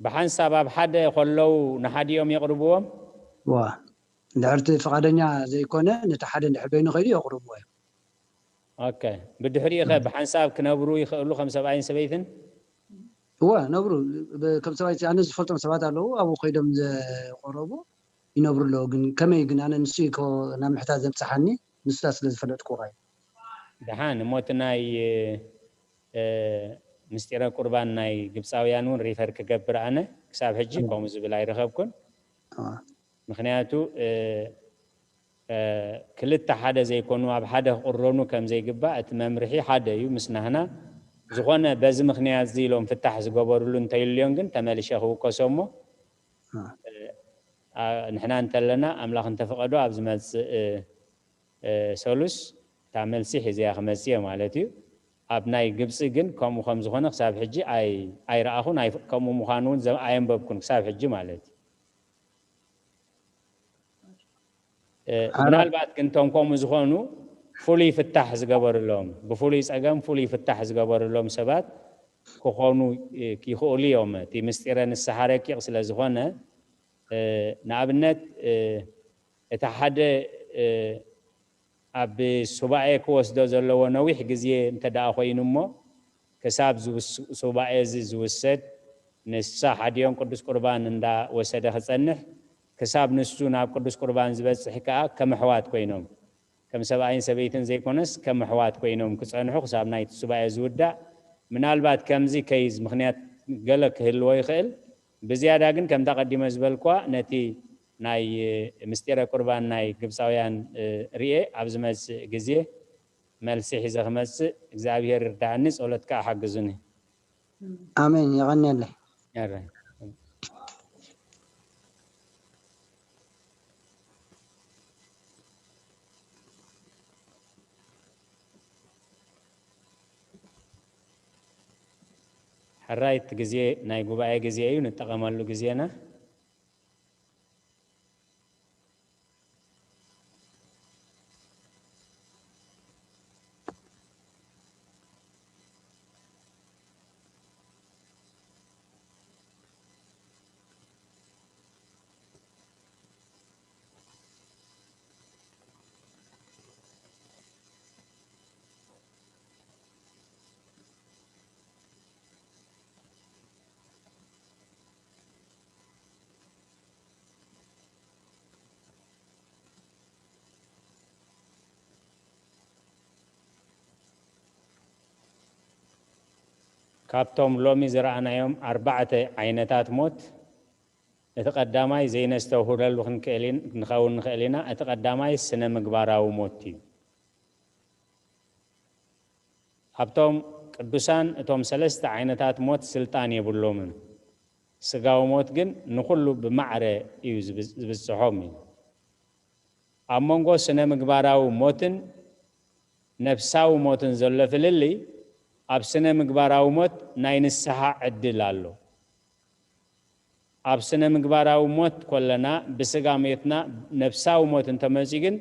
ብሓንሳብ ኣብ ሓደ ከለዉ ንሓዲኦም የቕርብዎም? ዋ እንድሕርቲ ፍቓደኛ ዘይኮነ ነቲ ሓደ እንድሕር በይኑ ከይዱ የቕርብዎ እዮም። ኦኬ ብድሕሪኡ ኸ ብሓንሳብ ክነብሩ ይኽእሉ ከም ሰብኣይን ሰበይትን? እወ ነብሩ ከም ሰብኣይ ኣነ ዝፈልጦም ሰባት ኣለዉ ኣብኡ ከይዶም ዘቆረቡ ይነብሩ ኣለዉ ግን ከመይ ግን ኣነ ንሱ እዩ ናብ ምሕታት ዘብፅሓኒ ንሱታ ስለ ዝፈለጥኩ እዩ። ደሓን እሞ እቲ ናይ ምስጢረ ቁርባን ናይ ግብፃውያን እውን ሪፈር ክገብር ኣነ ክሳብ ሕጂ ከምኡ ዝብል ኣይረኸብኩን። ምክንያቱ ክልተ ሓደ ዘይኮኑ ኣብ ሓደ ክቁረኑ ከም ዘይግባእ እቲ መምርሒ ሓደ እዩ ምስ ናህና ዝኾነ በዚ ምክንያት እዚ ኢሎም ፍታሕ ዝገበርሉ እንተይልዮን ግን ተመልሸ ክውቀሶ እሞ ንሕና እንተለና ኣምላኽ እንተፈቐዶ ኣብ ዝመፅእ ሰሉስ እታ መልሲ ሒዘያ ክመፅእ እየ ማለት እዩ። ኣብ ናይ ግብፂ ግን ከምኡ ከም ዝኾነ ክሳብ ሕጂ ኣይ ኣይረኣኹን። ኣይ ከምኡ ምዃኑ እውን ዘ- ኣየንበብኩን ክሳብ ሕጂ ማለት እዩ። እ፣ ኣረ- ምናልባት ግን እቶም ከምኡ ዝኾኑ ፍሉይ ፍታሕ ዝገበርሎም ብፍሉይ ፀገም ፍሉይ ፍታሕ ዝገበርሎም ሰባት ክኾኑ እ፣ ይኽእሉ እዮም። እቲ ምስጢረ ንስሓ ረቂቕ ስለ ዝኾነ እ፣ ንኣብነት እ፣ እቲ ሓደ እ፣ ኣብ ሱባኤ ክወስዶ ዘለዎ ነዊሕ ግዜ እንተ ደኣ ኮይኑ እሞ ክሳብ ዝውስ- ሱባኤ እዚ ዝውሰድ ንሳ ሓዲኦም ቅዱስ ቁርባን እንዳወሰደ ክጸንሕ ክሳብ ንሱ ናብ ቅዱስ ቁርባን ዝበጽሕ ከኣ ከም ኣሕዋት ኮይኖም ከም ሰብኣይን ሰበይትን ዘይኮነስ ከም ኣሕዋት ኮይኖም ክጸንሑ ክሳብ ናይቲ ሱባኤ ዝውዳእ ምናልባት ከምዚ ከይዝ ምኽንያት ገለ ክህልዎ ይኽእል። ብዝያዳ ግን ከምታ ቀዲመ ዝበልኳ ነቲ ናይ ምስጢረ ቁርባን ናይ ግብፃውያን ርኤ ኣብ ዝመፅእ ግዜ መልሲ ሒዘ ክመፅእ እግዚኣብሔር ይርዳእኒ። ጸሎት ከዓ ሓግዙኒ። ኣሜን። የቐንየለይ። ያራይ። ሕራይ እቲ ግዜ ናይ ጉባኤ ግዜ እዩ፣ ንጠቐመሉ ግዜና። ካብቶም ሎሚ ዝረኣናዮም ኣርባዕተ ዓይነታት ሞት እቲ ቀዳማይ ዘይነስተውህለሉ ክንክእል ኢን- ክንኸውን ንኽእል ኢና። እቲ ቀዳማይ ስነ ምግባራዊ ሞት እዩ። ኣብቶም ቅዱሳን እቶም ሰለስተ ዓይነታት ሞት ስልጣን የብሎምን። ስጋዊ ሞት ግን ንኹሉ ብማዕረ እዩ ዝብ- ዝብጽሖም እዩ። ኣብ መንጎ ስነ ምግባራዊ ሞትን ነፍሳዊ ሞትን ዘሎ ፍልልይ ኣብ ስነ ምግባራዊ ሞት ናይ ንስሓ ዕድል ኣሎ። ኣብ ስነ ምግባራዊ ሞት ኮለና ብስጋ ሜትና ነፍሳዊ ሞት እንተመፂኡ ግን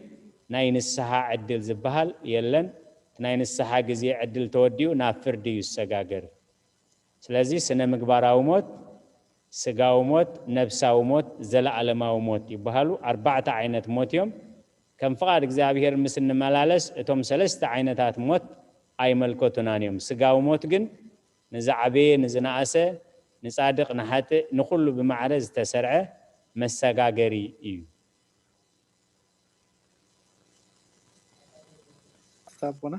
ናይ ንስሓ ዕድል ዝበሃል የለን። እቲ ናይ ንስሓ ግዜ ዕድል ተወዲኡ ናብ ፍርዲ እዩ ዝሰጋገር። ስለዚ ስነ ምግባራዊ ሞት፣ ስጋዊ ሞት፣ ነብሳዊ ሞት፣ ዘለኣለማዊ ሞት ይበሃሉ። ኣርባዕተ ዓይነት ሞት እዮም። ከም ፍቓድ እግዚኣብሔር ምስ እንመላለስ እቶም ሰለስተ ዓይነታት ሞት ኣይመልከቱናን እዮም። ስጋዊ ሞት ግን ንዝዓበየ ንዝነኣሰ፣ ንጻድቕ ንሓጥእ፣ ንኹሉ ብማዕረ ዝተሰርዐ መሰጋገሪ እዩ። ኣቦና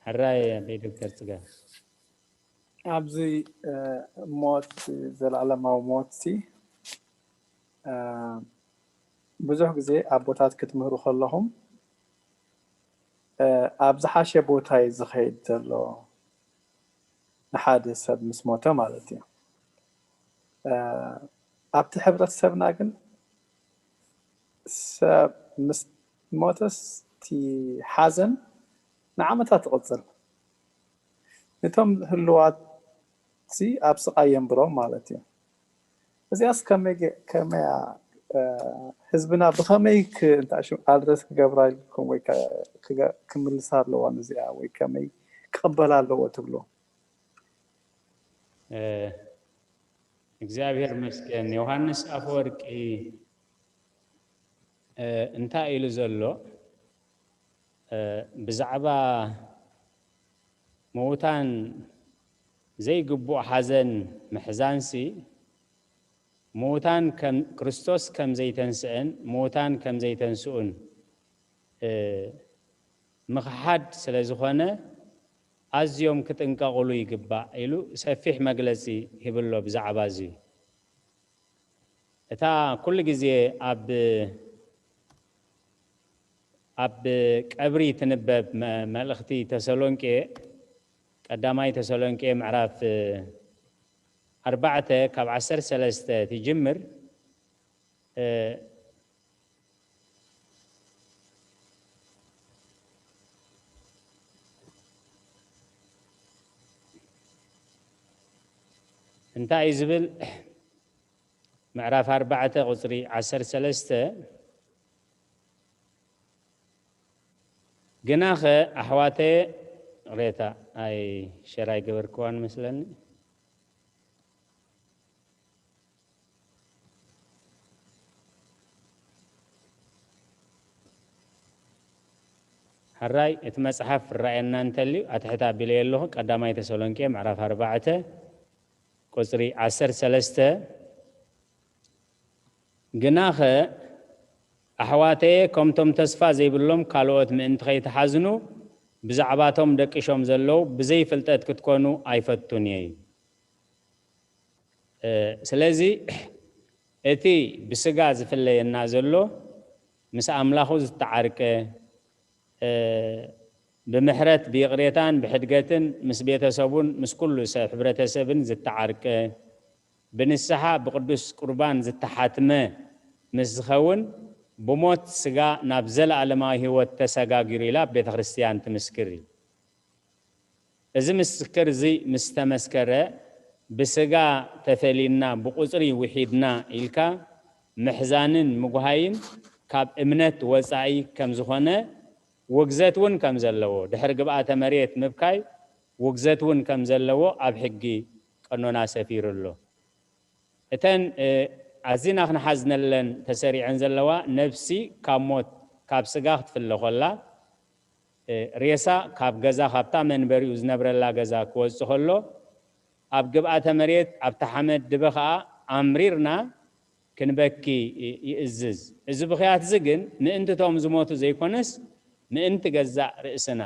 ሕራይ ኣቦይ ዶክተር ጽጋብ። ኣብዚ ሞት ዘለኣለማዊ ሞት ሲ ብዙሕ ግዜ ኣቦታት ክትምህሩ ከለኹም ኣብ ዝሓሸ ቦታ እዩ ዝኸይድ ዘሎ ንሓደ ሰብ ምስ ሞተ ማለት እዩ። ኣብቲ ሕብረተሰብና ግን ሰብ ምስ ሞተስ እቲ ሓዘን ንዓመታት ትቕፅል። ነቶም ህልዋት ሲ ኣብ ስቓይ የንብሮም ማለት እዩ። እዚኣስ ከመይ ከመያ ህዝብና ብኸመይ ኣድረስ ክገብራ ኢልኩም ወይ ክምልሳ ኣለዋ እዚኣ ወይ ከመይ ክቕበላ ኣለዎ ትብሉ? እግዚኣብሔር መስገን ዮሃንስ ኣፈወርቂ እንታይ ኢሉ ዘሎ ብዛዕባ ምዉታን ዘይግቡእ ሓዘን ምሕዛንሲ ምዉታን ከም ክርስቶስ ከም ዘይተንስአን ምዉታን ከም ዘይተንስኡን ምኽሓድ ስለ ዝኾነ ኣዝዮም ክጥንቀቕሉ ይግባእ ኢሉ ሰፊሕ መግለጺ ሂብሎ ብዛዕባ እዚ። እታ ኩሉ ግዜ ኣብ ኣብ ቀብሪ ትንበብ መ- መልእኽቲ ተሰሎንቄ ቀዳማይ ተሰሎንቄ ምዕራፍ ኣርባዕተ ካብ ዓሰርተ ሰለስተ ትጅምር እ፣ እንታይ እዩ ዝብል? ምዕራፍ ኣርባዕተ ቁፅሪ ዓሰርተ ሰለስተ፣ ግናኸ ኣሕዋተየ፣ ሬታ፣ ኣይ፣ ሸር ኣይገበርክዋን መስለኒ። ሕራይ፣ እቲ መጽሓፍ ራእየና እንተልዩ ኣትሕት ኣቢለዮ ኣለኹ። ቀዳማይ ተሰሎንቄ ምዕራፍ ኣርባዕተ ቁጽሪ ዓሰርተ ሰለስተ፣ ግናኸ ኣሕዋተየ፣ ከምቶም ተስፋ ዘይብሎም ካልኦት ምእንቲ ኸይትሓዝኑ፣ ብዛዕባቶም ደቂሾም ዘለዉ ብዘይ ፍልጠት ክትኮኑ ኣይፈቱን እየ። እ፣ ስለዚ እቲ ብስጋ ዝፍለየና ዘሎ ምስ ኣምላኹ ዝተዓርቀ፣ እ፣ ብምሕረት ብይቕሬታን ብሕድገትን ምስ ቤተሰቡን ምስ ኩሉ ሰብ ሕብረተሰብን ዝተዓርቀ፣ ብንስሓ ብቅዱስ ቁርባን ዝተሓትመ ምስ ዝኸውን፣ ብሞት ስጋ ናብ ዘለኣለማዊ ህይወት ተሰጋጊሩ ኢላ ቤተ ክርስቲያን ትምስክር እዩ። እዚ ምስክር እዚ ምስ ተመስከረ፣ ብስጋ ተፈሊና ብቁጽሪ ውሒድና ኢልካ ምሕዛንን ምጉሃይን ካብ እምነት ወጻኢ ከም ዝኾነ፣ ውግዘት እውን ከም ዘለዎ፣ ድሕሪ ግብኣተ መሬት ምብካይ ውግዘት እውን ከም ዘለዎ ኣብ ሕጊ ቀኖና ሰፊሩ ኣሎ። እተን፣ እ፣ ኣዚና ክንሓዝነለን ተሰሪዐን ዘለዋ፣ ነፍሲ ካብ ሞት፣ ካብ ስጋ ክትፍለ ኮላ፣ እ፣ ሬሳ ካብ ገዛ፣ ካብታ መንበሪኡ ዝነብረላ ገዛ ክወጽእ ከሎ፣ ኣብ ግብኣተ መሬት፣ ኣብታ ሓመድ ድበ ኸኣ ኣምሪርና ክንበኪ ይ-፣ ይእዝዝ። እዚ ብኽያት እዚ ግን ምእንቲ እቶም ዝሞቱ ዘይኮነስ፣ ምእንቲ ገዛእ ርእስና።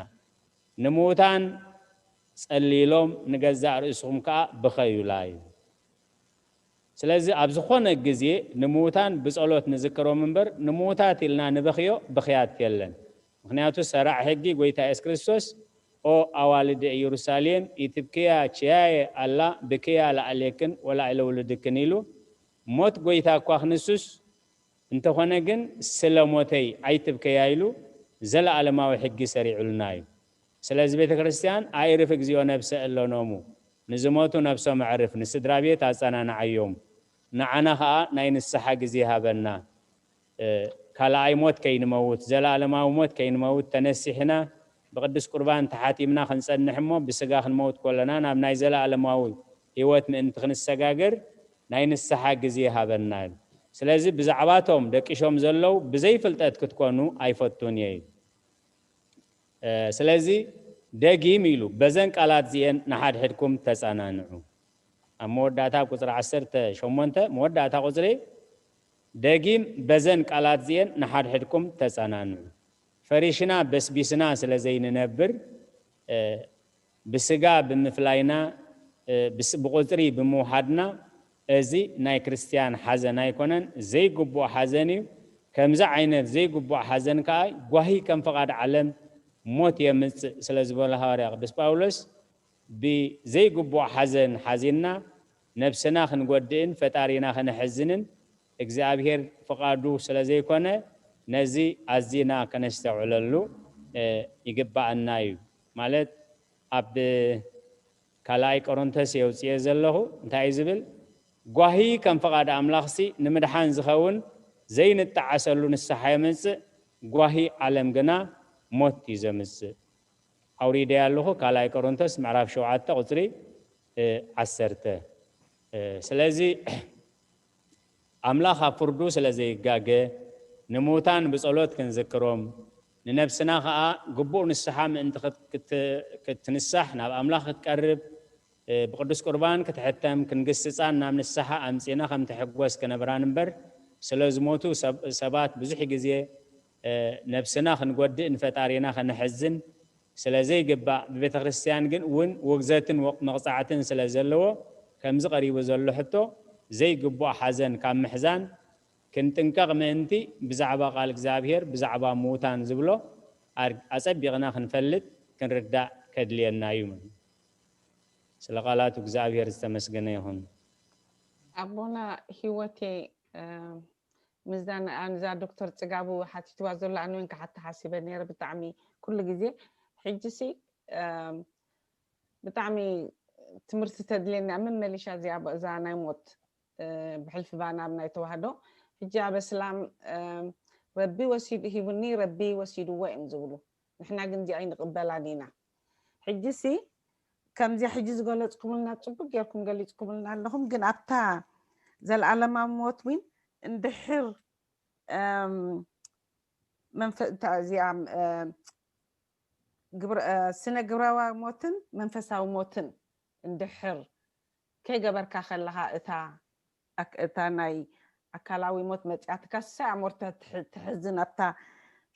ንምዉታን ጸልይሎም፣ ንገዛእ ርእስኹም ከኣ ብኸዩላ እዩ። ስለዚ ኣብ ዝኾነ ግዜ ንምዉታን ብጸሎት ንዝክሮም እምበር፣ ንምዉታት ኢልና ንበኽዮ ብኽያት የለን። ምኽንያቱ ሰራዕ ሕጊ ጐይታ የሱስ ክርስቶስ፣ "ኦ ኣዋልድ ኢየሩሳሌም፣ ኢትብክያ ችያየ ኣላ ብክያ ለኣሌክን ወላእለ ውሉድክን" ኢሉ፣ ሞት ጐይታ እኳ ክንሱስ፣ እንተኾነ ግን ስለ ሞተይ ኣይትብከያ ኢሉ ዘለኣለማዊ ሕጊ ሰሪዑልና እዩ። ስለዚ ቤተ ክርስቲያን "ኣዕርፍ እግዚኦ ነብሰ እለ ኖሙ"፣ ንዝሞቱ ነብሶም ኣዕርፍ፣ ንስድራ ቤት ኣጸናንዓዮም፣ ንዓና ኸኣ ናይ ንስሓ ግዜ ሃበና። እ፣ ካልኣይ ሞት ከይንመውት፣ ዘለኣለማዊ ሞት ከይንመውት ተነሲሕና ብቅዱስ ቁርባን ተሓቲምና ክንጸንሕ እሞ፣ ብስጋ ክንመውት ከለና ናብ ናይ ዘለኣለማዊ ህይወት ምእንቲ ክንሰጋገር ናይ ንስሓ ግዜ ሃበና። ስለዚ ብዛዕባቶም ደቂሾም ዘለዉ ብዘይ ፍልጠት ክትኮኑ ኣይፈቱን እየ። እ፣ ስለዚ ደጊም ኢሉ፣ "በዘን ቃላት እዚኤን ንሓድሕድኩም ተጸናንዑ።" ኣብ መወዳእታ ቁጽሪ ዓሰርተ ሸሞንተ፣ መወዳእታ ቁጽሪ፣ "ደጊም በዘን ቃላት እዚኤን ንሓድሕድኩም ተጸናንዑ።" ፈሪሽና በስቢስና ስለ ዘይንነብር፣ እ፣ ብስጋ ብምፍላይና፣ እ፣ ብስ-፣ ብቁጽሪ ብምውሓድና፣ እዚ ናይ ክርስትያን ሓዘን ኣይኮነን፣ ዘይግቡእ ሓዘን እዩ። ከምዚ ዓይነት ዘይግቡእ ሓዘን ከኣ ጓሂ ከም ፍቓድ ዓለም ሞት የምጽእ ስለ ዝበለ ሃዋርያ ቅዱስ ጳውሎስ፣ ብዘይግቡእ ሓዘን ሓዚንና ነብስና ክንጎድእን ፈጣሪና ከነሕዝንን እግዚኣብሔር ፍቓዱ ስለ ዘይኮነ፣ ነዚ ኣዚና ከነስተውዕለሉ፣ እ፣ ይግባኣና እዩ። ማለት ኣብ ካልኣይ ቆሮንቶስ የውፅኤ ዘለኹ እንታይ እዩ ዝብል? "ጓሂ ከም ፍቓድ ኣምላኽሲ ንምድሓን ዝኸውን ዘይንጠዓሰሉ ንስሓ የምጽእ፣ ጓሂ ዓለም ግና ሞት እዩ ዘምጽእ።" ኣውሪደያ ኣለኹ፣ ካልኣይ ቆሮንቶስ ምዕራፍ ሸውዓተ ቁጽሪ፣ እ፣ ዓሰርተ። እ፣ ስለዚ ኣምላኽ ኣብ ፍርዱ ስለ ዘይጋገ፣ ንምዉታን ብጸሎት ክንዝክሮም፣ ንነብስና ኸኣ ግቡእ ንስሓ ምእንቲ ክት-፣ ክት-፣ ክትንሳሕ፣ ናብ ኣምላኽ ክትቀርብ፣ እ፣ ብቅዱስ ቁርባን ክትሕተም፣ ክንግስጻን ናብ ንስሓ ኣምጺእና ከም ትሕጎስ ክነብራን እምበር፣ ስለ ዝሞቱ ሰብ-፣ ሰባት ብዙሕ ግዜ፣ እ፣ ነብስና ክንጎድእ፣ ንፈጣሪና ከነሕዝን ስለ ዘይግባእ፣ ብቤተ ክርስቲያን ግን እውን ውግዘትን ወ-፣ መቕጻዕትን ስለ ዘለዎ፣ ከምዚ ቀሪቡ ዘሎ ሕቶ ዘይግቡእ ሓዘን ካብ ምሕዛን ክንጥንቀቕ ምእንቲ፣ ብዛዕባ ቃል እግዚኣብሔር፣ ብዛዕባ ምዉታን ዝብሎ ኣር-፣ ኣጸቢቕና ክንፈልጥ፣ ክንርዳእ ከድልየና እዩ። ስለ ቃላቱ እግዚኣብሔር ዝተመስገነ ይኹን። ኣቦና ህይወቴ፣ እ፣ ምስዛ ን-፣ ንዛ ዶክተር ጽጋቡ ሓቲትዋ ዘሎ ኣነ እውን ክሓታ ሓሲበ ነይረ። ብጣዕሚ ኩሉ ግዜ ሕጂሲ፣ እ፣ ብጣዕሚ ትምህርቲ ተድልየና መመሊሻ እዚኣ እዛ ናይ ሞት ብሕልፊ ባና ኣብ ናይ ተዋህዶ ሕጂ ኣብ እስላም ረቢ ወሲዱ ሂቡኒ ረቢ ወሲድዎ እዮም ዝብሉ። ንሕና ግን እዚኣ ኣይንቕበላን ኢና። ሕጂ ሲ ከምዚኣ ሕጂ ዝገለፅኩምልና ፅቡቅ ጌርኩም ገሊፅኩምልና ኣለኹም። ግን ኣብታ ዘለኣለማዊ ሞት እውን እንድሕር እዚኣ ስነ ግብራዊ ሞትን መንፈሳዊ ሞትን እንድሕር ከይገበርካ ከለኻ እታ እታ ናይ ኣካላዊ ሞት መፅያትካ ሳይ ኣሞርታ ትሕዝን ኣብታ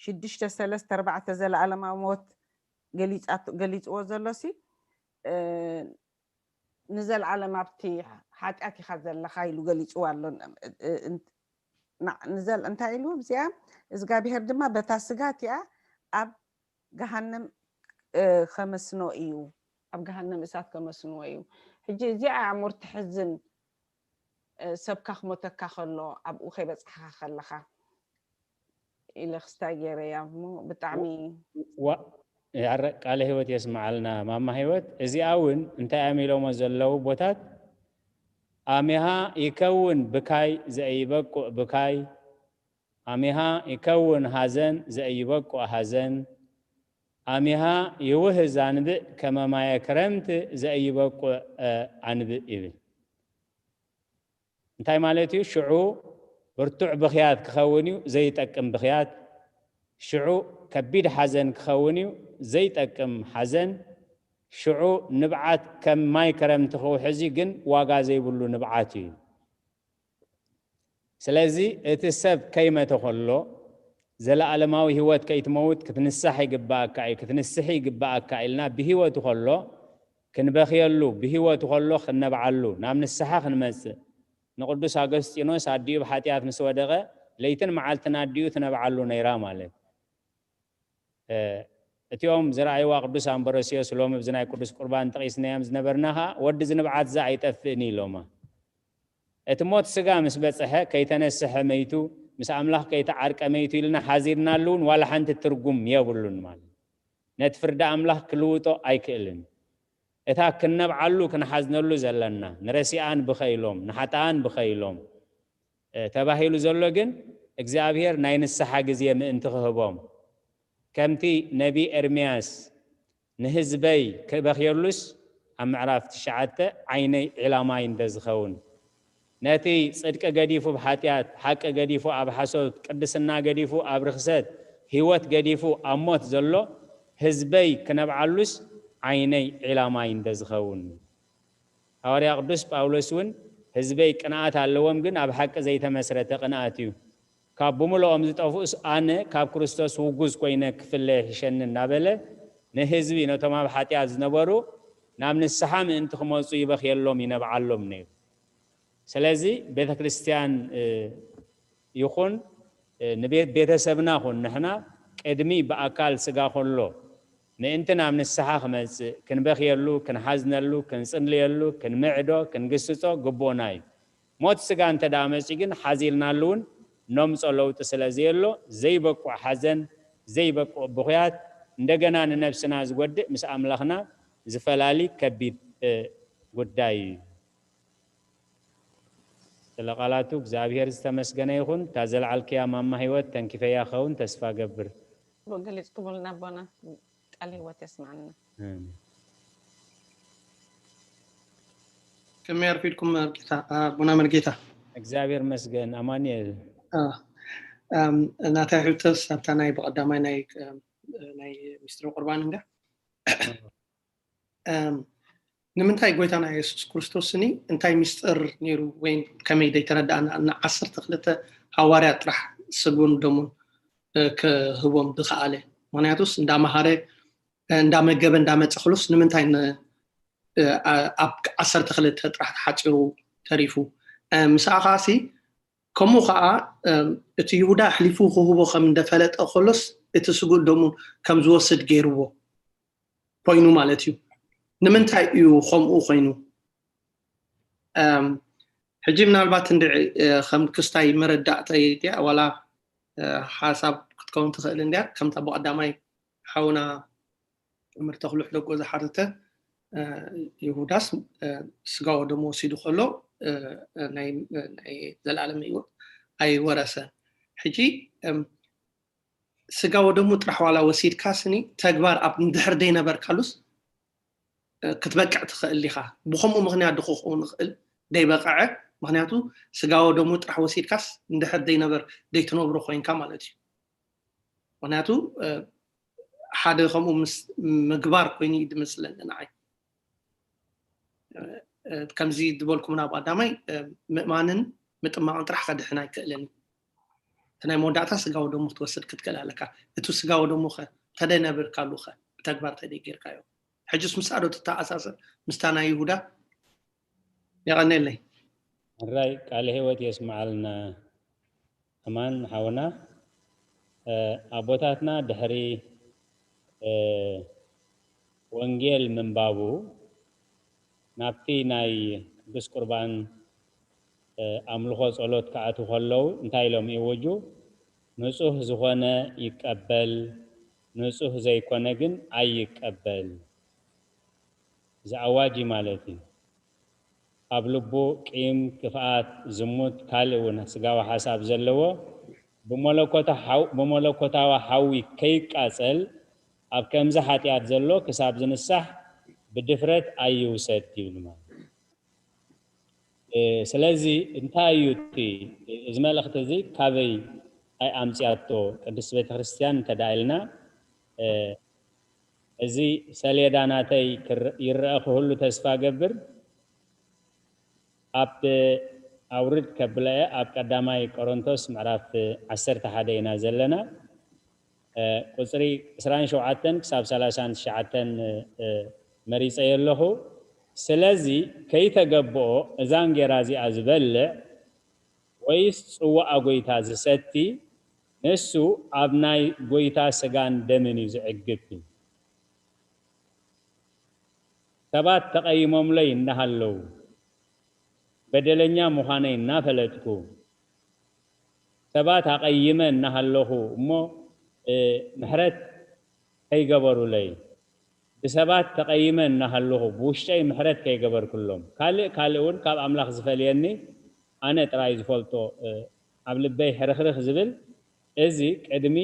ሽዱሽተ ሰለስተ ኣርባዕተ ዘለኣለማዊ ሞት ገሊፅዎ ዘሎ ሲ ንዘለዓለም ኣብቲ ሓጢኣት ኢኻ ዘለኻ ኢሉ ገሊፅዋ ኣሎ። እንታይ ኢሉ እዚኣ እግዚኣብሄር ድማ በታ ስጋ እቲኣ ኣብ ገሃነም ከመስኖ እዩ፣ ኣብ ገሃነም እሳት ከመስንዎ እዩ። ሕጂ እዚኣ ኣእሙር ትሕዝን ሰብካ ክሞተካ ከሎ ኣብኡ ከይበፅሕካ ከለኻ ኢለ ክስታይ ገይረ እያ እሞ ብጣዕሚ ቃለ ህይወት የስምዓልና ማማ ህይወት። እዚኣ እውን እንታይ እዮም ኢሎሞ ዘለዉ ቦታት ኣሜሃ ይከውን ብካይ ዘእይበቁዕ ብካይ ኣሜሃ ይከውን ሐዘን ዘእይበቁዕ ሐዘን ኣሜሃ ይውህ ዛንብዕ ከመማየ ክረምት ዘእይበቁዕ ኣንብዕ ይብል። እንታይ ማለት እዩ? ሽዑ ብርቱዕ ብኽያት ክኸውን እዩ ዘይጠቅም ብኽያት፣ ሽዑ ከቢድ ሓዘን ክኸውን እዩ ዘይጠቅም ሓዘን፣ ሽዑ ንብዓት ከም ማይ ክረምቲ ክውሕዝ እዩ ግን ዋጋ ዘይብሉ ንብዓት እዩ። ስለዚ እቲ ሰብ ከይመተ ከሎ ዘለኣለማዊ ህይወት ከይትመውት ክትንሳሕ ይግባኣካ እዩ፣ ክትንስሒ ይግባኣካ ኢልና ብህይወቱ ከሎ ክንበኽየሉ፣ ብህይወቱ ከሎ ክነብዓሉ፣ ናብ ንስሓ ክንመጽእ። ንቅዱስ ኣገስጢኖስ ኣዲኡ ብሓጢኣት ምስ ወደቐ ለይትን መዓልትን ኣዲኡ ትነብዓሉ ነይራ ማለት። እቲኦም ዝረኣይዋ ቅዱስ ኣምበሮስዮስ ሎሚ ብዚ ናይ ቅዱስ ቁርባን ጠቒስናዮም ዝነበርና ኸኣ ወዲ ዝንብዓት እዛ ኣይጠፍእን ኢሎማ። እቲ ሞት ስጋ ምስ በጽሐ ከይተነስሐ መይቱ ምስ ኣምላኽ ከይተዓርቀ መይቱ ኢልና ሓዚርናሉ እውን ዋላ ሓንቲ ትርጉም የብሉን ማለት ነቲ ፍርዲ ኣምላኽ ክልውጦ ኣይክእልን። እታ ክነብዓሉ ክንሓዝነሉ ዘለና ንረሲኣን ብኸኢሎም ንሓጥኣን ብኸኢሎም ተባሂሉ ዘሎ ግን እግዚኣብሔር ናይ ንስሓ ግዜ ምእንቲ ክህቦም ከምቲ ነቢ ኤርምያስ ንህዝበይ ክበኽየሉስ ኣብ ምዕራፍ ትሽዓተ ዓይነይ ዒላማይ እንተ ዝኸውን ነቲ ጽድቂ ገዲፉ ብሓጢኣት ሓቂ ገዲፉ ኣብ ሓሶት ቅድስና ገዲፉ ኣብ ርኽሰት ህይወት ገዲፉ ኣብ ሞት ዘሎ ህዝበይ ክነብዓሉስ ዓይነይ ዒላማይ እንተ ዝኸውን። ሃዋርያ ቅዱስ ጳውሎስ እውን ህዝበይ ቅንኣት ኣለዎም ግን ኣብ ሓቂ ዘይተመስረተ ቅንኣት እዩ። ካብ ብምልኦም ዝጠፍኡስ ኣነ ካብ ክርስቶስ ውጉዝ ኮይነ ክፍለ ይሕሸኒ እናበለ ንህዝቢ ነቶም ኣብ ሓጢኣት ዝነበሩ ናብ ንስሓ ምእንቲ ክመፁ ይበኽየሎም ይነብዓሎም ነይሩ። ስለዚ ቤተ ክርስቲያን ይኹን ንቤተሰብና ኹን ንሕና ቅድሚ ብኣካል ስጋ ከሎ ምእንቲ ናብ ንስሓ ክመፅእ ክንበኽየሉ ክንሓዝነሉ ክንፅልየሉ ክንምዕዶ ክንግስፆ ግቡእና እዩ። ሞት ስጋ እንተ ደኣ መፂኡ ግን ሓዚልናሉ እውን ነምፆ ለውጢ ስለ ዘየሎ ዘይበቁዕ ሓዘን ዘይበቁዕ ብኹያት እንደገና ንነብስና ዝጎድእ ምስ ኣምላኽና ዝፈላሊ ከቢድ ጉዳይ እዩ። ስለ ቃላቱ እግዚኣብሔር ዝተመስገነ ይኹን። እታ ዘልዓልክያ ማማ ህይወት ተንኪፈያ ኸውን ተስፋ ገብር። ብኡ ገሊጽኩምልና ኣቦና ቃል ህይወት የስምዓልና። ከመይ ኣርፊድኩም መርጌታ ኣቦና መርጌታ? እግዚኣብሔር መስገን ኣማኑኤል። ናታይ ሕቶስ ኣብታ ናይ ብቐዳማይ ናይ ናይ ሚስጥር ቁርባን እንዳ ንምንታይ ጎይታና የሱስ ክርስቶስኒ እንታይ ምስጢር ነይሩ ወይ ከመይ ደይተረዳእና እና ዓሰርተ ክልተ ሃዋርያ ጥራሕ ስግቡን ደሙን ክህቦም ዝኸኣለ? ምክንያቱስ እንዳመሃረ እንዳመገበ እንዳመፀ ክሉስ ንምንታይ ኣብ ዓሰርተ ክልተ ጥራሕ ተሓፂሩ ተሪፉ? ምስኣ ከዓሲ ከምኡ ከዓ እቲ ይሁዳ ኣሕሊፉ ክህቦ ከም እንደፈለጠ ከሎስ እቲ ስጉእ ደሙን ከም ዝወስድ ገይርዎ ኮይኑ ማለት እዩ። ንምንታይ እዩ ከምኡ ኮይኑ? ሕጂ ምናልባት እንድዒ ከም ክስታይ መረዳእተይ ድያ ዋላ ሓሳብ ክትከውን ትኽእል እንድያ ከምታ ብቐዳማይ ሓውና መምህር ተኽሉ ሕደጎ ዝሓተተ ይሁዳስ ስጋ ወደሙ ወሲዱ ከሎ ናይ ዘላለም ህይወት ኣይወረሰን። ሕጂ ስጋ ወደሙ ጥራሕ ዋላ ወሲድካ ስኒ ተግባር ኣብ እንድሕር ደይነበርካሉስ ክትበቅዕ ትኽእል ኢኻ። ብኸምኡ ምኽንያት ድኹ ክኸውን ይኽእል ደይበቐዐ። ምኽንያቱ ስጋ ወደሙ ጥራሕ ወሲድካስ እንድሕር ደይነበር ደይትነብሮ ኮይንካ ማለት እዩ። ምኽንያቱ ሓደ ከምኡ ምስ ምግባር ኮይኑ እዩ ድመስለኒ ንዓይ። ከምዚ ዝበልኩም ናብ ቀዳማይ ምእማንን ምጥማቕን ጥራሕ ከድሕን ኣይክእልን እዩ። እቲ ናይ መወዳእታ ስጋ ወደሙ ክትወስድ ክትክእል ኣለካ። እቲ ስጋ ወደሙ ኸ ተደይነብርካሉ ኸ ብተግባር ተደይ ጌርካዮ? ሕጅስ ምስኣ ዶ ትተኣሳሰር ምስታ ናይ ይሁዳ? የቐኔለይ። ሕራይ ቃለ ህይወት የስምዓልና። ኣማን ሓውና ኣቦታትና ድሕሪ ወንጌል ምንባቡ ናብቲ ናይ ቅዱስ ቁርባን ኣምልኾ ጸሎት ክኣትዉ ከለዉ እንታይ ኢሎም ይእውጁ? ንጹህ ዝኾነ ይቀበል፣ ንጹህ ዘይኮነ ግን ኣይቀበል። እዚ ኣዋጅ ማለት እዩ። ኣብ ልቡ ቂም፣ ክፍኣት፣ ዝሙት፣ ካልእ እውን ስጋዊ ሓሳብ ዘለዎ ብመለኮታዊ ሓዊ ከይቃጸል ኣብ ከምዚ ሓጢኣት ዘሎ ክሳብ ዝንሳሕ ብድፍረት ኣይውሰድ ይብል ማለት። ስለዚ እንታይ እዩ እቲ እዚ መልእኽቲ እዚ ካበይ ኣይ ኣምፅያቶ ቅድስት ቤተክርስትያን እንተዳ ኢልና እዚ ሰሌዳ ናተይ ይረአ ክህሉ ተስፋ ገብር። ኣብ ኣውርድ ከብለአ ኣብ ቀዳማይ ቆሮንቶስ ምዕራፍ ዓሰርተ ሓደ ኢና ዘለና። ቁፅሪ ዕስራን ሸውዓተን ክሳብ ሰላሳን ትሽዓተን መሪፀ ኣለኹ። ስለዚ ከይተገብኦ እዛ እንጌራ እዚኣ ዝበልዕ ወይስ ፅዋኣ ጎይታ ዝሰቲ ንሱ ኣብ ናይ ጎይታ ስጋን ደምን እዩ ዝዕግብ። ሰባት ተቐይሞምለይ እንዳሃለዉ በደለኛ ምዃነይ እናፈለጥኩ ሰባት ኣቐይመ እናሃለኹ እሞ ምሕረት ከይገበሩለይ ብሰባት ተቐይመ እናሃለኹ ብውሽጠይ ምሕረት ከይገበርኩሎም ካልእ ካልእ እውን ካብ ኣምላኽ ዝፈልየኒ ኣነ ጥራይ ዝፈልጦ ኣብ ልበይ ሕርኽርኽ ዝብል እዚ ቅድሚ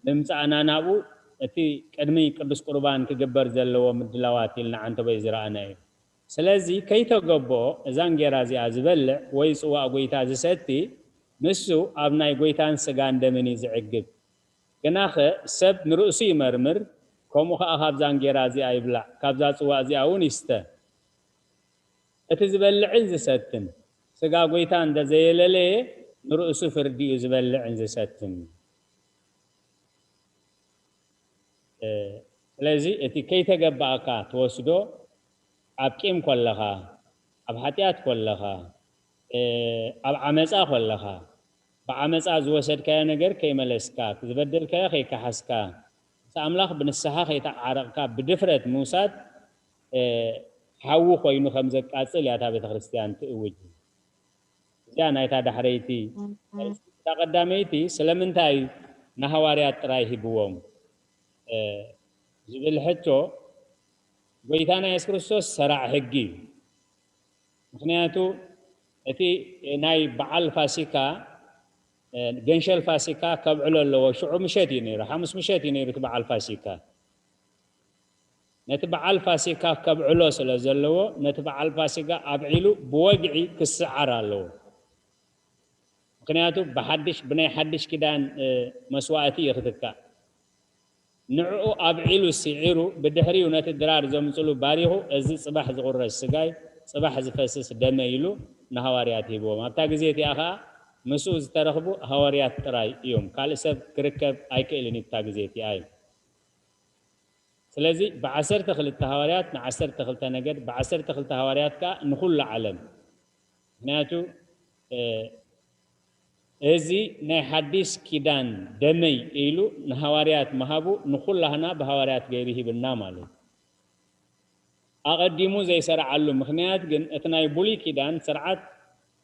ምምፃእና ናብኡ እቲ ቅድሚ ቅዱስ ቁርባን ክግበር ዘለዎ ምድላዋት ኢልና ዓንተቦይ ዝረኣና እዩ። ስለዚ ከይተገብኦ እዛ እንጌራ እዚኣ ዝበልዕ ወይ ፅዋእ ጎይታ ዝሰቲ ንሱ ኣብ ናይ ጎይታን ስጋን ደምን እዩ ዝዕግብ። ግናኸ ሰብ ንርእሱ ይመርምር፣ ከምኡ ኸዓ ካብዛ እንጌራ እዚኣ ይብላዕ፣ ካብዛ ፅዋእ እዚኣ እውን ይስተ። እቲ ዝበልዕን ዝሰትን ስጋ ጎይታ እንተዘየለለየ ንርእሱ ፍርዲ እዩ ዝበልዕን ዝሰትን። ስለዚ እቲ ከይተገባእካ ትወስዶ ኣብ ቂም ኮለኻ፣ ኣብ ሓጢኣት ኮለኻ፣ ኣብ ዓመፃ ኮለኻ፣ ብዓመፃ ዝወሰድካዮ ነገር ከይመለስካ፣ ዝበደልካዮ ከይከሓስካ፣ ምስ ኣምላኽ ብንስሓ ከይተዓረቕካ ብድፍረት ምውሳድ ሓዊ ኮይኑ ከም ዘቃፅል እያ እታ ቤተክርስትያን ትእውጅ። እዚኣ ናይታ ዳሕረይቲ። እታ ቀዳመይቲ ስለምንታይ ንሃዋርያት ጥራይ ሂብዎም ዝብል ሕቶ ጎይታና የሱስ ክርስቶስ ሰራዕ ሕጊ እዩ። ምኽንያቱ እቲ ናይ በዓል ፋሲካ ገንሸል ፋሲካ ከብዕሎ ኣለዎ። ሽዑ ምሸት እዩ ነይሩ፣ ሓሙስ ምሸት እዩ ነይሩ እቲ በዓል ፋሲካ። ነቲ በዓል ፋሲካ ከብዕሎ ስለ ዘለዎ ነቲ በዓል ፋሲካ ኣብዒሉ ብወግዒ ክስዓር ኣለዎ። ምኽንያቱ ብሓድሽ ብናይ ሓድሽ ኪዳን መስዋእቲ እዩ ክትካእ። ንዕኡ ኣብዒሉ ስዒሩ ብድሕሪኡ ነቲ ድራር ዘምፅሉ ባሪኹ እዚ ፅባሕ ዝቑረስ ስጋይ ፅባሕ ዝፈስስ ደመ ኢሉ ንሃዋርያት ሂብዎም። ኣብታ ግዜ እቲኣ ከዓ ምስኡ ዝተረኽቡ ሃዋርያት ጥራይ እዮም። ካልእ ሰብ ክርከብ ኣይክእልን እዩ። ኣብታ ግዜ እቲኣ እዩ። ስለዚ ብዓሰርተ ክልተ ሃዋርያት ንዓሰርተ ክልተ ነገድ ብዓሰርተ ክልተ ሃዋርያት ከዓ ንኹሉ ዓለም። ምክንያቱ እዚ ናይ ሓዲስ ኪዳን ደመይ ኢሉ ንሃዋርያት ምሃቡ ንኹላህና ብሃዋርያት ገይሩ ሂብና ማለት እዩ። ኣቐዲሙ ዘይሰርዓሉ ምኽንያት ግን እቲ ናይ ብሉይ ኪዳን ስርዓት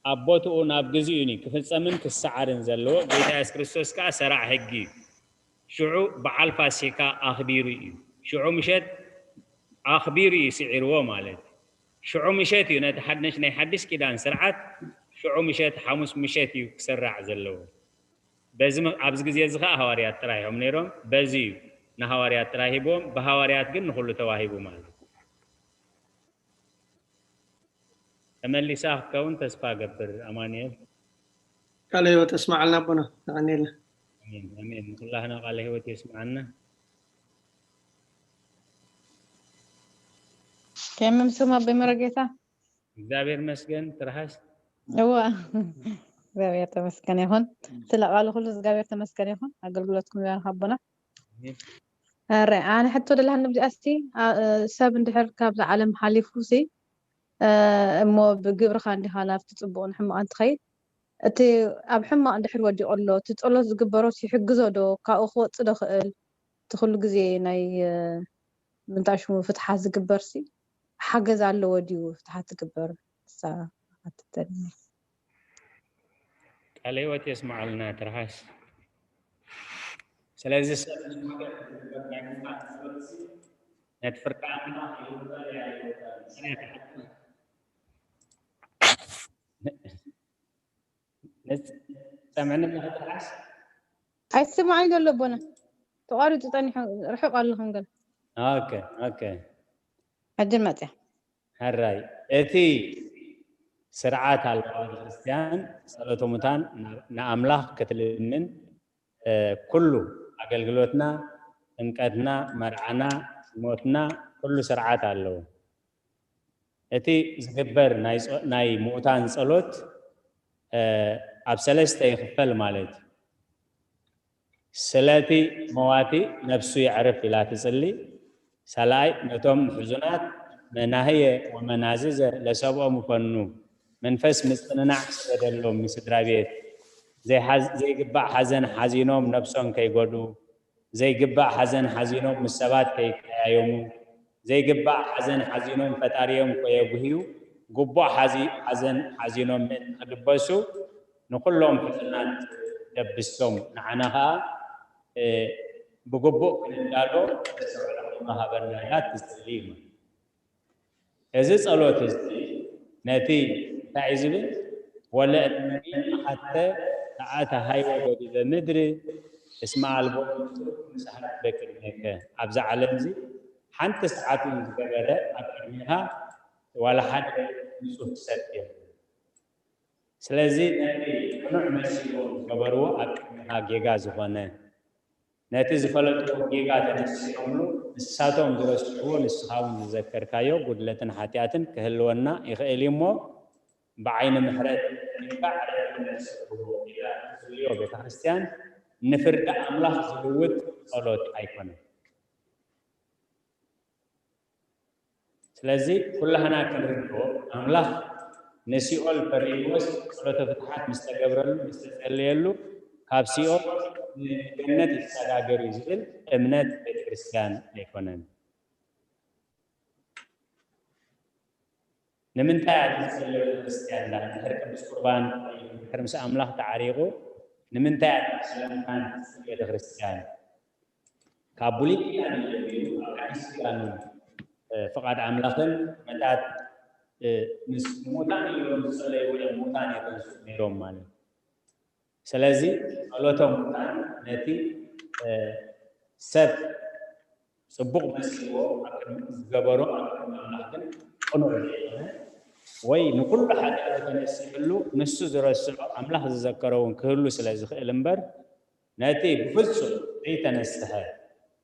ኣብ ቦትኡ ናብ ግዚኡ እዩ ክፍጸምን ክሰዓርን ዘለዎ። ጎይታ የሱስ ክርስቶስ ከኣ ሰራዕ ሕጊ እዩ። ሽዑ በዓል ፋሲካ ኣኽቢሩ እዩ። ሽዑ ምሸት ኣኽቢሩ እዩ ስዒርዎ ማለት እዩ። ሽዑ ምሸት እዩ ነቲ ሓድሽ ናይ ሓድሽ ኪዳን ስርዓት ሽዑ ምሸት ሓሙስ ምሸት እዩ ክስራዕ ዘለዎ። በዚ ም- ኣብዚ ግዜ እዚ ከዓ ሃዋርያት ጥራይ እዮም ነይሮም። በዚ እዩ ንሃዋርያት ጥራይ ሂብዎም፣ ብሃዋርያት ግን ንኹሉ ተዋሂቡ ማለት እዩ። ተመሊሳ ክትከውን ተስፋ እገብር ኣማኑኤል። ቃለ ህይወት እስማዓልና ኣቦና። ተቐኒልና። ኣሜን ኣሜን። ንኩላህና ቃለ ህይወት የስምዓና። ከመይ ምሰኩም ኣቦይ መረጌታ? እግዚኣብሔር መስገን። ትርሃስ እዋ እግዚኣብሔር ተመስገን ይኹን። ስለ ቃሉ ኩሉ እግዚኣብሔር ተመስገን ይኹን። ኣገልግሎትኩም ይባርክ ኣቦና። ኣረ ኣነ ሕቶ ደላሃኒ ብዚኣ እስቲ ኣ- እ፣ ሰብ እንድሕር ካብዛ ዓለም ሓሊፉ ሲ እ፣ እሞ ብግብርኻ እንዲኻ ናብቲ ጽቡቕን ሕማቕን ትኸይድ፣ እቲ ኣብ ሕማቕ እንድሕር ወዲቑ ኣሎ እቲ ጸሎት ዝግበሮስ ይሕግዞ ዶ? ካብኡ ክወጽእ ዶ ክእል? እቲ ኩሉ ግዜ ናይ እ፣ ምንታይ ሽሙ ፍትሓት ዝግበርሲ ሓገዝ ኣለዎ ድዩ? ፍትሓት ዝግበር ንሳ ሓትተኒ። ቃለ ህይወት የስምዓልና። ትርሃስ ስለዚ ሰብ ዝሞተ ናይ ምጽኣት ጸሎት ነቲ ፍርዲ ኣምላኽ ይቕበል እያ ይብል። ነቲ ሰምዕኒ ኣለኺ ትርሃስ? ኣይስማዕን ዘሎ ኣቦና ተቋሪጹ ጸኒሑ ርሑቕ ኣለኹም ገለ ኦኬ ኦኬ። ሕጂ መጽያ ሕራይ እቲ ስርዓት ኣለዋ ቤተክርስትያን ጸሎተ ሙታን ንኣምላኽ ክትልምን ኩሉ ኣገልግሎትና፣ ጥምቀትና፣ መርዓና፣ ሞትና ኩሉ ስርዓት ኣለዎ። እቲ ዝግበር ናይ ምኡታን ጸሎት ኣብ ሰለስተ ይኽፈል ማለት እዩ። ስለቲ መዋቲ ነፍሱ የዕርፍ ኢላ ትጽሊ። ሳልኣይ ነቶም ሕዙናት መናህየ ወመናዝዘ ለሰብኦም ፈኑ መንፈስ ምጽንናዕ ስደደሎም ንስድራ ቤት ዘይግባእ ሓዘን ሓዚኖም ነብሶም ከይጎዱ ዘይግባእ ሓዘን ሓዚኖም ምስ ሰባት ከይቀያየሙ ዘይግባእ ሓዘን ሓዚኖም ፈጣሪኦም ከየጉህዩ ግቡእ ሓዘን ሓዚኖም ምእንቲ ክድበሱ ንኹሎም ሕዙናት ደብሶም ንዓና ኸዓ ብግቡእ ክንዳሎ ዘስተውዕለኹም ሃበና ኢላ ትጽሊ እዩ። እዚ ጸሎት እዚ ነቲ እንታይ እዩ ዝብል? ወለእመኒ ኣሐተ ተኣተሃይወ ገዲበ ምድሪ እስመ ኣልቦ ንጹህ ምሳሕት በቅድሜከ። ኣብዚ ዓለም እዚ ሓንቲ ሰዓት እውን ዝገበረ ኣብ ቅድሜኻ ዋላ ሓደ ንጹህ ሰብ የለን። ስለዚ ነቲ ቅኑዕ መሲልዎም ዝገበርዎ ኣብ ቅድሜኻ ጌጋ ዝኾነ ነቲ ዝፈለጥዎ ጌጋ ተነሲኦምሉ ንሳቶም ዝረስዕዎ ንስኻ እውን ዝዘከርካዮ ጉድለትን ሓጢኣትን ክህልወና ይኽእል እዩ እሞ ብዓይኒ ምሕረት ሪኢኻ ዕረፍቲ ነስዕዎ ኢላ እትጽልዮ ቤተ ክርስትያን ንፍርዲ ኣምላኽ ዝልውጥ ጸሎት ኣይኮነን። ስለዚ ኩላህና ክንርድኦ ኣምላኽ ንሲኦል ፈሪድዎስ ጸሎተ ፍትሓት ምስ ተገብረሉ ምስ ተጸለየሉ ካብ ሲኦል ንገነት ይሰጋገር እዩ ዝብል እምነት ቤተ ክርስትያን ኣይኮነን። ንምንታይ እያ ትጽሊ ቤተ ክርስትያን? እንድሕር ቅዱስ ቁርባን እንድሕር ምስ ኣምላኽ ተዓሪቑ ንምንታይ እያ ትጽሊ ቤተ ክርስትያን? ካብ ብሉይ ኪዳን ጀሚሩ ኣብ ሓዲስ ኪዳን እውን ፍቓድ ኣምላኽን መታት ምስ ሙታን እዮም ዝጸለዩ እዮም ሙታን የተንስኡ ነይሮም ማለት እዩ። ስለዚ ጸሎተ ሙታን ነቲ ሰብ ጽቡቕ መሲልዎ ኣብ ቅድሚ ዝገበሮ ኣብ ቅድሚ ኣምላኽ ግን ቅኑዕ ዘይኮነ ወይ ንኩሉ ሓጢኣቱ ተነሲሕሉ ንሱ ዝረስዖ ኣምላኽ ዝዘከሮ እውን ክህሉ ስለ ዝኽእል እምበር ነቲ ብፍጹም ዘይተነስሐ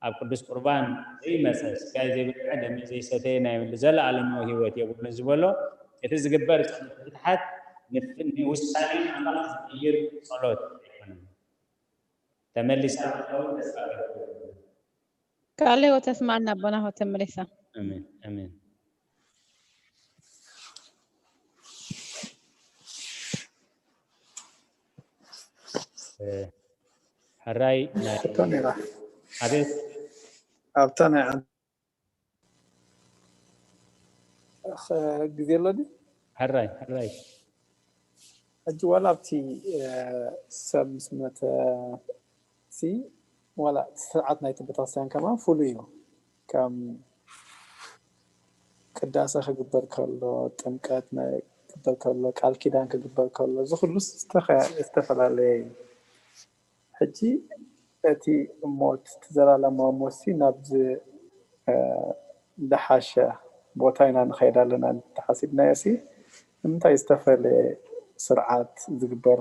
ኣብ ቅዱስ ቁርባን ዘይመጸ ስጋይ ዘይበልዐ ደመይ ዘይሰተየ ናይ ዘለኣለማዊ ህይወት የብሉን ዝበሎ እቲ ዝግበር ጸሎት ፍትሓት ንውሳኔ ኣምላኽ ዝቕይር ጸሎት ኣይኮነን። ተመሊሳ ክትከውን ተስፋ ገብር። ቃለ ህይወት ተስማዕና ኣቦና ሆ ተመሊሳ። ኣሜን ኣሜን። ሕራይ ናይ ሕቶ ነይራ ኣቤት ኣብታ ናይ ዓን- ኸ- ግዜ ኣሎ ድዩ? ሕራይ ሕራይ ሕጂ ዋላ ኣብቲ እ፣ ሰብ ምስ መተ ሲ ዋላ እቲ ስርዓት ናይቲ ቤተክርስትያን ከማ ፍሉይ እዩ። ከም ቅዳሰ ክግበር ከሎ፣ ጥምቀት ናይ ክግበር ከሎ፣ ቃል ኪዳን ክግበር ከሎ፣ እዚ ኩሉ ዝተኸ-፣ ዝተፈላለየ እዩ። ሕጂ እቲ ሞት፣ እቲ ዘላለማዊ ሞት ሲ ናብዚ፣ እ፣ ዝሓሸ ቦታ ኢና ንኸይድ ኣለና እንተሓሲብናዮ ሲ፣ ንምንታይ ዝተፈለየ ስርዓት ዝግበር?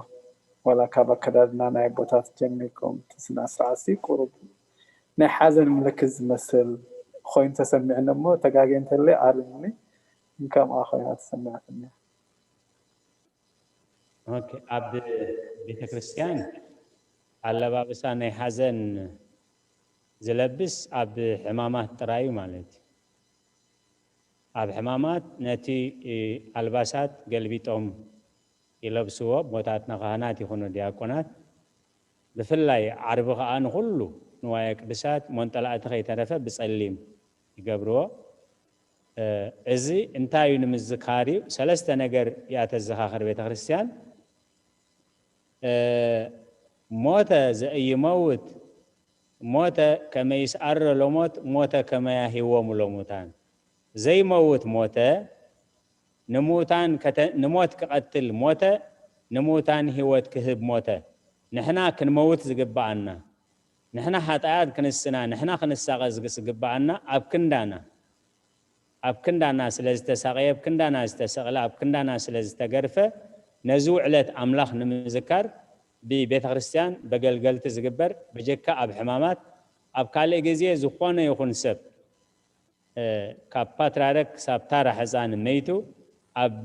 ዋላ ካብ ኣከዳድና ናይ ኣቦታት ጀሚርኩም፣ እቲ ስነ ስርዓት ሲ ቁሩብ ናይ ሓዘን ምልክት ዝመስል ኮይኑ ተሰሚዕኒ እሞ፣ ተጋግየ እንተለይ ኣርምኒ፣ ግን ከምኣ ኮይና ተሰሚዓትኒ። ኦኬ፣ ኣብ ቤተ ክርስቲያን ኣለባብሳ ናይ ሓዘን ዝለብስ ኣብ ሕማማት ጥራይ እዩ ማለት እዩ። ኣብ ሕማማት ነቲ፣ እ፣ ኣልባሳት ገልቢጦም ይለብስዎ፣ ኣቦታትና ካህናት ይኹኑ ዲያቆናት። ብፍላይ ዓርቢ ከኣ ንኹሉ ንዋየ ቅድሳት ሞንጠላእቲ ከይተረፈ ብጸሊም ይገብርዎ። እ፣ እዚ እንታይ እዩ ንምዝካር እዩ። ሰለስተ ነገር እያ ተዘኻኽር ቤተ ክርስቲያን። እ፣ ሞተ ዘኢይመውት፣ ሞተ ከመ ይስኣሮ ለሞት፣ ሞተ ከመ ያህይዎሙ ለሙታን። ዘይመውት ሞተ፣ ንምውታን ከተ-፣ ንሞት ክቐትል ሞተ፣ ንምውታን ህይወት ክህብ ሞተ። ንሕና ክንመውት ዝግብኣና፣ ንሕና ሓጣያት ክንስና፣ ንሕና ክንሳቐ ዝግ-፣ ዝግብኣና ኣብ ክንዳና፣ ኣብ ክንዳና ስለ ዝተሳቐየ፣ ኣብ ክንዳና ዝተሰቕለ፣ ኣብ ክንዳና ስለ ዝተገርፈ፣ ነዚ ውዕለት ኣምላኽ ንምዝካር ብቤተ ክርስቲያን በገልገልቲ ዝግበር፣ በጀካ ኣብ ሕማማት፣ ኣብ ካልእ ግዜ ዝኾነ ይኹን ሰብ፣ እ፣ ካብ ፓትርያርክ ክሳብ ታራ ሕፃን መይቱ ኣብ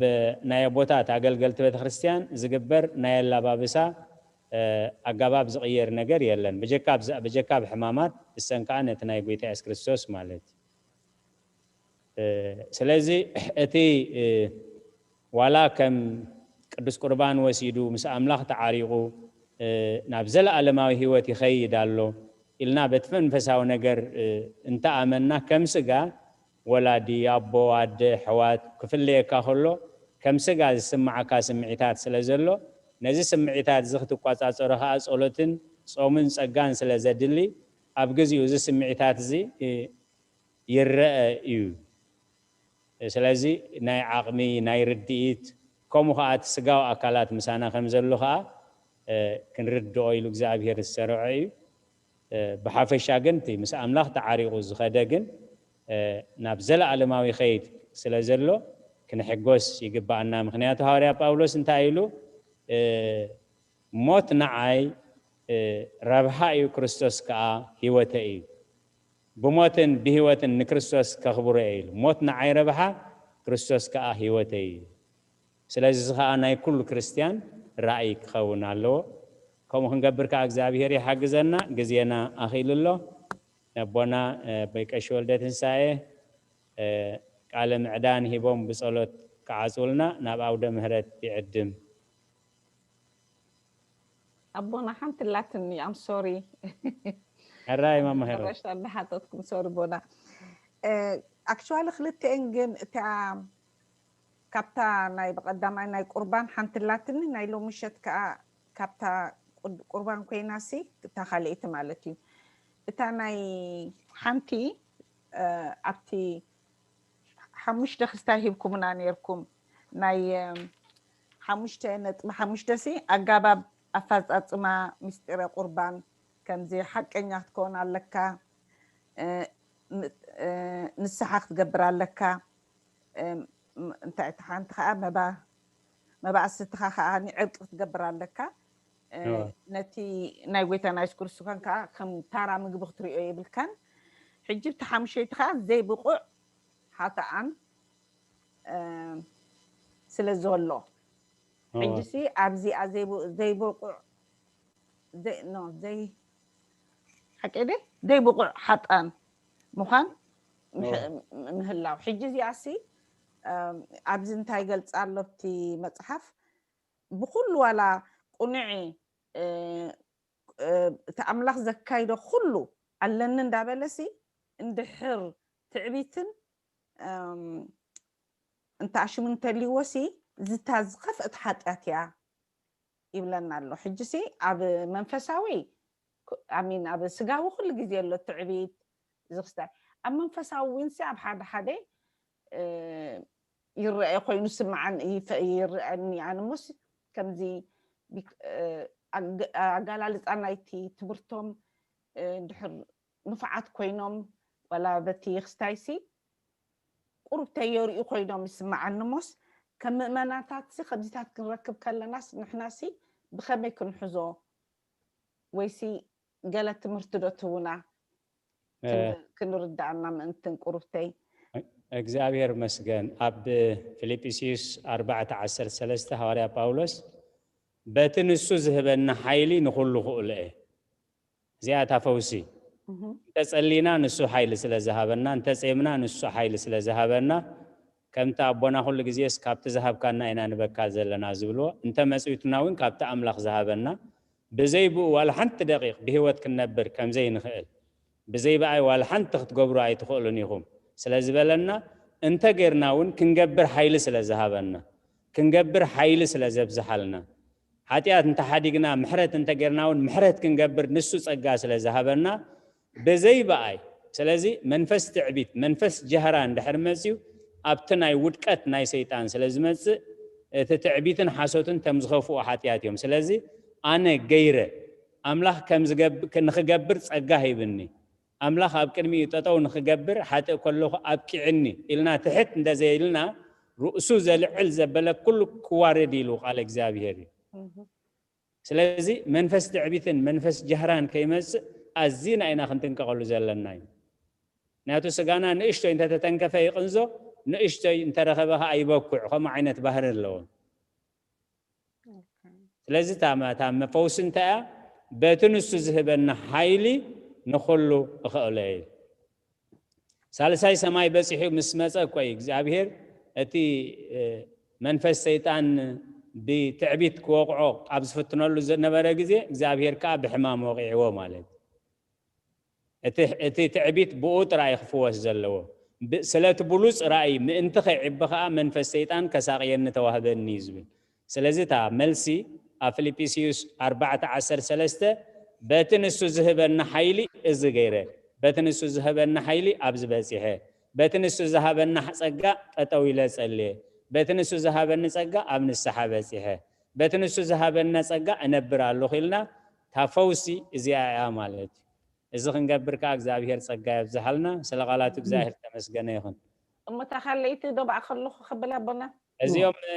ናይ ኣቦታት ኣገልገልቲ ቤተ ክርስቲያን ዝግበር ናይ ኣላባብሳ፣ እ፣ ኣገባብ ዝቕየር ነገር የለን። በጀካ ኣብ፣ በጀካ ኣብ ሕማማት፣ እሰን ከኣ ነቲ ናይ ጎይታ የሱስ ክርስቶስ ማለት እዩ። እ፣ ስለዚ እቲ፣ እ፣ ዋላ ከም ቅዱስ ቁርባን ወሲዱ ምስ ኣምላኽ ተዓሪቑ፣ እ፣ ናብ ዘለኣለማዊ ህይወት ይኸይድ ኣሎ ኢልና በቲ መንፈሳዊ ነገር፣ እ፣ እንተኣመንና፣ ከም ስጋ ወላዲ፣ ኣቦ፣ ኣደ፣ ኣሕዋት ክፍለየካ ከሎ፣ ከም ስጋ ዝስምዓካ ስምዒታት ስለ ዘሎ፣ ነዚ ስምዒታት እዚ ክትቋጻጸሮ ከኣ ጸሎትን ጾምን ጸጋን ስለ ዘድሊ፣ ኣብ ግዜኡ እዚ ስምዒታት እዚ፣ እ፣ ይረአ እዩ። ስለዚ ናይ ዓቕሚ፣ ናይ ርድኢት፣ ከምኡ ኸዓ እቲ ስጋዊ ኣካላት ምሳና ከም ዘሎ ኸዓ፣ እ፣ ክንርድኦ ኢሉ እግዚኣብሔር ዝሰርዖ እዩ። እ፣ ብሓፈሻ ግን እቲ ምስ ኣምላኽ ተዓሪቑ ዝኸደ ግን፣ እ፣ ናብ ዘለኣለማዊ ኸይድ ስለ ዘሎ ክንሕጎስ ይግብኣና። ምኽንያቱ ሃዋርያ ጳውሎስ እንታይ ኢሉ? እ፣ ሞት ንዓይ፣ እ፣ ረብሓ እዩ፣ ክርስቶስ ከኣ ህይወተይ እዩ። ብሞትን ብህይወትን ንክርስቶስ ከኽብሮ እየ ኢሉ። ሞት ንዓይ ረብሓ፣ ክርስቶስ ከኣ ህይወተይ እዩ። ስለዚ እዚ ኸኣ ናይ ኩሉ ክርስትያን ራእይ ክኸውን ኣለዎ። ከምኡ ክንገብር ከኣ እግዚኣብሔር ይሓግዘና። ግዜና ኣኺሉ ኣሎ። ነቦና፣ እ፣ ኣቦይ ቀሺ ወልደ ትንሳኤ፣ እ፣ ቃለ ምዕዳን ሂቦም ብጸሎት ክዓጽውልና ናብ ኣውደ ምህረት ይዕድም። ኣቦና ሓንቲ ኣላትኒ፣ I'm sorry። ሕራይ ማማ ሄሮት። መረሽታ እንዳሓተትኩም፣ ሶሪ ኣቦና። እ፣ actually ክልተኤን፣ ግን እቲኣ ካብታ ናይ ብቐዳማይ ናይ ቁርባን ሓንቲ ኣላትኒ፣ ናይ ሎሚ ምሸት ከኣ ካብታ ቁድ-፣ ቁርባን ኮይናሲ እታ ካልኣይቲ ማለት እዩ። እታ ናይ ሓንቲ፣ እ፣ ኣብቲ ሓሙሽተ ክስታይ ሂብኩምና ኔርኩም። ናይ፣ እ፣ ሓሙሽተ ነጥቢ ሓሙሽተ ሲ ኣጋባብ ኣፈጻጽማ ምስጢረ ቁርባን ከምዚ ሓቀኛ ክትከውን ኣለካ፣ እ፣ ን-፣ እ፣ ንስሓ ክትገብር ኣለካ፣ እ፣ ም-፣ እንታይ እቲ ሓንቲ ከኣ መባ-፣ መባእስትኻ ከኣ ንዕርቂ ክትገብር ኣለካ። እ፣ እወ። ነቲ ናይ ጎይታና የሱስ ክርስቶስ ከኣ ከም ታራ ምግቢ ክትሪኦ የብልካን። ሕጂ እቲ ሓሙሸይቲ ከኣ ዘይብቑዕ ሓጥኣን፣ እ፣ ስለ ዘሎ፣ እወ። ሕጂ ሲ ኣብዚኣ ዘይብ-፣ ዘይብቑዕ፣ ዘይ-፣ ኖ፣ ዘይ-፣ ሓቀይ ድየ? ዘይብቑዕ ሓጥኣን ምዃን ምሕ-፣ እወ። ምህላው። ሕጂ እዚኣ ሲ፣ እም፣ ኣብዚ እንታይ ይገልጻ ኣሎ ኣብቲ መጽሓፍ? ብኹሉ ዋላ ቁኑዕ፣ እ፣ እ፣ እቲ ኣምላኽ ዘካይዶ ኩሉ ኣለኒ እንዳበለ ሲ፣ እንድሕር ትዕቢትን፣ እም፣ እንተ ኣሽሙ እንተልይዎ ሲ፣ ዝታ ዝኸፍአት ሓጢኣት እያ ይብለና ኣሎ። ሕጂ ሲ ኣብ መንፈሳዊ፣ ክ-፣ ኣሚን፣ ኣብ ስጋዊ ኩሉ ግዜ ኣሎ ትዕቢት፣ ዝኽስታይ። ኣብ መንፈሳዊ እውን ሲ ኣብ ሓደ ሓደ ይረአ ኮይኑ ስምዓን ይረአኒ። ኣነ ሞስ ከምዚ ኣገላልፃ ናይቲ ትምህርቶም ድሕር ንፉዓት ኮይኖም ዋላ በቲ ክስታይሲ ቁሩብ ተየርእዩ ኮይኖም ይስምዓኒ። ሞስ ከም ምእመናታት ሲ ከምዚታት ክንረክብ ከለናስ ንሕና ሲ ብኸመይ ክንሕዞ? ወይሲ ገለ ትምህርቲ ዶ ትህቡና? ክንርዳእና ምእንትን ቁሩብተይ። እግዚኣብሔር መስገን። ኣብ ፊልጵስዩስ ኣርባዕተ ዓሰርተ ሰለስተ ሃዋርያ ጳውሎስ በቲ ንሱ ዝህበና ሓይሊ ንኹሉ ክእሉ እየ። እዚኣ እታ ፈውሲ። እንተጸሊና ንሱ ሓይሊ ስለ ዝሃበና፣ እንተጼምና ንሱ ሓይሊ ስለ ዝሃበና፣ ከምቲ ኣቦና ኩሉ ግዜስ ካብቲ ዝሃብካና ኢና ንበካ ዘለና ዝብልዎ፣ እንተ መጽዊትና እውን ካብቲ ኣምላኽ ዝሃበና፣ ብዘይ ብኡ ዋላ ሓንቲ ደቂቕ ብህይወት ክንነብር ከም ዘይንኽእል፣ ብዘይ ብኣይ ዋላ ሓንቲ ክትገብሩ ኣይትኽእሉን ኢኹም ስለ ዝበለና፣ እንተ ጌርና እውን ክንገብር ሓይሊ ስለ ዝሃበና፣ ክንገብር ሓይሊ ስለ ዘብዝሓልና፣ ሓጢኣት እንተሓዲግና ምሕረት እንተ ጌርና እውን ምሕረት ክንገብር ንሱ ጸጋ ስለ ዝሃበና፣ ብዘይ ብኣይ። ስለዚ መንፈስ ትዕቢት፣ መንፈስ ጃህራ እንድሕር መጽዩ ኣብቲ ናይ ውድቀት ናይ ሰይጣን ስለ ዝመጽእ፣ እቲ ትዕቢትን ሓሶትን ከም ዝኸፍኡ ሓጢኣት እዮም። ስለዚ ኣነ ገይረ ኣምላኽ ከም ዝገብ-፣ ንኽገብር ጸጋ ሂብኒ፣ ኣምላኽ ኣብ ቅድሚኡ ጠጠው ንኽገብር ሓጥእ ከለኹ ኣብቂዕኒ ኢልና ትሕት እንተዘይልና ርእሱ ዘልዕል ዘበለ ኩሉ ክዋረድ ኢሉ ቃል እግዚኣብሔር እዩ። ስለዚ መንፈስ ትዕቢትን መንፈስ ጃህራን ከይመጽእ ኣዚና ኢና ክንጥንቀቐሉ ዘለና እዩ። ምክንያቱ ስጋና ንእሽቶይ እንተተተንከፈ ይቕንዞ፣ ንእሽቶይ እንተረኸበ ኸዓ ይበኩዕ። ከምኡ ዓይነት ባህሪ ኣለዎ። ስለዚ እታ መ-፣ እታ መፈውሲ እንታይ እያ? በቲ ንሱ ዝህበና ሓይሊ ንኹሉ እኽእሎ እየ። ሳልሳይ ሰማይ በጺሑ ምስ መጸ እኮ እዩ እግዚኣብሔር እቲ፣ እ፣ መንፈስ ሰይጣን ብትዕቢት ክወቕዖ ኣብ ዝፍትነሉ ዝነበረ ግዜ እግዚኣብሔር ከኣ ብሕማም ወቒዕዎ ማለት እዩ። እቲ፣ እቲ ትዕቢት ብኡ ጥራይ ክፍወስ ዘለዎ። ብ-፣ ስለቲ ብሉጽ ራእይ ምእንቲ ከይዕቢ ከኣ መንፈስ ሰይጣን ከሳቕየኒ ተዋህበኒ እዩ ዝብል። ስለዚ እታ መልሲ ኣብ ፊልጵስዩስ ኣርባዕተ ዓሰርተ ሰለስተ በቲ ንሱ ዝህበኒ ሓይሊ እዚ ገይረ፣ በቲ ንሱ ዝህበኒ ሓይሊ ኣብዚ በጺሐ፣ በቲ ንሱ ዝሃበኒ ጸጋ ጠጠው ኢለ ጸልየ፣ በቲ ንሱ ዝሃበኒ ጸጋ ኣብ ንስሓ በጺሐ፣ በቲ ንሱ ዝሃበኒ ጸጋ እነብር ኣለኹ ኢልና እታ ፈውሲ እዚኣ እያ ማለት እዩ። እዚ ክንገብር ከኣ እግዚኣብሔር ጸጋ የብዝሓልና። ስለ ቃላቱ እግዚኣብሔር ተመስገነ ይኹን። እሞ እታ ካልኣይቲ ዶ ብኣ ከለኹ ክብል ኣቦና? እዚኦም፣ እ፣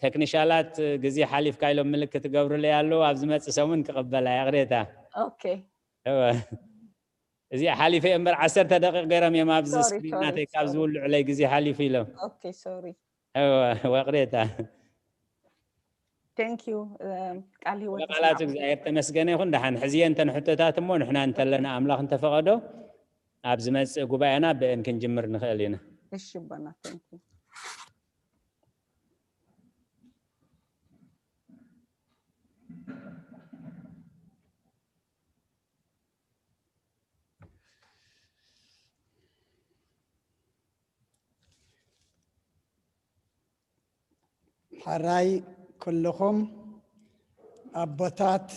ቴክኒሻላት ግዜ ሓሊፍካ ኢሎም ምልክት ትገብሩለይ ኣለዉ። ኣብ ዝመጽእ ሰሙን ክቕበላ እየ። ይቕሬታ። ኦኬ። እወ። እዚኣ ሓሊፈ እምበር ዓሰርተ ደቂቕ ገይሮም እዮም ኣብዚ ሶሪ፣ ስክሪን ሶሪ፣ ናተይ ካብ ሶሪ። ዝውልዑለይ ግዜ ሓሊፉ ኢሎም። ኦኬ፣ ሶሪ። እወ፣ ይቕሬታ። Thank you። እም፣ ቃል ህይወት ቃላት ይስማዕ። እግዚኣብሔር ተመስገነ ይኹን። ደሓን ሕዝየ እንተን ሕቶታት እሞ ንሕና እንተለና ኣምላኽ እንተፈቐዶ ኣብ ዝመጽእ ጉባኤና ብእን ክንጅምር ንኽእል ኢና። እሺ፣ ኣቦና፣ thank you። ሕራይ ኩልኹም ኣቦታት፣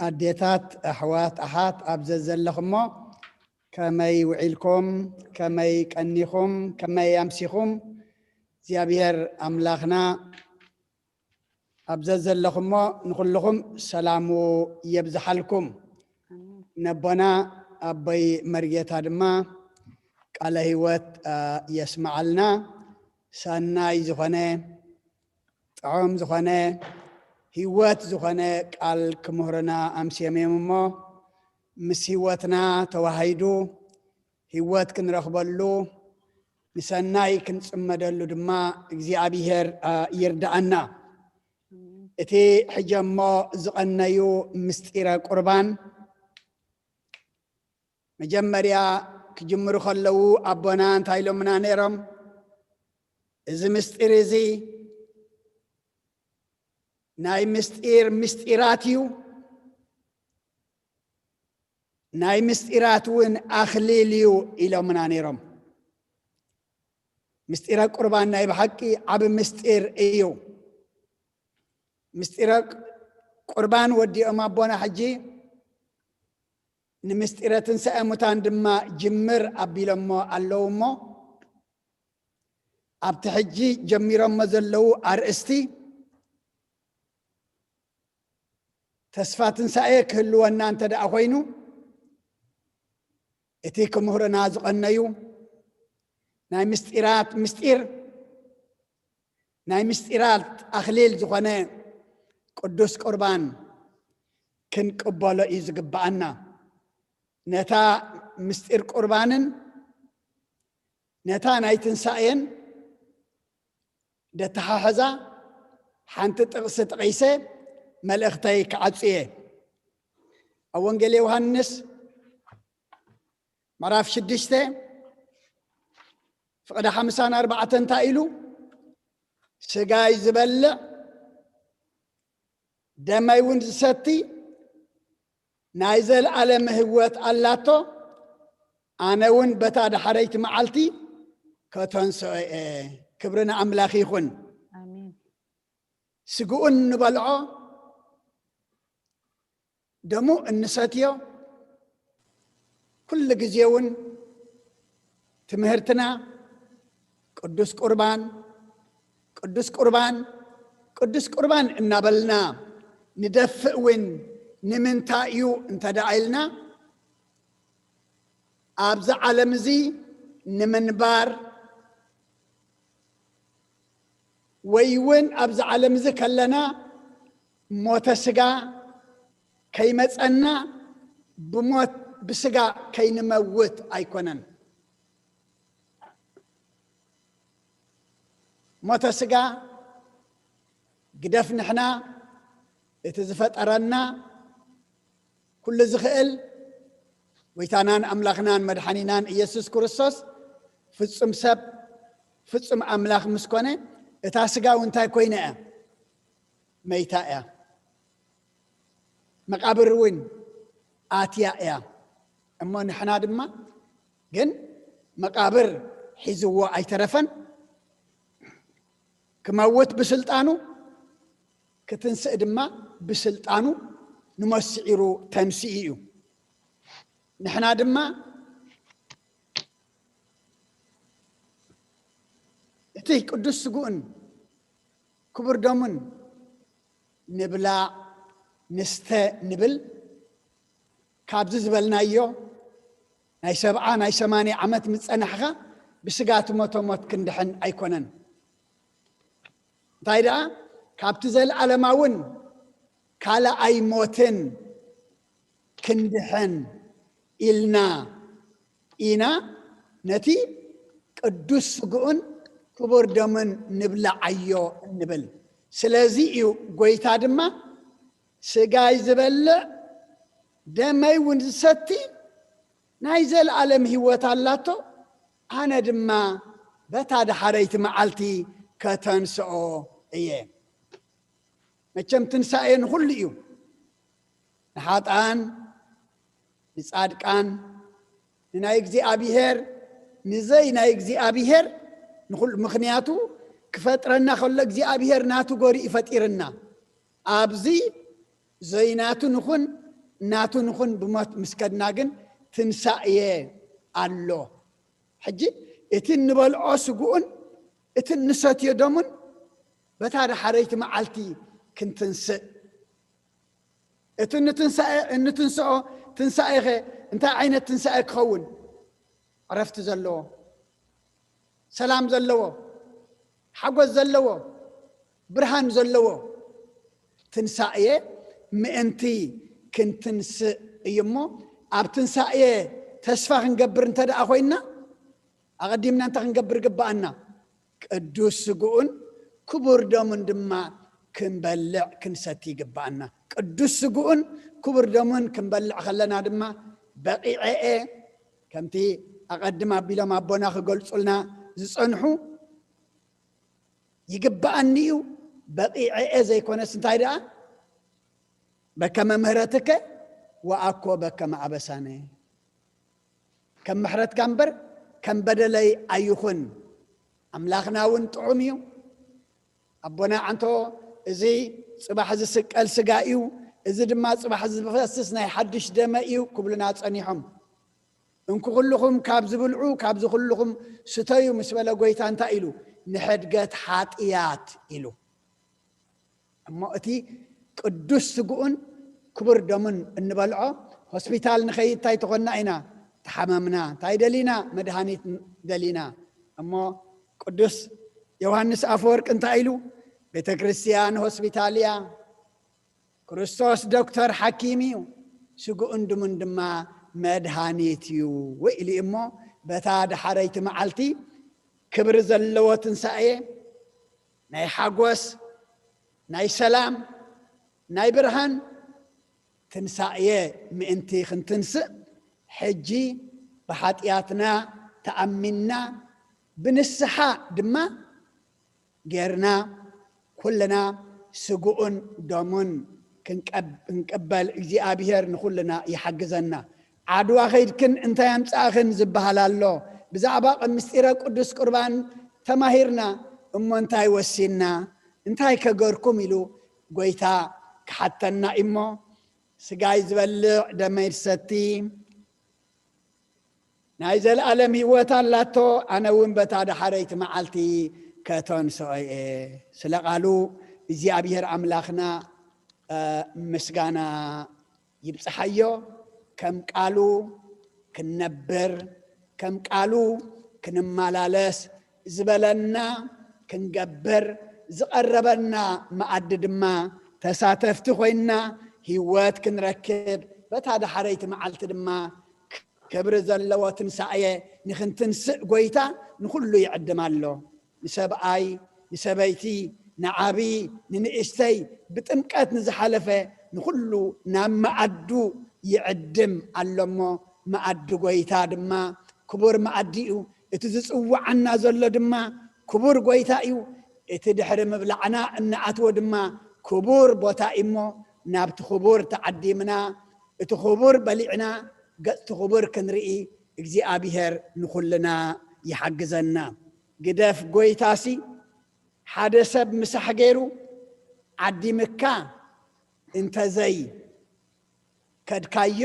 ኣዴታት፣ ኣሕዋት፣ ኣሓት ኣብ ዘዘለኹሞ ከመይ ውዒልኩም፣ ከመይ ቀኒኹም፣ ከመይ ኣምሲኹም? እግዚኣብሔር ኣምላኽና ኣብ ዘዘለኹሞ ንኹልኹም ሰላሙ የብዝሓልኩም። ነቦና ኣቦይ መርጌታ ድማ ቃለ ህይወት፣ አ፣ የስምዓልና። ሰናይ ዝኾነ፣ ጥዑም ዝኾነ፣ ህይወት ዝኾነ ቃል ክምህሩና ኣምስዮም እዮም እሞ፣ ምስ ህይወትና ተዋሃይዱ ህይወት ክንረኽበሉ፣ ንሰናይ ክንጽመደሉ ድማ እግዚኣብሔር፣ አ፣ ይርድኣና። እቲ ሕጂ እሞ ዝቐነዩ ምስጢረ ቁርባን፣ መጀመርያ ክጅምሩ ከለዉ ኣቦና እንታይ ኢሎምና ነይሮም? እዚ ምስጢር እዚ ናይ ምስጢር ምስጢራት እዩ፣ ናይ ምስጢራት እውን ኣኽሊል እዩ ኢሎምና ነይሮም። ምስጢረ ቁርባን ናይ ብሓቂ ዓቢ ምስጢር እዩ። ምስጢረ ቁርባን ወዲኦም ኣቦና ሕጂ ንምስጢረ ትንሳኤ ሙታን ድማ ጅምር ኣቢሎሞ ኣለዉ እሞ፣ ኣብቲ ሕጂ ጀሚሮሞ ዘለዉ ኣርእስቲ ተስፋ ትንሳኤ ክህልወና እንተ ደኣ ኮይኑ፣ እቲ ክምህሩና ዝቐነዩ ናይ ምስጢራት ምስጢር፣ ናይ ምስጢራት ኣኽሊል ዝኾነ ቅዱስ ቁርባን ክንቅበሎ እዩ ዝግብኣና። ነታ ምስጢር ቁርባንን ነታ ናይ ትንሳኤን ደተሓሕዛ ሓንቲ ጥቕሲ ጠቒሰ መልእኽተይ ክዓጹ እየ። ኣብ ወንጌል ዮሃንስ ምዕራፍ ሽዱሽተ ፍቕዲ ሓምሳን ኣርባዕተን እንታይ ኢሉ? "ስጋይ ዝበልዕ ደመይ እውን ዝሰቲ ናይ ዘለኣለም ህይወት ኣላቶ፣ ኣነ እውን በታ ዳሕረይቲ መዓልቲ ከተንስኦ እየ።" ክብሪ ንኣምላኽ ይኹን። ኣሜን። ስግኡን እንበልዖ፣ ደሙ እንሰትዮ፣ ኩሉ ግዜ እውን ትምህርትና ቅዱስ ቁርባን፣ ቅዱስ ቁርባን፣ ቅዱስ ቁርባን እናበልና ንደፍእ እውን ንምንታይ እዩ እንተ ደኣ ኢልና፣ ኣብዚ ዓለም እዚ ንምንባር ወይ እውን ኣብዚ ዓለም እዚ ከለና ሞተ ስጋ ከይመጸና ብሞት ብስጋ ከይንመውት ኣይኮነን። ሞተ ስጋ ግደፍ ንሕና እቲ ዝፈጠረና ኩሉ ዝኽእል ጎይታናን ኣምላኽናን መድሓኒናን ኢየሱስ ክርስቶስ ፍጹም ሰብ ፍጹም ኣምላኽ ምስ ኮነ እታ ስጋ እውን እንታይ ኮይና እያ? መይታ እያ። መቃብር እውን ኣትያ እያ። እሞ ንሕና ድማ ግን መቃብር ሒዝዎ ኣይተረፈን። ክመውት ብስልጣኑ ክትንስእ ድማ ብስልጣኑ ንሞት ስዒሩ ተንሲኡ እዩ። ንሕና ድማ እቲ ቅዱስ ስግኡን ክቡር ደሙን ንብላዕ ንስተ ንብል። ካብዚ ዝበልናዮ ናይ ሰብዓ ናይ ሰማንያ ዓመት ምጸናሕኻ ብስጋ ትሞቶ ሞት ክንድሕን ኣይኮነን። እንታይ ደኣ ካብቲ ዘለኣለማውን ካልኣይ ሞትን ክንድሕን ኢልና ኢና ነቲ ቅዱስ ስግኡን ክቡር ደሙን ንብላዓዮ እንብል። ስለዚ እዩ ጎይታ ድማ ስጋይ ዝበልዕ ደመይ እውን ዝሰቲ ናይ ዘለኣለም ህይወት ኣላቶ፣ ኣነ ድማ በታ ዳሓረይቲ መዓልቲ ከተንስኦ እየ። መቸም ትንሳኤ ንኹሉ እዩ፣ ንሓጣን ንጻድቃን ንናይ እግዚኣብሔር ንዘይ ናይ እግዚኣብሔር ንኹሉ። ምኽንያቱ ክፈጥረና ከሎ እግዚኣብሔር ናቱ ገሩ ይፈጢርና። ኣብዚ ዘይናቱ ንኹን ናቱ ንኹን ብሞት ምስ ከድና ግን ትንሳኤ ኣሎ። ሕጂ እቲ እንበልዖ ስግኡን እቲ እንሰትዮ ደሙን በታ ዳሓረይቲ መዓልቲ ክንትንስእ፣ እቲ እንትንሳኤ እንትንስኦ ትንሳኤኸ እንታይ ዓይነት ትንሳኤ ክኸውን? ዕረፍቲ ዘለዎ፣ ሰላም ዘለዎ፣ ሓጎስ ዘለዎ፣ ብርሃን ዘለዎ ትንሳኤ ምእንቲ ክንትንስእ እዩ። እሞ ኣብ ትንሳኤ ተስፋ ክንገብር እንተ ደኣ ኮይንና ኣቐዲምና እንታይ ክንገብር ይግብኣና? ቅዱስ ስግኡን ክቡር ደሙን ድማ ክንበልዕ ክንሰቲ ይግብኣና። ቅዱስ ስግኡን ክቡር ደሙን ክንበልዕ ከለና ድማ በቒዐ እየ፣ ከምቲ ኣቐድም ኣቢሎም ኣቦና ክገልጹልና ዝጸንሑ፣ ይግብኣኒ እዩ፣ በቒዐ እየ ዘይኮነስ እንታይ ደኣ በከመ ምህረትከ ወኣኮ በከመ ኣበሳነ፣ ከም ምሕረትካ እምበር ከም በደለይ ኣይኹን። ኣምላኽና እውን ጥዑም እዩ። ኣቦና ዓንቶ፣ እዚ ጽባሕ ዝስቀል ስጋ እዩ፣ እዚ ድማ ጽባሕ ዝፈስስ ናይ ሓድሽ ደመ እዩ ክብሉና ጸኒሖም። እንኩ ኩልኹም ካብዚ ብልዑ፣ ካብዚ ኩልኹም ስተዩ ምስ በለ ጎይታ እንታይ ኢሉ? ንሕድገት ሓጥያት ኢሉ። እሞ እቲ ቅዱስ ስግኡን ክቡር ደሙን እንበልዖ፣ ሆስፒታል ንኸይድ እንታይ ተኾንና ኢና? ተሓመምና። እንታይ ደሊና? መድሃኒት ደሊና። እሞ ቅዱስ ዮሃንስ ኣፈወርቅ እንታይ ኢሉ? ቤተ ክርስቲያን ሆስፒታል እያ፣ ክርስቶስ ዶክተር ሓኪም እዩ፣ ስግኡን ደሙን ድማ መድሃኒት እዩ ኢሉ እሞ፣ በታ ደሓረይቲ መዓልቲ ክብሪ ዘለዎ ትንሳኤ፣ ናይ ሓጎስ፣ ናይ ሰላም፣ ናይ ብርሃን ትንሳኤ ምእንቲ ክንትንስእ፣ ሕጂ ብሓጢኣትና ተኣሚንና፣ ብንስሓ ድማ ጌርና፣ ኩልና ስግኡን ደሙን ክንቀብ-፣ ክንቅበል እግዚኣብሔር ንኹልና ይሓግዘና። ዓድዋ ከይድክን እንታይ ኣምጻእኽን ዝበሃል ኣሎ። ብዛዕባ ምስጢረ ቅዱስ ቁርባን ተማሂርና፣ እሞ እንታይ ወሲንና? እንታይ ከገርኩም ኢሉ ጎይታ ክሓተና እሞ፣ ስጋይ ዝበልዕ ደመይ ዝሰቲ ናይ ዘለኣለም ህይወት ኣላቶ፣ ኣነ እውን በታ ደሓረይቲ መዓልቲ ከተንስኦ እየ። ስለ ቃሉ እግዚኣብሔር ኣምላኽና፣ እ፣ ምስጋና ይብጽሓዮ። ከም ቃሉ ክንነብር፣ ከም ቃሉ ክንመላለስ፣ ዝበለና ክንገብር፣ ዝቐረበና መኣዲ ድማ ተሳተፍቲ ኮይንና ህይወት ክንረክብ፣ በታ ደሓረይቲ መዓልቲ ድማ ክብሪ ዘለዎ ትንሳኤ ንኽንትንስእ ጎይታ ንኹሉ ይዕድም ኣሎ። ንሰብኣይ፣ ንሰበይቲ፣ ንዓቢ፣ ንንእሽተይ፣ ብጥምቀት ንዝሓለፈ ንኹሉ ናብ መኣዱ ይዕድም ኣሎ እሞ፣ መኣዲ ጎይታ ድማ ክቡር መኣዲ እዩ። እቲ ዝጽውዓና ዘሎ ድማ ክቡር ጎይታ እዩ። እቲ ድሕሪ ምብላዕና እንኣትዎ ድማ ክቡር ቦታ እዩ እሞ፣ ናብቲ ክቡር ተዓዲምና፣ እቲ ክቡር በሊዕና፣ ገጽቲ ክቡር ክንርኢ እግዚኣብሔር ንኹልና ይሓግዘና። ግደፍ ጎይታሲ ሓደ ሰብ ምሳሕ ገይሩ ዓዲምካ እንተዘይ ከድካዮ፣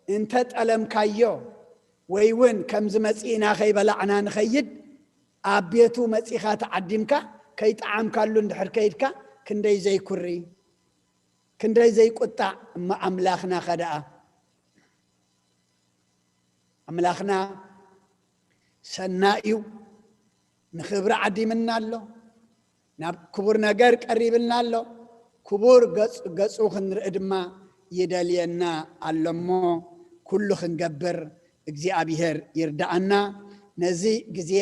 እንተ ጠለምካዮ፣ ወይ እውን ከምዚ መጺእና ከይበላዕና ንኸይድ፣ ኣብ ቤቱ መጺኻ ተዓዲምካ፣ ከይጠዓምካሉ እንድሕር ከይድካ፣ ክንደይ ዘይኩሪ፣ ክንደይ ዘይቁጣዕ። እሞ ኣምላኽና ኸ ደኣ? ኣምላኽና ሰናይ እዩ። ንኽብሪ ዓዲምና ኣሎ። ናብ ክቡር ነገር ቀሪብልና ኣሎ። ክቡር ገጽ-፣ ገጹ ክንርኢ ድማ ይደልየና ኣሎ እሞ፣ ኩሉ ክንገብር እግዚኣብሔር ይርድኣና። ነዚ ግዜ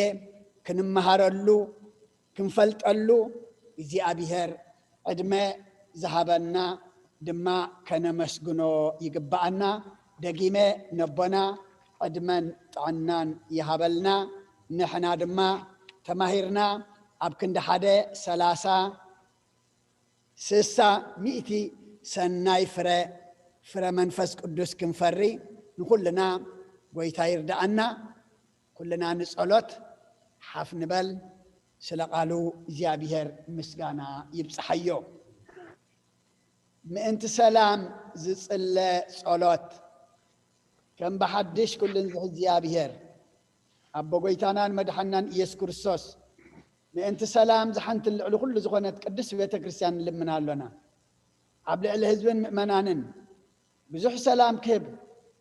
ክንመሃረሉ፣ ክንፈልጠሉ እግዚኣብሔር ዕድመ ዝሃበና ድማ ከነመስግኖ ይግብኣና። ደጊመ ነቦና ዕድመን ጥዕናን ይሃበልና። ንሕና ድማ ተማሂርና ኣብ ክንዲ ሓደ ሰላሳ፣ ስሳ፣ ሚእቲ ሰናይ ፍረ፣ ፍረ መንፈስ ቅዱስ ክንፈሪ ንኹልና ጎይታ ይርድኣና። ኩልና ንጸሎት ሓፍ ንበል። ስለ ቃሉ እግዚኣብሔር ምስጋና ይብጽሓዮ። ምእንቲ ሰላም ዝጽለ ጸሎት። ከም ብሓድሽ ኩሉን ዝሕዚ እግዚኣብሔር፣ ኣቦ ጎይታናን መድሓናን ኢየሱስ ክርስቶስ፣ ምእንቲ ሰላም ዝሓንትን ልዕሊ ኩሉ ዝኾነት ቅድስት ቤተ ክርስቲያን ንልምና ኣሎና። ኣብ ልዕሊ ህዝብን ምእመናንን ብዙሕ ሰላም ክህብ፣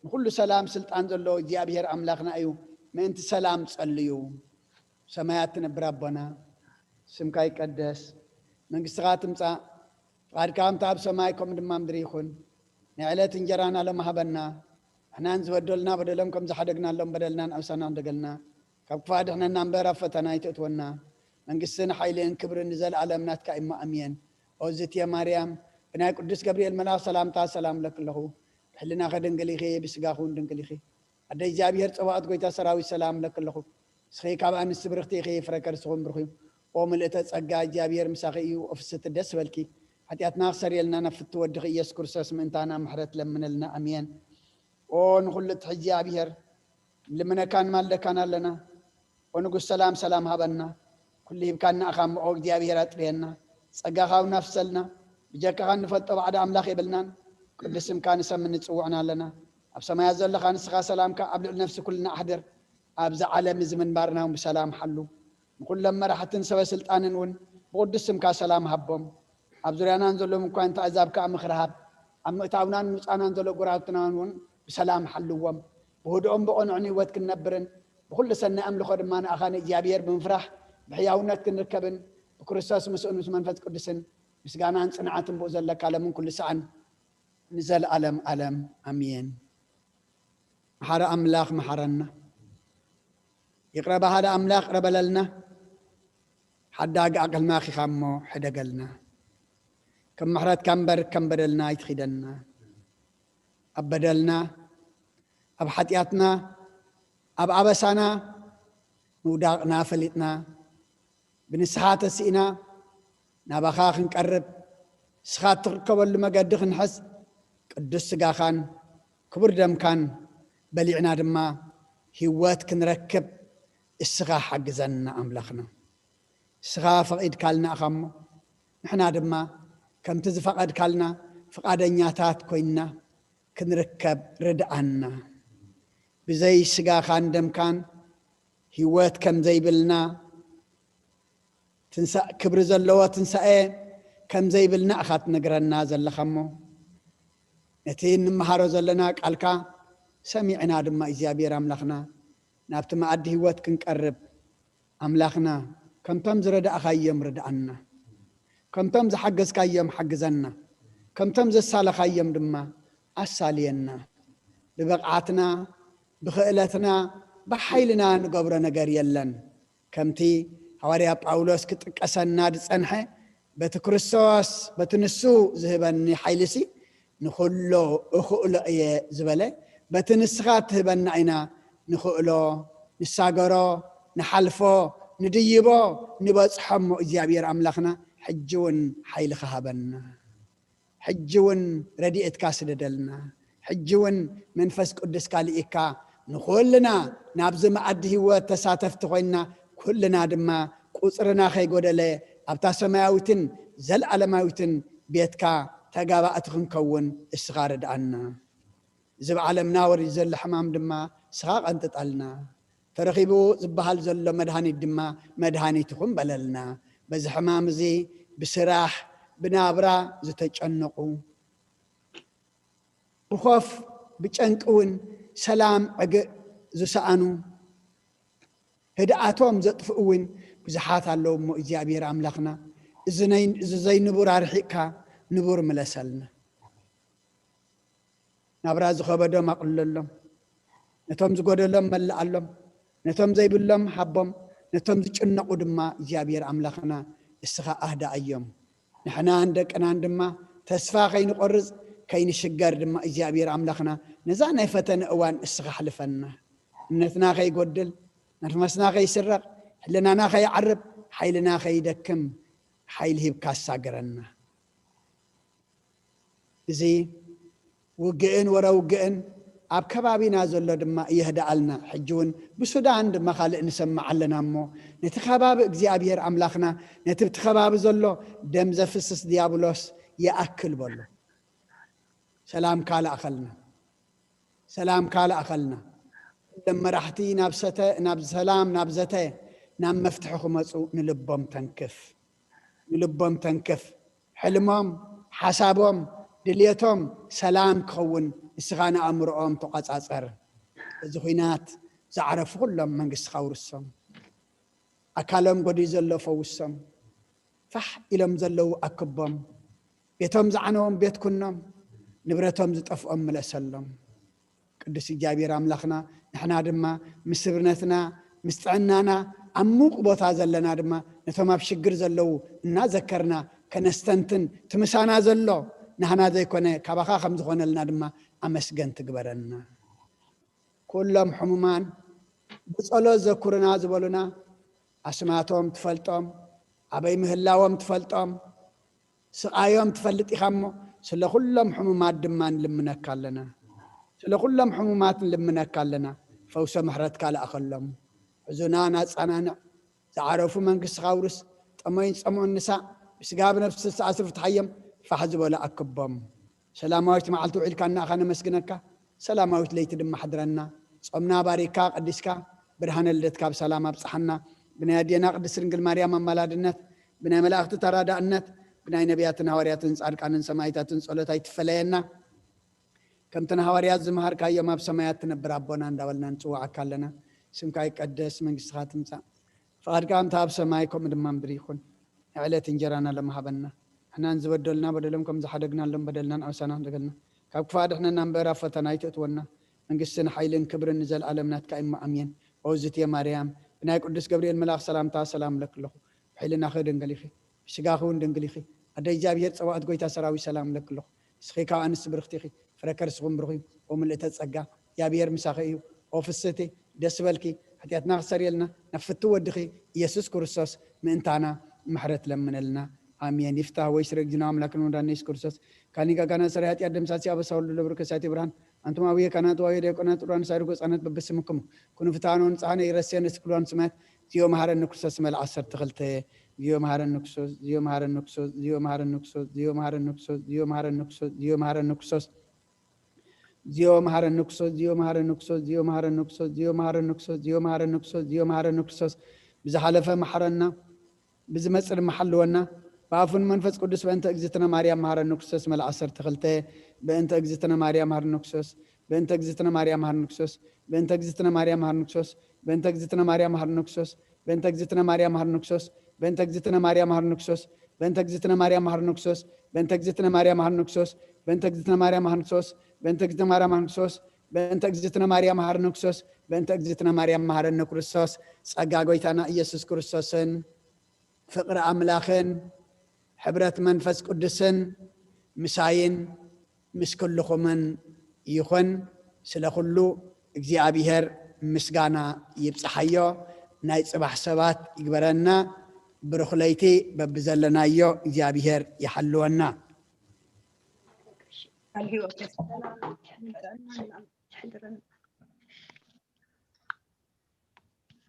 ንኹሉ ሰላም ስልጣን ዘለዎ እግዚኣብሔር ኣምላኽና እዩ። ምእንቲ ሰላም ጸልዩ። ሰማያት ትነብር ኣቦና፣ ስምካ ይቀደስ፣ መንግስትኻ ትምጻእ፣ ፍቓድካ ከምቲ ኣብ ሰማይ ከምኡ ድማ ምድሪ ይኹን። ናይ ዕለት እንጀራና ሎም ሃበና፣ ንሕናን ዝበደሉና በደሎም ከም ዝሓደግናሎም በደልናን ኣምሳና ንደገልና፣ ካብ ክፋ ድሕነና እምበር ኣብ ፈተና ኣይትእትወና። መንግስትን ሓይልን ክብርን ንዘለኣለም ናትካ እሞ ኣሜን። ኦዝትየ ማርያም፣ ብናይ ቅዱስ ገብርኤል መልኣኽ ሰላምታ ሰላም እለኪ ኣለኹ። ብሕልናኺ ድንግል ኢኺ፣ ብስጋኺ እውን ድንግል ኢኺ። ኣደ እግዚኣብሔር ጸባኦት ጎይታ ሰራዊት ሰላም እለኪ ኣለኹ። ንስኺ ካብ ኣንስቲ ብርኽቲ ኢኺ፣ ፍረ ከርስኹም ብሩኽ እዩ። ኦ ምልእተ ጸጋ፣ እግዚኣብሔር ምሳኺ እዩ፣ ኦ ፍስሕቲ ደስ በልኪ። ሓጢኣትና ክሰርየልና ናብ ፍቲ ወድኺ ኢየሱስ ክርስቶስ ምእንታና ምሕረት ለምነልና። ኣሜን። ኦ ንኹሉ እትሕዚ እግዚኣብሔር፣ ንልምነካን ንማልደካን ኣለና። ኦ ንጉስ ሰላም፣ ሰላም ሃበና። ኩሉ ሂብካና ኢኻ እሞ፣ ኦ እግዚኣብሔር ኣጥርየና። ጸጋኻ እውን ኣፍሰልና። ብጀካኻ እንፈልጦ ባዕዲ ኣምላኽ የብልናን። ቅዱስ ስምካ ንሰምን ንጽውዕን ኣለና። ኣብ ሰማያት ዘለኻ ንስኻ ሰላምካ ኣብ ልዕሊ ነፍሲ ኩልና ኣሕድር። ኣብዚ ዓለም እዚ ምንባርና እውን ብሰላም ሓሉ። ንኹሎም መራሕትን ሰበ ስልጣንን እውን ብቕዱስ ስምካ ሰላም ሃቦም። ኣብ ዙርያናን ዘሎ ምኳን ኣሕዛብ ከኣ ምኽሪ ሃብ። ኣብ ምእታውናን ምውጻእናን ዘሎ ጎረባብትናን እውን ብሰላም ሓልዎም። ብህድኦም ብቐንዑን ህይወት ክንነብርን ብኹሉ ሰናይ ኣምልኾ ድማ ንኣኻ ንእግዚኣብሔር ብምፍራሕ ብሕያውነት ክንርከብን ብክርስቶስ ምስኡን ምስ መንፈስ ቅዱስን ምስጋናን ጽንዓትን ብኡ ዘለካ ለምን ኩሉ ሰዓን ንዘለኣለም ኣለም ኣሜን። መሓሪ ኣምላኽ መሓረና። ይቕረ በሃሊ ኣምላኽ ይቕረ በለልና። ሓዳግ ኣቕልማኽ ኢኻ እሞ ሕደገልና። ከም ምሕረትካ እምበር ከም በደልና ኣይትኺደና። ኣብ በደልና፣ ኣብ ሓጢኣትና፣ ኣብ ኣበሳና ምውዳቕና ፈሊጥና፣ ብንስሓ ተስኢና ናባኻ ክንቀርብ፣ ንስኻ እትርከበሉ መገዲ ክንሕዝ፣ ቅዱስ ስጋኻን ክቡር ደምካን በሊዕና ድማ ህይወት ክንረክብ እስኻ ሓግዘና ኣምላኽና። እስኻ ፈቒድካልና ኢኻ እሞ፣ ንሕና ድማ ከምቲ ዝፈቐድካልና ፍቓደኛታት ኮይንና ክንርከብ ርድኣና። ብዘይ ስጋኻን ደምካን ህይወት ከም ዘይብልና፣ ትንሳ-፣ ክብሪ ዘለዎ ትንሳኤ ከም ዘይብልና ኢኻ ትነግረና ዘለኻ እሞ፣ ነቲ እንመሃሮ ዘለና ቃልካ ሰሚዕና ድማ እግዚኣብሔር ኣምላኽና ናብቲ መኣዲ ህይወት ክንቀርብ፣ ኣምላኽና ከምቶም ዝረዳእኻዮም ርድኣና፣ ከምቶም ዝሓገዝካዮም ሓግዘና፣ ከምቶም ዘሳለኻዮም ድማ ኣሳልየና። ብብቕዓትና፣ ብኽእለትና፣ ብሓይልና ንገብሮ ነገር የለን። ከምቲ ሃዋርያ ጳውሎስ ክጥቀሰና ዝጸንሐ፣ በቲ ክርስቶስ፣ በቲ ንሱ ዝህበኒ ሓይሊሲ ንኹሎ እኽእሎ እየ ዝበለ፣ በቲ ንስኻ እትህበና ኢና ንኽእሎ፣ ንሳገሮ፣ ንሓልፎ፣ ንድይቦ፣ ንበጽሖ እሞ እግዚኣብሔር ኣምላኽና ሕጂ እውን ሓይልኻ ሃበና። ሕጂ እውን ረድኤትካ ስደደልና። ሕጂ እውን መንፈስ ቅዱስካ ልኢካ ንኹልና ናብዚ መኣዲ ህይወት ተሳተፍቲ ኮይንና፣ ኩልና ድማ ቁጽርና ከይጎደለ ኣብታ ሰማያዊትን ዘለኣለማዊትን ቤትካ ተጋባእቲ ክንከውን እስኻ ርድኣና። እዚ ኣብ ዓለምና ወሪዱ ዘሎ ሕማም ድማ እስኻ ቀንጥጠልና። ተረኺቡ ዝበሃል ዘሎ መድሃኒት ድማ መድሃኒት ይኹን በለልና። በዚ ሕማም እዚ ብስራሕ፣ ብናብራ ዝተጨነቑ፣ ብኾፍ ብጨንቂ እውን ሰላም ዕግእ ዝሰኣኑ፣ ህድኣቶም ዘጥፍኡ እውን ብዙሓት ኣለዉ እሞ እግዚኣብሔር ኣምላኽና፣ እዚ ናይ-፣ እዚ ዘይንቡር ኣርሒቕካ ንቡር ምለሰልና። ናብራ ዝኸበዶም ኣቕልለሎም፣ ነቶም ዝጎደሎም መልኣሎም፣ ነቶም ዘይብሎም ሃቦም፣ ነቶም ዝጭነቑ ድማ እግዚኣብሔር ኣምላኽና እስኻ ኣህድኣዮም። ንሕናን ደቅናን ድማ ተስፋ ከይንቖርጽ ከይንሽገር ድማ እግዚኣብሔር ኣምላኽና ነዛ ናይ ፈተነ እዋን እስኻ ኣሕልፈና። እምነትና ከይጎድል፣ መንፈስና ከይስረቕ፣ ሕልናና ከይዓርብ፣ ሓይልና ከይደክም ሓይሊ ሂብካ ኣሳግረና። እዚ ውግእን ወረ ውግእን ኣብ ከባቢና ዘሎ ድማ የህድኣልና። ሕጂ እውን ብሱዳን ድማ ካልእ ንሰምዕ ኣለና እሞ፣ ነቲ ከባቢ እግዚኣብሔር ኣምላኽና ነቲ ብቲ ከባቢ ዘሎ ደም ዘፍስስ ዲያብሎስ ይኣክል በሎ። ሰላምካ ለኣኸልና፣ ሰላምካ ለኣኸልና። ኩሎም መራሕቲ ናብ ሰተ-፣ ናብ ሰላም፣ ናብ ዘተ፣ ናብ መፍትሒ ክመጹ ንልቦም ተንክፍ፣ ንልቦም ተንክፍ። ሕልሞም፣ ሓሳቦም፣ ድልየቶም ሰላም ክኸውን ንስኻ ንኣእምሮኦም ተቖጻጸር። እዚ ኹናት ዝዓረፉ ኩሎም መንግስትኻ ውርሶም። ኣካሎም ጎዲሉ ዘሎ ፈውሶም። ፋሕ ኢሎም ዘለዉ ኣክቦም። ቤቶም ዝዓነዎም ቤት ኩኖም። ንብረቶም ዝጠፍኦም ምለሰሎም። ቅዱስ እግዚኣብሔር ኣምላኽና፣ ንሕና ድማ ምስ እምነትና፣ ምስ ጥዕናና፣ ኣብ ምዉቕ ቦታ ዘለና ድማ ነቶም ኣብ ሽግር ዘለዉ እናዘከርና ከነስተንትን፣ እቲ ምሳና ዘሎ ናህና ዘይኮነ ካባኻ ከም ዝኾነልና ድማ ኣመስገንቲ ግበረና። ኩሎም ሕሙማን ብጸሎት ዘኩርና ዝበሉና፣ ኣስማቶም ትፈልጦም፣ ኣበይ ምህላዎም ትፈልጦም፣ ስቓዮም ትፈልጥ ኢኻ እሞ፣ ስለ ኩሎም ሕሙማት ድማ ንልምነካ ኣለና። ስለ ኩሎም ሕሙማት ንልምነካ ኣለና። ፈውሰ ምሕረትካ ለኣኸሎም። ሕዙናን ኣጸናንዕ። ዝዓረፉ መንግስትኻ ኣውርስ። ጠመዩን ጸምኡን ንሳእ። ብስጋ ብነፍሲ ዝተኣስሩ ፍትሓዮም። ፋሕ ዝበሉ ኣክቦም። ሰላማዊት መዓልቲ ውዒልካና ኢኻ ነመስግነካ። ሰላማዊት ለይቲ ድማ ሓድረና። ጾምና ባሪካ ቀዲስካ ብርሃነ ልደትካ ብሰላም ኣብጽሓና። ብናይ ኣዴና ቅድስት ድንግል ማርያም ኣማላድነት፣ ብናይ መላእኽቲ ተራዳእነት፣ ብናይ ነቢያትን ሃዋርያትን ጻድቃንን ሰማዕታትን ጸሎት ኣይትፈለየና። ከምተን ሃዋርያት ዝመሃርካዮም ኣብ ሰማያት ትነብር ኣቦና እንዳበልና ንጽውዓካ ኣለና። ስምካ ይቀደስ፣ መንግስትኻ ትምጻእ፣ ፍቓድካ ከምቲ ኣብ ሰማይ ከምኡ ድማ ምድሪ ይኹን። ንዕለት እንጀራና ሎሚ ሃበና። ንሕናን ዝበደሉና በደሎም ከም ዝሓደግናሎም በደልናን ኣበሳና ንደገልና። ካብ ክፋእ ኣድሕነና እምበር ኣብ ፈተና ኣይትእትወና። መንግስትን ሓይልን ክብርን ንዘለኣለም ናትካ እሞ ኣሜን። ኦ ዝትየ ማርያም፣ ብናይ ቅዱስ ገብርኤል መልኣኽ ሰላምታ ሰላም እብለኪ ኣለኹ። ብሕልናኺ ድንግል ኢኺ፣ ብስጋኺ እውን ድንግል ኢኺ። ኣደ እግዚኣብሔር ጸባኦት ጎይታ ሰራዊት ሰላም እብለኪ ኣለኹ። ንስኺ ካብ ኣንስቲ ብርኽቲ ኢኺ፣ ፍረ ከርስኹም ብሩኽ እዩ። ኦ ምልእተ ጸጋ፣ እግዚኣብሔር ምሳኺ እዩ። ኦ ፍስህቲ፣ ደስ በልኪ፣ ሓጢኣትና ክሰርየልና ናብ ፍቱ ወድኺ ኢየሱስ ክርስቶስ ምእንታና ምሕረት ለምነልና። ኣሜን። ይፍታህ ወይ ስረግዝና ኣምላክን ወዳነ ኢየሱስ ክርስቶስ ካኒ ጋጋና ሰሪ ሓጢኣት ደምሳሲ ኣበሳ ወልዱ ለብሩ ከሳቲ ብርሃን ኣንቱም ኣቡየ ካህናት ዋየ ዲያቆናት ጥሩዋን ሳድጎ ህጻናት በብስምኩም ኩኑ ፍትሃኖ ንጽሓነ ይረስየን እስክልዋን ስማያት ዚዮ መሃረኒ ክርስቶስ መልዓ ዓሰርተ ክልተ ዚዮ መሃረኒ ክርስቶስ ዚዮ መሃረኒ ክርስቶስ ዚዮ መሃረኒ ክርስቶስ ዚዮ መሃረኒ ክርስቶስ ዚዮ መሃረኒ ክርስቶስ ዚዮ መሃረኒ ክርስቶስ ዚዮ መሃረኒ ክርስቶስ ዚዮ መሃረኒ ክርስቶስ ዚዮ መሃረኒ ክርስቶስ ዚዮ መሃረኒ ክርስቶስ ዚዮ መሃረኒ ክርስቶስ ዚዮ መሃረኒ ክርስቶስ ብዝሓለፈ መሓረና ብዝመጽእ ድማ ሓልወና። ብኣፉን መንፈስ ቅዱስ በእንተ እግዝእትነ ማርያም መሃረኒ ክርስቶስ መልዓ ዓሰርተ ክልተ በእንተ እግዝእትነ ማርያም መሃረኒ ክርስቶስ በእንተ እግዝእትነ ማርያም መሃረኒ ክርስቶስ በእንተ እግዝእትነ ማርያም መሃረኒ ክርስቶስ በእንተ እግዝእትነ ማርያም መሃረኒ ክርስቶስ በእንተ እግዝእትነ ማርያም መሃረኒ ክርስቶስ በእንተ እግዝእትነ ማርያም መሃረኒ ክርስቶስ በእንተ እግዝእትነ ማርያም መሃረኒ ክርስቶስ በእንተ እግዝእትነ ማርያም መሃረኒ ክርስቶስ በእንተ እግዝእትነ ማርያም መሃረኒ ክርስቶስ በእንተ እግዝእትነ ማርያም መሃረኒ ክርስቶስ በእንተ እግዝእትነ ማርያም መሃረኒ ክርስቶስ በእንተ እግዝእትነ ማርያም መሃረኒ ክርስቶስ ጸጋ ጎይታና ኢየሱስ ክርስቶስን ፍቕሪ ኣምላኽን ሕብረት መንፈስ ቅዱስን ምሳይን ምስ ኩልኹምን ይኹን። ስለ ኩሉ እግዚኣብሔር ምስጋና ይብጽሓዮ። ናይ ጽባሕ ሰባት ይግበረና። ብሩኽ ለይቲ በብዘለናዮ እግዚኣብሔር ይሓልወና።